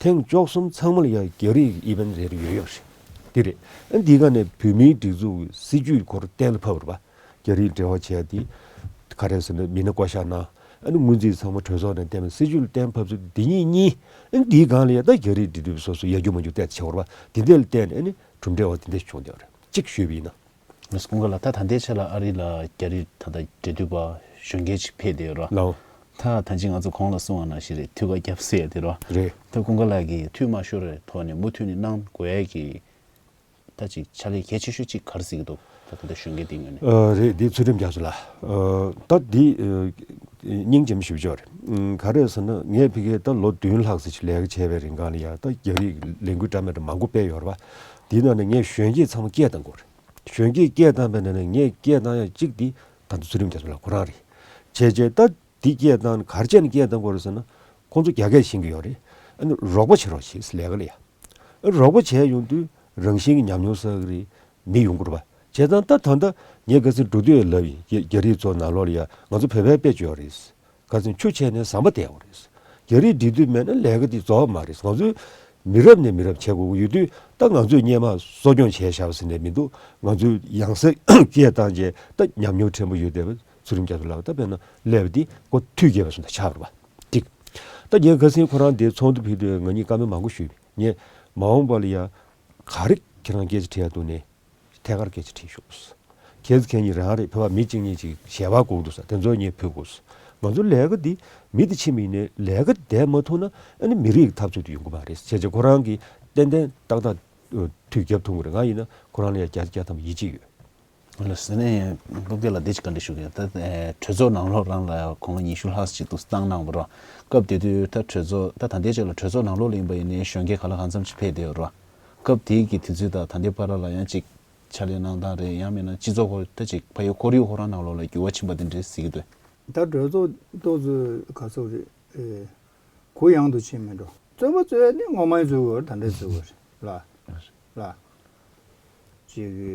ཐེངས་བཅུ་གསུམ་ཚང་མ་ལ་ཡང་རྒྱ་རིགས་ཀྱི་དབྱེ་བ་རེ་རེ་ཡོད་ཡོད་རེད། འདི་རེད། ཨ་འདིའི་སྒང་ནས་བོད་མིའི་སྒྲིག་འཛུགས་ཀྱི་སྲིད་ཇུས་ཁོ་རང་གཏན་ལ་ཕབ་རེད་པ། རྒྱ་རིགས་འབྲེལ་བ་བྱས་ཏེ། ག་རེ་ཟེར་ན་མི་སྣ་བསྐོ་བཞག་གནང་། ཨ་ནི་སྔོན་རྩིས་ཚང་མ་གྲོས་ཚོགས་ནས་བཏོན་པའི་སྲིད་ཇུས་ལ་གཏན་ཕབ་ཚུལ་འདི་གཉིས་གཉིས། ཨ་ནི་འདིའི་སྒང་ལ་ཡང་ད་རྒྱ་རིགས་འབྲེལ་མཐུད་པ་སོ་སོ་ཡར་རྒྱུག་མར་རྒྱུག་བལྟས་ཏེ་བྱེད་དགོས་རེད་པ། འདི་འདྲ་ལ་བརྟེན་ནས་ཨ་ནི་གྲུབ་འབྲས་བ་འདི་འདྲ་བྱུང་བསྡད་པ་རེད། གཅིག་ཞུས་པ་ཡིན་ན། མི་སྐུ་ངོ་ལགས། ད་ད་ལྟའི་ཆ་ལ་ཨ་རི་ལ་རྒྱ་རིགས་ད་ལྟ་འབྲེལ་མཐུད་པ་གཞོན་སྐྱེས་ཅིག་ཕེབས་བསྡད་ཡོད་རེད། ལགས། ད་ད་ཅི་ང་ཚོ་གོང་ལ་གསུངས་པ་ནང་བཞིན་རེད། འཐུས་ཀ་བརྒྱབ་ཟེར་ཡ་དེ་རེད། རེད། ད་སྐུ་ངོ་ལགས་ཀྱིས་འཐུས་མ་ཤོར་བའི་ཐོག་ནས་མུ་མཐུད་ནས་གནང་དགོས་ཡ་གི་ད་ཅིག་ཕྱག་ལས་གལ་ཆེ་ཤོས་ཅིག་ག་རེ་གཟིགས་ཀྱི་འདུག་ད་ད་ལྟ་གཞོན་སྐྱེས་དེའི་ངོས་ནས། ཨ། རེད། འདི་ཚུལ་ཁྲིམས་རྒྱ་མཚོ་ལགས། ཨ། ད་འདི་ཨ་སྙིང་རྗེ་མོ་ཞེ་པོ་ཅིག་རེད། ཨ། ག་རེ་ཟེར་ན་ངས་ཕ་གིར་ད་ལོ་བདུན་ལྷག་ཙམ་ཅིག་ལས་ཀ་བྱས་པའི་རིང་གང་ལ་ཡ་ད་རྒྱ་རིགས་ལས་འགུལ་འདྲ་མི་འདྲ་མང་པོ་སྤེལ་ཡོད་རེད་པ། དེའི་ནང་ནས་ངས་གཞོན་སྐྱེས་ཚང་མ་སྐད་བཏང་དགོས་རེད། གཞོན་སྐྱེས་སྐད་བཏང་པའི་ནང་ནས་ངས་སྐད་བཏང་ཡ་གཅིག་འདི་ད་ལྟ་ཚུལ་ཁྲིམས་རྒྱ་མཚོ་ལགས་ཁོ་རང་རེད། བྱས་རྗེས་ད་འདི་སྐད་བཏང་ནས་ག་རེ་བྱས་ནས་སྐད་བཏང་དགོས་རེད་ཟེར་ན། ཁོང་ཚོ་རྒྱ་སྐད་ཤེས་ཀྱི་ཡོད་རེད། ཨ་ནི་རོགས་པ་བྱེད་རོགས་བྱེད་ཟེར་ལས་ཀ་ལ་ཡ། ཨ་ནི་རོགས་པ་བྱས་ཡོང་དུས་རང་བཞིན་གྱི་ཉམས་མྱོང་བསགས་ཀྱི་རེད། མི་ཡོང་གི་རེད་པ། བྱས་ཙང་ད་ད་ལྟ་ངས་ཁ་སང་འགྲོ་དུས་ལབ་ཡིན། རྒྱ་རྒྱ་རིགས་ཚོ་ནང་ལོགས་ལ་ཡ་ང་ཚོ་བོད་པའི་དཔེ་ཅིག་ཡོད་རེད། ཁ་སང་ཆུ་ཆད་ནས་ཟམ་པ་བསྡད་ཡོད་རེད། རྒྱ་རིགས་འབྲེལ་མཐུད་མེད་ན་ལས་ཀ་འདི་རྫོགས་པ་མ་རེད། ང་ཚོའི་མི་རབས་ནས་མི་རབས་བྱེད་དགོས་ཀྱི་ཡོད་དུས་ད་ང་ཚོས་སྔོན་མ་གསོ་སྐྱོང་བྱས་བཞག་པ་ཟེར་ནས་མི་འདུག་ང་ཚོས་ཡང་སེ་སྐད་བཏང་རྗེས་ད་ཉམས་མྱོང་ཕྲན་བུ་ཡོད་བསྡད་པ་ཚུལ་ཁྲིམས་རྒྱ་མཚོ་ལགས་ད་དཔེར་ན་སླེབས་པ་འདི་ཁོ་དུས་བརྒྱད་པ་སོང་ད་ཆགས་པ་རེད་པ། ཅིག་ད་ངས་ཁ་སང་ཁོ་རང་འདིར་ཚོགས་འདུ་ཕེབས་དུས་ང་གཉིས་བཀའ་མོལ་མང་པོ་ཞུས་པས། ངས་མ་འོངས་པ་ལ་ཡ་ག་རེ་ཁྱེད་རང་སྐད་ཆ་དྲི་ཡ་འདུག་ནས། ཐད་ཀར་སྐད་ཆ་དྲིས་ཤོག་ཁྱེད་ཚོ་ཁྱེད་གཉིས་རང་རེད། བོད་པ་མི་གཅིག་གཉིས་ཅིག་ཞལ་པར་དགོས་འདུག་ས་དེ་ཚོ་ངས་ཕུལ་དགོས། ང་ཚོ་ལས་ཀ་འདི་མི་དེ་ཕྱིན་པ་ཡིན་ནའི་ལས་ཀ་བསྡད་མ་ཐུབ་ན་ཨ་ནི་མི་རིགས་ཀྱི་འཐབ་རྩོད་དེ་ཡོང་གི་མ་རེད། བྱས་རྗེས་ཁོ་རང་གིས་ཏན་ཏན་ཏག་ཏག་དུས་རྒྱབ་ཐུབ་ཀྱི་རེད། ང་ཡིན་ན་ཁོ་རང་ལ་ཡ་བརྒྱ་ཆ་བརྒྱ་ཐམ་པ་ཡིད་ཆེས་ཡོད། ལགས་སོ། ནས་སློབ་དགེ་ལགས་འདི་ཅིག་བཀའ་འདྲི་ཞུ་གི་ཡོད། ད་ཨེ་གྲོས་ཚོགས་ནང་ལོགས་རང་ལ་གོང་ལོ་ཉི་ཤུ་ལྷག་ཅིག་ཏུ་བཏང་གནང་བ་རེད། སྐབས་དེ་དུས་ད་གྲོས་ཚོགས་ད་ད་ལྟའི་ཆ་ལ་གྲོས་ཚོགས་ནང་ལོགས་ལ་ཡིན་པ་ཡིན་ནའི་གཞོན་སྐྱེས་ག་ལ་གང་འཚམ་ཅིག་ཕེབས་བསྡད་ཡོད་རེད། སྐབས་དེའི་གི་དུས་ཚོད་དང་ད་ལྟའི་བར་ལ་ཡང་ཅིག་ཕྱག་ལས་གནང་སྟངས་རེད། ཡང་མིན་ན་སྤྱི་ཚོགས་ཁོ་ད་ཅིག་ཕ་ཡུལ་ཁོར་ཡུག་ཁོ་རང་ནང་ལོགས་ལ་འགྱུར་བ་ཕྱིན་པ་དེ་འདྲས་གཟིགས་ཀྱི་འདུག་ད་གྲོས་ཚོགས་ཏོག་ཙམ་ག་ཚོད་རེད། ཨེ། གུ་ཡངས་དུ་ཕྱིན་མེད་འགྲོ། རྩོད་པ་རྩོད་ནི་ངོ་མ་རྩོད་དགོས་རེད། ད་འདྲས་རྩོད་དགོས་རེད་ལ། ལ། ཅིག་གི་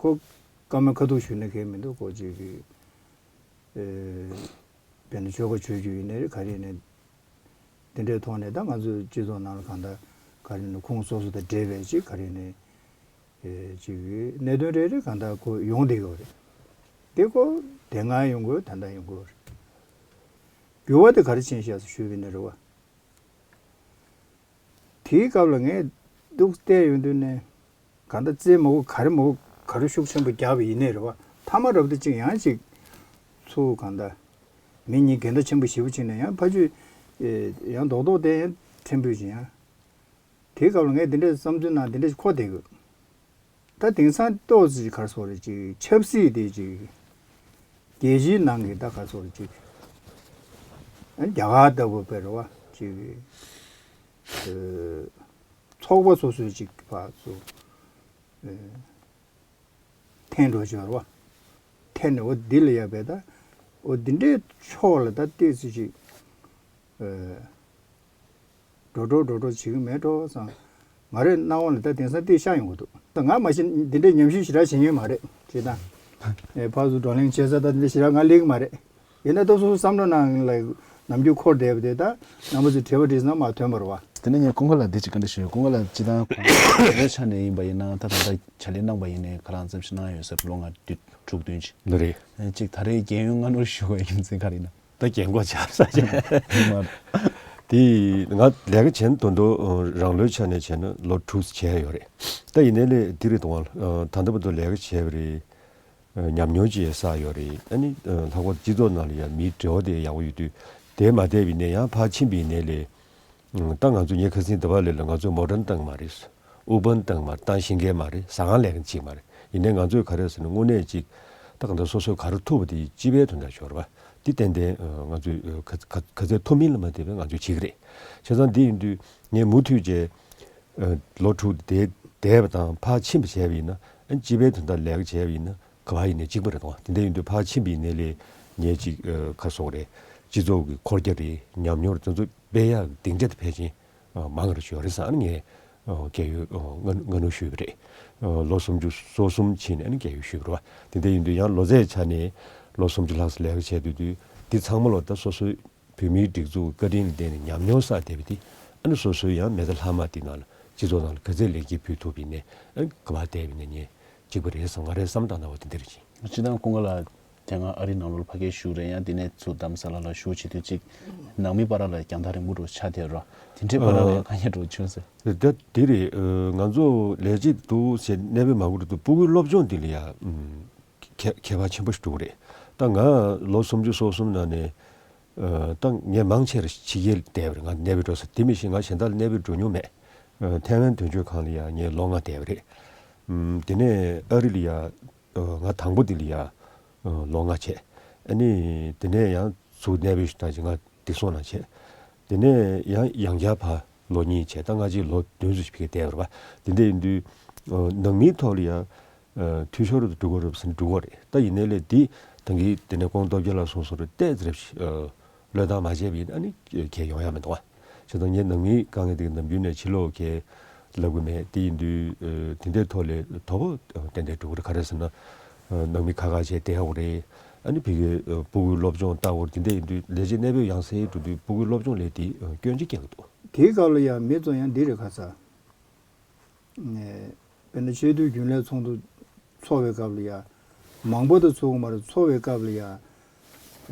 ཁོ་བཀའ་མོལ་ཁ་ཐུག་ཞུས་ན་གལ་མི་འདུག་ཁོ་ཅིག་གི་ཨེ། དཔེར་ན་ཆོལ་ཁ་ཆོས་བརྒྱུད་ཡིན་ནའི་རེད། ག་རེ་ཡིན་ནའི་འདི་འདྲའི་ཐོག་ནས་ད་ང་ཚོའི་སྤྱི་ཚོགས་ནང་ལ་གང་ལྟར་ག་རེ་ཡིན་ན་ཁོངས་སོ་སོ་དང་འབྲེལ་བའི་ཅིག་ག་རེ་ཡིན་ནའི་ཨེ། ཅིག་གི་གནད་དོན་རེ་རེ་གང་ལྟར་ཁོ་ཡོང་བསྡད་ཡོད་རེད། དེ་ཁོ་དེ་སྔ་ཡོང་དགོས། ད་ལྟ་ཡོང་དགོས་རེད། འགྱུར་བ་དེ་ག་རེ་ཕྱིན་ཤག་ཟེར་ཞུས་པ་ཡིན་ན་རེད་བ། དེའི་སྐབས་ལ་ངས་འདུག་བལྟས་ཡོང་དུས་ནས་གང་ལྟར་རྩེད་མོ་ག་རེ་མོ་ག་རེ་ཤུགས་ཆེན་པོ་རྒྱག་པ་ཡིན་ནའི་རེད་བ། མཐའ་མ་རབ་ཏུ་ཅིག་ཡང་ཅིག་ཚུར་གང་ལྟར་མི་གཉིས་འགལ་ཟླ་ཆེན་པོ་ཞེ་པོ་ཕྱིན་ནས་ཡང་ཕ་ཆོས་ཡང་རྡོག་རྡོག་དེ་ཡང་ཕྲན་བུ་ཅིག་ཡང་དེའི་སྐབས་ལ་ངས་འདི་འདྲའི་བསམ་ཚུལ་ནང་འདི་འདྲ་ཞིག་འཁོར་བསྡད་དགོས། ད་དེང་སང་ཏོག་ཙམ་ཅིག་ག་རེ་ཟེར་དགོས་རེད། ཅིག་ཆབ་སྲིད་དེ་ཅིག་རྒྱལ་སྤྱིའི་ནང་གི་ད་ག་རེ་ཟེར་དགོས་རེད། ཅིག་ཨ་ནི་རྒྱ་གར་ལྟ་བུ་དཔེར་བ་ཅིག་ཨ་ཚོགས་པ་སོ་སོའི་ཅིག་ཕར་ཚུར་ཨ་འཐེན་འགྲོ་བྱས་རེད་བ། འཐེན་ནས་འོ་འདི་ལ་ཡ་བས་ད་འོ་འདི་འདྲའི་ཕྱོགས་ལ་ད་ཏོག་ཙམ་ཅིག་ཨ་འགྲོ་འགྲོ་འགྲོ་འགྲོ་བྱེད་ཀྱི་མེད་འགྲོ་བསམ། ང་རའི་སྣང་བ་ལ་ད་དེང་སང་ཏོག་ཙམ་ཤར་ཡོང་གི་འདུག་ད་ང་མ་གཞི་འདི་འདྲའི་ཉམས་ཞིབ་ཞེ་དྲག་བྱེད་མཁན་མ་རེད། བྱས་ཙང་ཨེ་ཕར་ཚུར་བགྲོ་གླེང་བྱེད་ས་ད་འདི་འདྲ་ཞེ་དྲག་ང་སླེབས་ཀྱི་མ་རེད། ཡིན་ན་ད་སོ་སོ་བསམ་བློ་ནང་ལ་ནམ་རྒྱུན་འཁོར་བསྡད་པ་དེ་ད་རྣམ་པ་ཚོས་དྲི་བ་དྲིས་ན་མར་ཐོན་པ་རེད་བ། དེ་ནས་ངས་ཀུན་དགའ་ལགས་འདི་ཅིག་བཀའ་འདྲི་ཞུ། ཀུན་དགའ་ལགས་སྤྱིར་བཏང་ཁོང་ཚོའི་ཆ་ནས་ཡིན་པ་ཡིན་ན་ད་ད་ལྟ་ཕྱག་ལས་གནང་བ་ཡིན་ནའི་ཁ་རག་མཚམས་ཤིག་གནང་ཡོད་ཟེར། ལོ་ལྔ་བཅུ་དྲུག་བདུན་ཅིག་ལོ་རེད། ཨེ་གཅིག་ད་རེས་རྒན་ཡོལ་སྔ་ནོར་ཞུ་བའི་རྒྱུ་མཚན་ག་རེ་ཡིན་ན། ད་རྒན་གོག་ཆགས་ས་ཆེ། དེ་ང་ལས་ཀ་བྱས་ན་དོན་དུ་རང་ལོའི་ཆ་ནས་བྱས་ན་ལོ་དྲུག་བྱས་ཡོད་རེད། ད་ཡིན་ནའི་ལས་འདི་རེད་དང་། ད་ལྟ་བར་དུ་ལས་ཀ་བྱས་པ་རེད། ཉམས་མྱོང་ཅིག་བསགས་ཡོད་རེད། ཨ་ནི་ལྷག་པར་སྤྱི་ཚོགས་ནང་ལ་ཡང་མིའི་འབྲེལ་བ་དེ་ཡག་པོ་ཡོད་དུས། དེ་མ་བསྡད་པ་ཡིན་ནའི་ཡང་ཕར་ཕྱིན་པ་ཡིན་ནའི་ལས། ད་ང་ཚོ་ངས་ཁ་སང་འདི་པར་སླེབས་ལ་ང་ཚོས་མོ་ཊ་བཏང་མ་རེད། ཨུ་བན་བཏང་མ་རེད། བཏང་ཤེས་མཁན་མ་རེད། ཟ་ཁང་ལས་ཀ་བྱེད་མ་རེད། ཡིན་ནའི་ང་ཚོས་ག་རེ་ཟེར་ན་དངོས་གནས་ཅིག་ད་གང་ལྟར་སོ་སོས་ག་རེ་ཐུབ་པ་དེ་སྤྱི་པའི་དོན་དག་ཞོར་བ་དེ་ཏན་ཏན་ང་ཚོས་ག་ག་ག་ཚད་ཐུབ་མིན་ལ་མ་ལྟོས་པའི་ང་ཚོས་བྱེད་ཀྱི་རེད། བྱས་ཙང་འདི་ཡིན་དུས་ངས་མུ་མཐུད་བྱས་ལོ་དྲུག་དེ་བསྡད་པ་དང་ཕར་ཕྱིན་པ་བྱས་པ་ཡིན་ན། སྤྱི་པའི་དོན་དག་ལས་ཀ་བྱས་པ་ཡིན་ན། ག་པར་ཡིན་ནའི་གཅིག་པ་རེད་དོ། དེ་འདྲ་ཡིན་དུས་ཕར་ཕྱིན་པ་ཡིན་ནའི་ལས་ངས་ཅིག་ཨ་ག་རེ་ཟེར་དགོས་རེད། སྤྱི་ཚོགས་ཀྱི་འཁོར་རྒྱ་རེད། ཉམས་མྱོང་རེད། དེ་ཚོ་སྤེལ་ཡག་སྡིངས་ཆ་དེ་ཕལ་ཆེར་ཨ་མང་རུ་ཡོད་རེད་བསམ་ནས་ངས་ཨ་རྒས་ཡོལ་ཨ་སྔ་སྔ་སྣུར་ཞུས་པ་རེད། ཨ་ལོ་སུམ་ཅུ་སོ་གསུམ་ཕྱིན་ནས་ཨ་ནི་རྒས་ཡོལ་ཞུས་པ་རེད་བ། དེ་འདྲ་ཡིན་དུས་ཡང་ལོ་ཚད་ཆ་ནས་ལོ་སུམ་ཅུ་ལྷག་ཙམ་ལས་ཀ་བྱས་སྡོད་དུས་འདི་ཚང་མ་ལོ་ད་སོ་སོའི་བོད་མིའི་སྒྲིག་འཛུགས་བཀའ་དྲིན་ལ་བརྟེན་ནས་ཉམས་མྱོང་བསགས་བསྡད་པ་དེ་ཨ་ནི་སོ་སོའི་ཡང་མི་ཚེ་ལྷག་མ་དེ་ནང་ལ་སྤྱི་ཚོགས་ནང་ལ་ག་ཚད་ལེགས་སྐྱེས་ཕུལ་ཐུབ་པ་ཡིན་ནའི་ཨ་ནི་ག་པར་བསྡད་པ་ཡིན་ནའི་ངས་གཅིག་པ་རེད་བསམ། ང་རའི་བསམ་བློ་བཏང་ན་འོ་དེ་འདྲ་རེད་ཅིང་། སྤྱིར་བཏང་ཀུན་དགའ་ལགས་དེ་སྔ་ཨ་རིའི་ནང་ལོགས་ལ་ཕ་གིར་བཞུགས་རེད། ཡང་དེ་ནས་ཚུར་རྡ་རམ་ས་ལ་ལ་བཞུགས་བྱེད་དུས་གཅིག་ནང་མི་བར་ལ་རྒྱང་ཐག་རིང་པོ་འདྲ་ཆགས་བསྡད་རོ། དེ་འདྲའི་བར་ལ་ཡང་དཀའ་ངལ་འདྲ་བོ་བྱུང་ཟེར། ད་དེ་རེད། ང་ཚོ་ལས་བྱེད་འདུག་ཟེར་གནས་སྤོས་མ་དགོས་འདུག་སྤུ་གུའི་སློབ་སྦྱོང་འདི་ལ་ཡ་ཁྱད་ཁྱད་པར་ཆེན་པོ་ཞིག་འགྲོ་གི་རེད། ད་ང་ལོ་སུམ་ཅུ་སོ་གསུམ་ནང་ནས་ད་ངས་མང་ཆེ་ར་ཕྱི་རྒྱལ་བསྡད་པ་རེད། ང་གནས་སྤོས་འགྲོ་ས་དེ་མི་ཤེས། ང་གཞན་དག་ལ་གནས་སྤོས་འགྲོ་མྱོང་མེད། ཐའེ་ཝན་དོན་གཅོད་ཁང་ལ་ཡ་ངས་ལོ་ལྔ་བསྡད་པ་རེད། དེ་ནས་ཨ་རི་ལ་ཡ་ང་དང་པོ་དེ་ལ་ཡ་ལོ་ལྔ་བྱས། ཨ་ནི་དེ་ནས་ཡང་ཚུར་གནས་སྤོས་ཞུ་སྟངས་ཅིག་ང་བདེ་སྲུང་ནང་བྱས། དེ་ནས་ཡང་ཡང་བསྐྱར་ཕར་ལོ་གཉིས་བྱས། ད་སྔ་ཕྱི་ལོ་བདུན་ཙམ་ཞིག་ཕ་གིར་བསྡད་པ་རེད་བ། དེ་འདྲ་ཡིན་དུས་ནང་མིའི་ཐོག་ལ་ཡ་འཐུས་ཤོར་དུ་འགྲོ་གི་རེད་ཟེར་ན་འགྲོ་གི་རེད། ད་ཡིན་ནའི་ལས་འདི་ད་གིན་དེ་ནས་ཁོང་སྟོབས་རྒྱལ་ལགས་གསུངས་སོང་རེད། ཏོག་ཙམ་རེ་བཞིན་བློས་བཏང་མ་བྱས་པ་ཡིན་ན་ཨ་ནི་གལ་ཡོང་ཡ་མི་འདུག་བ། བྱས་ཙང་ངས་ནང་མིའི་དཀའ་ངལ་དེ་གི་ནམ་རྒྱུན་ནས་ཕྱི་ལོགས་གལ་ལབ་གི་མེད། དེ་ཡིན་དུས་དེ་འདྲའི་ཐོག་ལས་དོ་ཕོག་ཏན་ཏན་འགྲོ་གི་རེད། ག་རེ་ཟེར་ན་ནང་མི་ཁ་ཁ་བྱས་བསྡད་དགོས་རེད། ཨ་ནི་ཕ་གིའི་སྤུ་གུའི་སློབ་སྦྱོང་ལྟ་དགོས་རེད། དེ་འདྲ་ཡིན་དུས་ལས་བྱེད་གནས་སྤོས་ཡང་སེ་འགྲོ་དུས་སྤུ་གུའི་སློབ་སྦྱོང་ལས་དེ་སྐྱོན་ཅིག་སྐྱེལ་གི་འདུག་དེའི་སྐབས་ལ་ཡང་མི་ཚོ་ཡང་འདི་རེད་ཁ་ཚ། དཔེར་ན་ཆེས་མཐོའི་རྒྱུན་ལས་ཚོགས་འདུ་ཚོགས་པའི་སྐབས་ལ་ཡ། མང་པོ་དང་ཚོགས་ཀྱི་མ་རེད། ཚོགས་པའི་སྐབས་ལ་ཡ།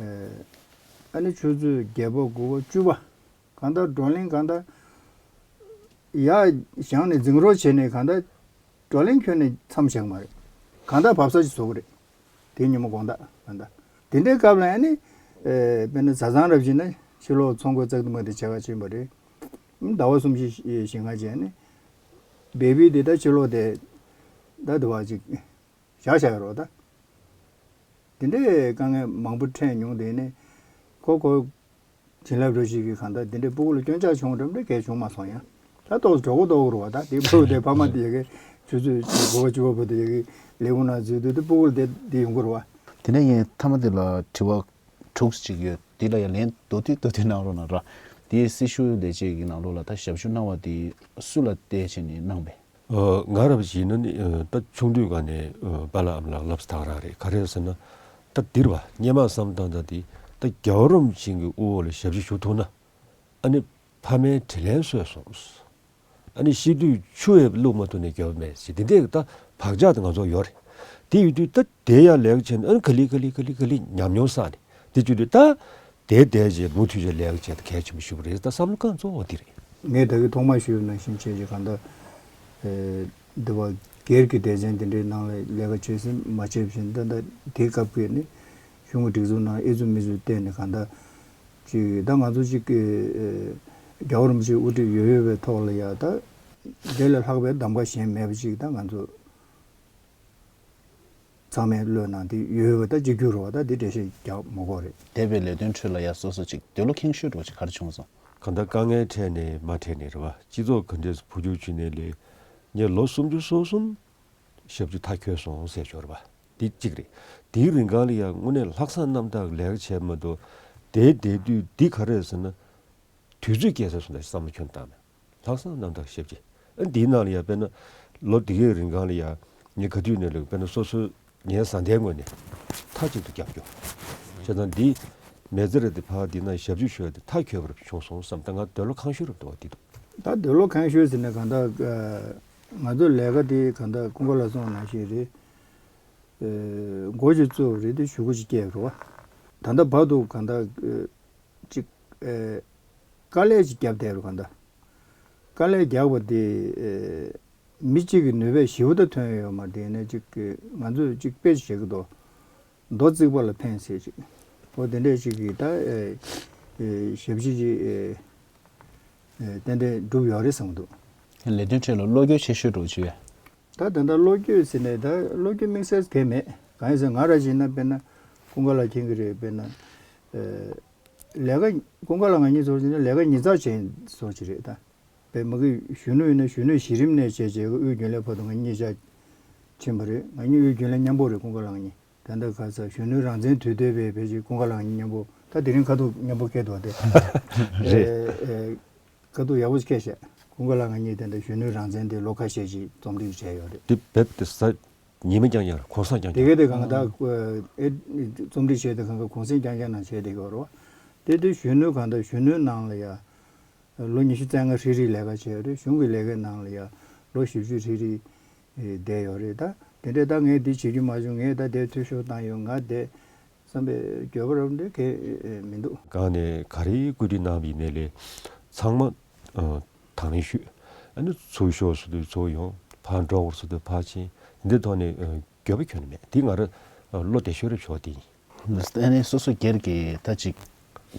ཨ་ནི་ཆུ་ཚོད་བརྒྱད་པ་དགུ་པ་བཅུ་པ། གང་ལྟར་བགྲོ་གླེང་གང་ལྟར་ཡར་བཞེངས་ནས་འཛིང་རོགས་བྱས་ནས་གང་ལྟར་བགྲོ་གླེང་ཁྱོན་ནས་མཚམས་བཞག་མ་རེད། གང་ལྟར་བབས་ས་ཅིག་བཟོ་གི་རེད། དེ་ཉིན་མོ་དགོང་དག་ད་ལྟ། དེ་འདྲའི་སྐབས་ལ་ཨ་ནི། ཨེ་དཔེར་ན་བཟའ་ཚང་རབ་བྱུང་ན་ཕྱི་ལོགས་ཚོང་དགོས་ཙག་དེ་མ་དེ་བྱ་བ་ཕྱིན་པ་རེད། ཟླ་བ་གསུམ་བཞི་བཞི་ལྔ་རྗེས་ནི། བེ་བི་དེ་ད་ཕྱི་ལོགས་དེ་ད་དུ་བ་ཅིག་བཞག་བཞག་ཡོད་རོགས་ད། དེ་འདྲའི་དཀའ་ངལ་མང་པོ་འཕྲད་མྱོང་དེ་ནི། ཁོ་ཁོ། བྱིན་རླབས་རོ་ཞིག་གིས་གང་ལྟར་འདི་འདྲའི་སྤུ་གུ་ལ་སྐྱོན་ཆག་བྱུང་འགྲོ་འདྲ་གས་བྱུང་མ་སོང་ཡང་། ད་ཏོག་ཙམ་གྲོགས་པོ་ཏོག་རུ་བ་ད་དེ་སྤུ་གུ་དེ་ཕ་མ་དེ་ཡ་གི་ཆུ་ཚོད་གཅིག་གོ་བ་བཅུ་བ་བུ་དེ་ཡ་གི་ལས་ཁུངས་ནང་འཛུལ་དུས་དེ་སྤུ་གུ་ལ་དེ་དེ་ཡོང་གི་རུ་བ། དེ་ནས་ངས་མཐའ་མ་དེ་ལ་དྲི་བ་དྲུག་ཅིག་ཡོད། དེ་ལ་ཡ་ལན་མདོར་བསྡུས་མདོར་བསྡུས་གནང་རོགས་གནང་ར། དེའི་སྲི་ཞུ་ལས་བྱེད་ཀྱི་ནང་ལོགས་ལ་ད་ཞབས་ཞུ་གནང་བ་དེ་སུ་ལ་བལྟས་བྱས་ནས་གནང་པས། ཨ་ང་རབ་བྱས་ན་ནི་ཨ་ད་ཆུང་དུས་སྒང་ནས་ཨ་པཱ་ལགས་ཨ་མ་ལགས་བསླབས་ས་ད་ག་རང་རེད། ག་རེ་ཟེར་ན་ད་འདིར་བ་སྔོན་མ་བསམ་སྟངས་དང་དེ་ད་རྒྱལ་བ་རིན་པོ་ཆེ་གི་དབུ་འོག་ལ་ཞབས་ཕྱི་ཞུ་ཐུབ་ན་ཨ་ནི་ཕ་མའི་དྲིན་ལན་གསོས་སོང་། ཨ་ནི་ཤི་དུས་ཆུ་ཡང་བླུགས་མ་ཐུབ་ནས་རྒྱལ་བ་མེད་ཟེར་དེ་འདྲས་ད་བག་ཆགས་དེ་ང་ཚོ་ཡོད་རེད། དེ་ཡོད་དུས་ད་དེ་ཡང་ལས་ཀ་བྱས་ནས་ཨ་ནི་ག་ལེ་ག་ལེ་ག་ལེ་ག་ལེ་ཉམས་མྱོང་བསགས་ནས་དེ་བྱེད་དུས་ད། དེ་བསྡད་རྗེས་མུ་མཐུད་ཀྱི་ལས་ཀ་བྱས་ཏེ་གལ་ཆེན་པོ་ཞིག་རེད། ད་བསམ་བློ་གང་གཙོ་བོ་འདི་རེད། ངས་ད་གིན་ཐོག་མར་ཞུས་པ་ནང་བཞིན་བྱས་རྗེས་གང་ལྟར། ཨེ། འདི་བ་སྒེར་གྱི་སྡེ་ཚན་འདི་འདྲའི་ནང་ལ་ལས་ཀ་བྱས་ཟིན་མ་བྱས་བཞིན་ད་ལྟ་དེའི་སྐབས་ཀྱི་ནི་གཞུང་གི་སྒྲིག་འཛུགས་ནང་ཨེ་ཚུལ་མི་ཚུལ་བལྟས་ནས་གང་ལྟར་ཅིག་ད་ང་ཚོ་ཅིག་གི་ཨེ། རྒྱལ་བ་རིན་པོ་ཆེ་དབུ་ཁྲིད་ཡོད་ཡོད་པའི་ཐོག་ལ་ཡ་ད་དེ་ལས་ལྷག་པའི་གདམ་ག་གཞན་མེད་པ་ཅིག་ད་ང་ཚོ། ཚང་མས་བློས་གནང་དེ་ཡོད་པ་ད་གཅིག་གྱུར་རོ་ད་དེ་འགྲེལ་བཤད་རྒྱག་མ་དགོས་རེད། འདས་པའི་ལས་དོན་ཁྲོད་ལ་ཡ་སོ་སོ་ཅིག་འདོད་བློ་ཁེངས་ཤོས་འགྲོ་ཅིག་ག་རེ་བྱུང་སོང་། གང་ལྟར་དཀའ་ངལ་འཕྲད་ནས་མ་འཕྲད་ནས་རེད་བ། སྤྱི་ཚོགས་ག་འདྲས་སུ་འཕོ་འགྱུར་བྱུང་ནས་ལས་ངས་ལོ་སུམ་ཅུ་སོ་གསུམ་ཞབས་ཕྱི་མཐའ་འཁྱོལ་སོང་ཟེར་ཆོག་རེད་བ། འདི་གཅིག་རེད། དེའི་རིང་གང་ལ་ཡ་དངོས་གནས་ལྷག་བསམ་རྣམ་དག་ལས་ཀ་བྱས་མ་གཏོགས་དེའི་འདས་དུས་འདི་ག་རེ་ཟེར་ན། དུས་ཚོད་སྐྱེལ་ས་སོང་ད་བསམ་བློ་ཁྱོན་བཏང་མེད། ལྷག་བསམ་རྣམ་དག་ཞབས་ཕྱི། ཨ་འདིའི་ནང་ལ་ཡ་དཔེར་ན་ལོ་འདི་གའི་རིང་གང་ལ་ཡ་ངས་ག་དུས་ནས་ལོས་དཔེར་ན་སོ་སོའི་ངའི་བཟའ་ཟླའི་ངོས་ནས་མཐའ་གཅིག་ཏུ་རྒྱབ་སྐྱོར་བྱས་ཙང་འདི་མེ་ཙེ་རེད་དེ་ཕར་འདི་ན་ཞབས་ཕྱི་ཞུ་ཡ་དེ་མཐའ་འཁྱོལ་བར་བྱུང་སོང་བསམ་ད་ང་འདོད་བློ་ཁེངས་ཤོས་རབ་འདུག་བ་འདི་འདུག་ད་འདོད་བློ་ཁེངས་ཤོས་ཟེར་ནས་གང་ལྟར་ང་ཚོའི་ལས་ཀ་དེ་གང་ལྟར་ཀུན་དགའ་ལགས་གསུངས་ནང་བཞིན་རེད། འགོ་ཅིག་བཙུགས་རེད་དེ་གཞུག་གུ་ཅིག་སྐྱེལ་རོགས། ད་ལྟ་བར་དུ་གང་ལྟར། ཅིག་ཨེ། དཀའ་ལས་ཅིག་བརྒྱབ་བསྡད་རུ་གང་ལྟར། དཀའ་ལས་རྒྱག་པ་དེ་ཨེ། མི་གཅིག་གི་ནུས་པས་ཞེ་པོ་ད་ཐོན་ཡོད་མ་རེད་ནས་ཅིག་ང་ཚོས་ཅིག་དཔེ་ཅིག་བྱེད་ཀྱི་འདུག་མདོ་བརྩིགས་པ་ལ་ཕན་ཟེར་ཅིག་འོ་དེ་འདྲས་ཅིག་གིས་ད་ཨེ། ཨེ། ཞབས་ཕྱི་ཅིག་ཨེ། ཨེ། ཏན་ཏན་བསྒྲུབས་ཡོད་རེད་བསམ་གྱི་འདུག་ལས་དོན་ཁྲོད་ལ་བློ་འགྱོད་ཆེ་ཤོས་འགྲོ་བྱུང་བས། ད་དེ་འདྲ་བློ་འགྱོད་ཟེར་ནས་ད་བློ་འགྱོད་དམིགས་བསལ་གང་མེད། གང་ཡིན་ཟེར་ང་རང་བྱས་ན་དཔེར་ན་ཀུན་དགའ་ལགས་མཁྱེན་གྱི་རེད། དཔེར་ན་ཨེ། ལས་ཀ་ཀུན་དགའ་ལགས་ང་གཉིས་ཚོར་བྱས་ན་ལས་ཀ་ཉིས་རྩ་ཅན་ཚོར་གྱི་རེད་ད། དཔེ་མ་གི་གཞོན་ནུ་ཡིན་ན་གཞོན་ནུ་གཞི་རིམ་ནས་བྱས་བྱས་དབུས་རྒྱུན་ལས་བར་དུ་ང་གཉིས་ཆ་ཕྱིན་པ་རེད། ང་གཉིས་དབུས་རྒྱུན་ལས་མཉམ་པོ་རེད། ཀུན་དགའ་ལགས་ང་གཉིས་ད་ལྟ་ཁ་ས་གཞོན་ནུའི་རང་བཙན་དུས་དེབ་པའི་བེད་སྤྱོད་ཀུན་དགའ་ལགས་ང་གཉིས་མཉམ་པོ་ད་དེ་རིང་ཁ་ཐུག་མཉམ་པོ་སྐད་འདུག་སྟེ། རེད། ཨེ། ཨེ། ཁ་ཐུག་ཡག་པོ་ཞིག་སྐད་བཤད། ཀུན་དགའ་ལགས་ང་གཉིས་དེ་འདྲ་གཞོན་ནུའི་རང་བཙན་དེ་ལོ་ཁ་ཤས་ཤིག་རྩོམ་སྒྲིག་བྱས་ཡོད་རེད། དེ་བེད་དེ་ས་ཉི་མ་རྐྱང་རྐྱང་གུང་སེང་རྐྱང་དེ་རྐྱང་ག་དེ་གང་ལྟར་ཨེ་རྩོམ་སྒྲིག་བྱས་དེ་གང་ག་གུང་སེང་རྐྱང་རྐྱང་ནང་བྱས་དེ་ཡོད་རེད་བ། དེ་དེ་གཞོན་ནུ་གང་ལྟར་གཞོན་ནུའི་ནང་ལ་ཡ་ལོ་ཉི་ཤུ་རྩ་ལྔ་ཧྲིལ་ཧྲིལ་ལས་ཀ་བྱས་ཡོད་རེད། གཞུང་གི་ལས་ཀའི་ནང་ལ་ཡ་ལོ་བཞི་བཅུ་ཧྲིལ་ཧྲིལ་བསྡད་ཡོད་རེད། ད་དེ་འདྲས་ད་ངས་འདི་བྱེད་རྒྱུ་མ་བྱུང་། ངས་ད་དེ་འཐུས་ཤོར་བཏང་ཡོད། ང་དེ་བསམ་པའི་འགྱོད་པ་རབ་འདྲ་གས་མི་འདུག་གང་ནས་ག་རེའི་བཀོད་སྒྲིག་གནང་བ་ཡིན་ནའི་ལས་ཚང་མ་ཨ། དང་ལེན་ཞུས། ཨ་ནི་ཚུར་ཤོག་ཟེར་དུས་ཚུར་ཡོང་། ཕར་འགྲོ་དགོས་ཟེར་དུས་ཕར་ཕྱིན། འདི་ཐོག་ནས་ཨ། འགྱོད་པ་ཁྱོན་ནས་མེད། དེ་ང་རང་ཨ། བློ་བདེ་ཤོས་རེ་ཆོག་དེ་ཡིན། ཨ་ནི་སོ་སོ་སྒེར་གྱི་ད་ཅིག་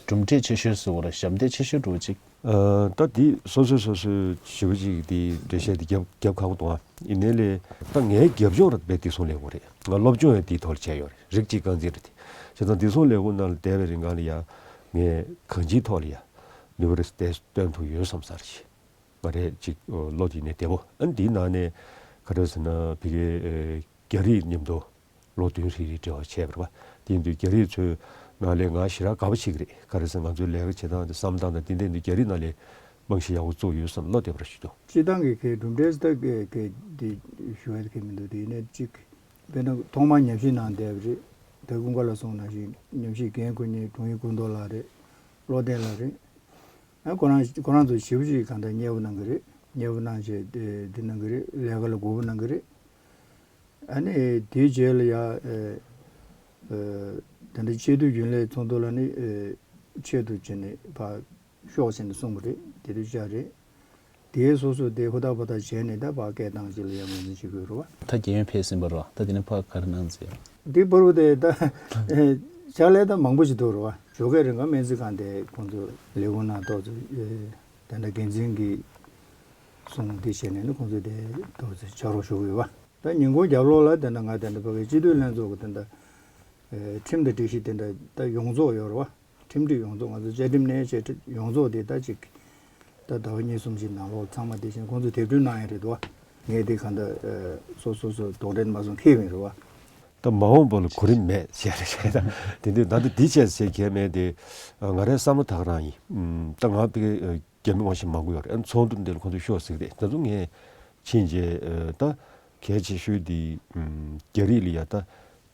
གྲུབ་འབྲས་ཆེ་ཤོས་སུ་བར་ཞབས་འདེགས་ཆེ་ཤོས་འགྲོ་ཅིག་ཨ། ད་འདི་སོ་སོས་སོ་སོའི་ཞེ་པོ་ཅིག་འདི་འགྲེལ་བཤད་འདི་རྒྱབ་རྒྱབ་ཁག་པོ་འདུག་ཨ། ཡིན་ནའི་ལས་ད་ངའི་རྒྱབ་ལྗོངས་ར་དཔེ་བདེ་སྲུང་ལས་ཁུངས་རེད། ང་སློབ་སྦྱོང་ཡང་འདིའི་ཐོག་ལ་བྱས་ཡོད་རེད། རིགས་གཅིག་རྐང་འཛིན་རེད་དེ། བྱས་ཙང་བདེ་སྲུང་ལས་ཁུངས་ནང་ལ་བསྡད་པའི་རིང་གང་ལ་ཡ་ངས་གང་ཅིའི་ཐོག་ལ་ཡ་ནུས་པ་རེ་བསྟན་སྟོན་ཐུབ་ཡོད་བསམ་ས་རེད། ང་རས་ཅིག་བློ་དེ་ནས་བདེ་པོ། ཨ་ནི་འདིའི་ནང་ནས་ག་རེ་ཟེར་ན་ཕ་གིའི་རྒྱ་རིགས་མཉམ་དུ་ལོ་བདུན་རིང་རིང་འབྲེལ་བ་བྱས་པ་རེད་པ། དེ་ཡིན་དུས་རྒྱ་རིགས་ཚོའི་ནང་ལས་ང་ཞེ་དྲག་དགའ་པོ་བྱེད་ཀྱི་རེད། ག་རེ་ཟེར་ང་ཚོའི་ལས་ཀ་བྱེད་སྟངས་དེ་བསམ་སྟངས་དང་དེ་འདྲ་ཡིན་དུས་རྒྱ་རིགས་ནང་ལས་རྨང་གཞི་ཡག་པོ་བཙུགས་ཡོད་བསམ་བློ་བདེ་པོ་ཞིག་འདུག་སྤྱིར་བཏང་གི་གལ་གྲུབ་འབྲས་ད་གལ་གལ་འདི་ཞུ་བའི་གལ་མི་འདུག་དེ་ཡིན་ནའི་གཅིག་དཔེར་ན་ཐོག་མར་ཉམས་ཞིབ་གནང་བསྡད་པ་རེད། དེ་ཀུན་དགའ་ལགས་གསུངས་ནང་བཞིན་ཉམས་ཞིབ་འགན་འཁུར་མཁན་དྲུང་ཡིག་ཀུན་རྟོགས་ལགས་རེད། བློ་བརྟན་ལགས་རེད། ཨ་ཁོ་རང་ཁོ་རང་ཚོ་ཞེ་པོ་ཅིག་གང་ལྟར་མཉེས་པོ་གནང་གི་རེད། མཉེས་པོ་གནང་བྱས་དེ་འདི་གནང་གི་རེད། ལས་ཀ་ལ་དགའ་པོ་གནང་གི་རེད། ཨ་ནི་དེའི་རྗེས་ལ་ཡ་ཨེ་ཨེ་དེ་འདྲ་ཆེས་མཐོའི་རྒྱུན་ལས་ཚོགས་འདུ་ལ་ནི་ཨེ་ཆེད་དུ་བྱས་ནས་ཕར་ཤོག་ཟེར་ནས་གསུངས་པ་རེད། དེ་དུས་ཅག་རེད། དེའི་སོ་སོ་དེ་ཧུར་ཐག་ཧུར་ཐག་བྱས་ནས་ད་ཕར་སྐད་བཏང་ཅིག་ལ་ཡ་ངོས་འཛིན་བྱེད་དགོས་རེད་བ། ད་རྒྱལ་ཡོངས་ཕེབས་ཟིན་པ་རེད་བ། ད་དེ་ནས་ཕར་ག་རེ་གནང་ཟེར། འདི་བར་དུ་དེ་ད་ཨེ་ཕྱག་ལས་ད་མང་པོ་ཞིག་འདུག་རེད་བ། ཞོགས་ཀས་རིང་ག་སྨན་རྩིས་ཁང་དེ་ཁོང་ཚོ་ལས་ཁུངས་ནང་ཏོག་ཙམ་ཨེ་དེ་འདྲ་འགན་འཛིན་གྱིས་གསུངས་དེ་བྱས་ནས་ནི་ཁོང་ཚོ་དེ་ཏོག་ཙམ་ཕྱག་རོགས་ཞུ་གི་ཡོད་བ། ད་ཉིན་གུང་རྒྱབ་ལོགས་ལ་དེ་འདྲ་ང་དེ་འདྲ་ཕ་གི་སྤྱི་འཐུས་ལྷན་ཚོགས་ཀྱི་དེ་འདྲ་ཨེ་ཁྲིམས་དང་སྒྲིག་གཞི་དེ་འདྲ་ད་ཡོངས་རྫོགས་ཡོད་རེད་བ། ཁྲིམས་སྒྲིག་ཡོངས་རྫོགས་ང་ཚོ་བཅའ་ཁྲིམས་ནས་བཅའ་ཁྲིམས་ཡོངས་རྫོགས་དེ་ད་ཅིག་ད་ཟླ་བ་གཉིས་གསུམ་ཞིག་ནང་ལོགས་ཚང་མ་དེ་བཞིན་ཁོང་ཚོས་དེབ་སྐྱེལ་གནང་ཡ་རེད་འདུག་བ། ངས་དེ་གང་ལྟར་ཨ་སོ་སོ་སོ་དོགས་འདྲེན་མ་སོང་ཁེལ་བ་རེད་བ། ད་མ་འོངས་པ་ལ་གོ་རིམ་མེད་ཞེས་རེད་ཞེས་ད་དེ་འདྲ་ད་ལྟ་འདི་བྱས་ཟེར་གལ་མེད་དེ་ང་རའི་བསམ་བློ་ད་ག་རང་ཡིན། ད་ང་དེ་རྒྱ་མི་དབང་ཤེད་མང་པོ་ཡོད་རེད། ཚོགས་འདུ་འདི་ལ་ཁོང་ཚོས་ཤོག་ཟེར་གི་རེད། ད་དུང་ངས་ཕྱིན་རྗེས་ད་གལ་ཆེ་ཤོས་དེ་རྒྱ་རིགས་ལ་ཡ་ད་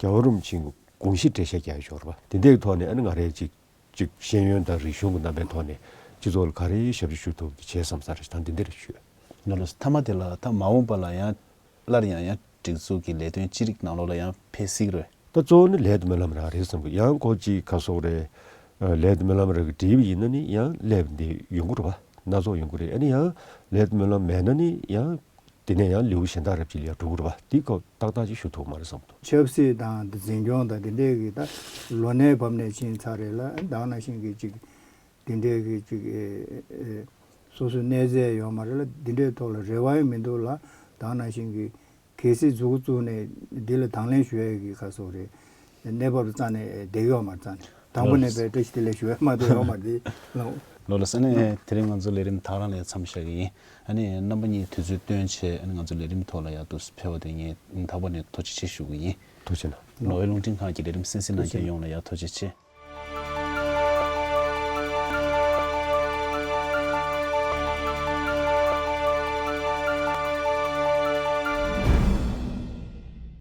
རྒྱལ་བ་རིན་པོ་ཆེའི་དགོངས་གཞི་འགྲེལ་བཤད་རྒྱག་ཡ་ཤོར་བ་དེ་འདྲའི་ཐོག་ནས་ཨ་ནི་ང་རའི་ཅིག་ཅིག་ཤེས་ཡོན་དང་རིག་གཞུང་གི་རྣམ་པའི་ཐོག་ནས་སྤྱི་ཚོགས་ལ་ག་རེ་ཞབས་ཕྱི་ཞུ་ཐུབ་ཀྱི་བྱས་བསམ་ས་རེད། ད་འདི་འདི་རེད་ཞུ། ནོར་ལ་མཐའ་མ་དེ་ལ་ད་མ་འོངས་པ་ལ་ཡང་སླར་ཡང་ཡང་སྒྲིག་འཛུགས་ཀྱི་ལས་དོན་ཅི་རིགས་ནང་ལོགས་ལ་ཡང་ཕེབས་སྲིད་རེད། ད་གཙོ་བོ་ནི་ལས་དང་སྨོན་ལམ་རང་རེད་བསམ་གི། ཡང་ཁོ་ཅིག་ཁ་སོགས་རེད། ལས་དང་སྨོན་ལམ་རང་གི་འགྲིག་པ་ཡིན་ན་ནི་ཡང་སླེབས་འདི་ཡོང་གི་རེད་བ། སྣ་ཚོགས་ཡོང་གི་རེད། ཨ་ནི་ཡང་ལས་དང་སྨོན་ལམ་མེད་ན་ནི་ཡང་དེ་ནས་ཡང་ལེའུ་གཞན་དག་རབ་ཅིག་ལ་ཡང་འགྲོ་གི་རེད་བ། འདི་ཁོ་ཏག་ཏག་ཅིག་ཞུ་ཐུབ་མ་རེད་བསམ་འདུག་ཆབ་སྲིད་དང་འཛིན་སྐྱོང་དང་དེ་འདྲས་ཀྱི་ད་ལོ་ནའི་བབ་ནས་ཕྱིན་ཚར་རེད་ལ། ད་ག་ནང་བཞིན་གྱི་ཅིག་དེ་འདྲས་ཀྱི་ཅིག་ཨེ་ཨེ་སོ་སོའི་གནས་ཚད་ཡོད་མ་རེད་ལ། དེ་འདྲས་ཐོག་ལ་རེ་བ་ཡང་མི་འདུག་ལ། ད་ག་ནང་བཞིན་གྱི་ གལ་སྲིད་མཛུབ་གུ་བཙུགས་ནས་འདི་ལ་དང་ལེན་ཞུ་ཡས་ཀྱི་ག་སོགས་རེད། གནས་བབ་རྩ་ནས་བསྡད་ཡོད་མ་རེད། རྩ་ནས་དང་པོ་ནས་ལགས། བས་བཀྲ་ཤིས་བདེ་ལེགས་ཞུ་ཡས་མ་གཏོགས་ཡོད་མ་རེད་ལགས། ལགས་ལགས། ཨ་ནི་དེ་རིང་ང་ཚོ་ལས་རིམ་ད་ག་རང་ལ་མཚམས་བཞག་གི་ཡིན། ཨ་ནི་རྣམ་པ་གཉིས་དུས་ཚོད་བཏོན་བྱས་ཨ་ནི་ང་ཚོ་ལས་རིམ་ཐོག་ལ་ཡར་དུ་ཕེབས་པ་དེ་ངས་ད་བར་ནས་ཐུགས་རྗེ་ཆེ་ཞུ་གི་ཡིན། ཐུགས་རྗེ་གནང་། ནོར་ཝེ་རླུང་འཕྲིན་ཁང་གི་ལས་རིམ་གསན་གཟིགས་གནང་མཁན་ཡོངས་ལ་ཡང་ཐུགས་རྗེ་ཆེ།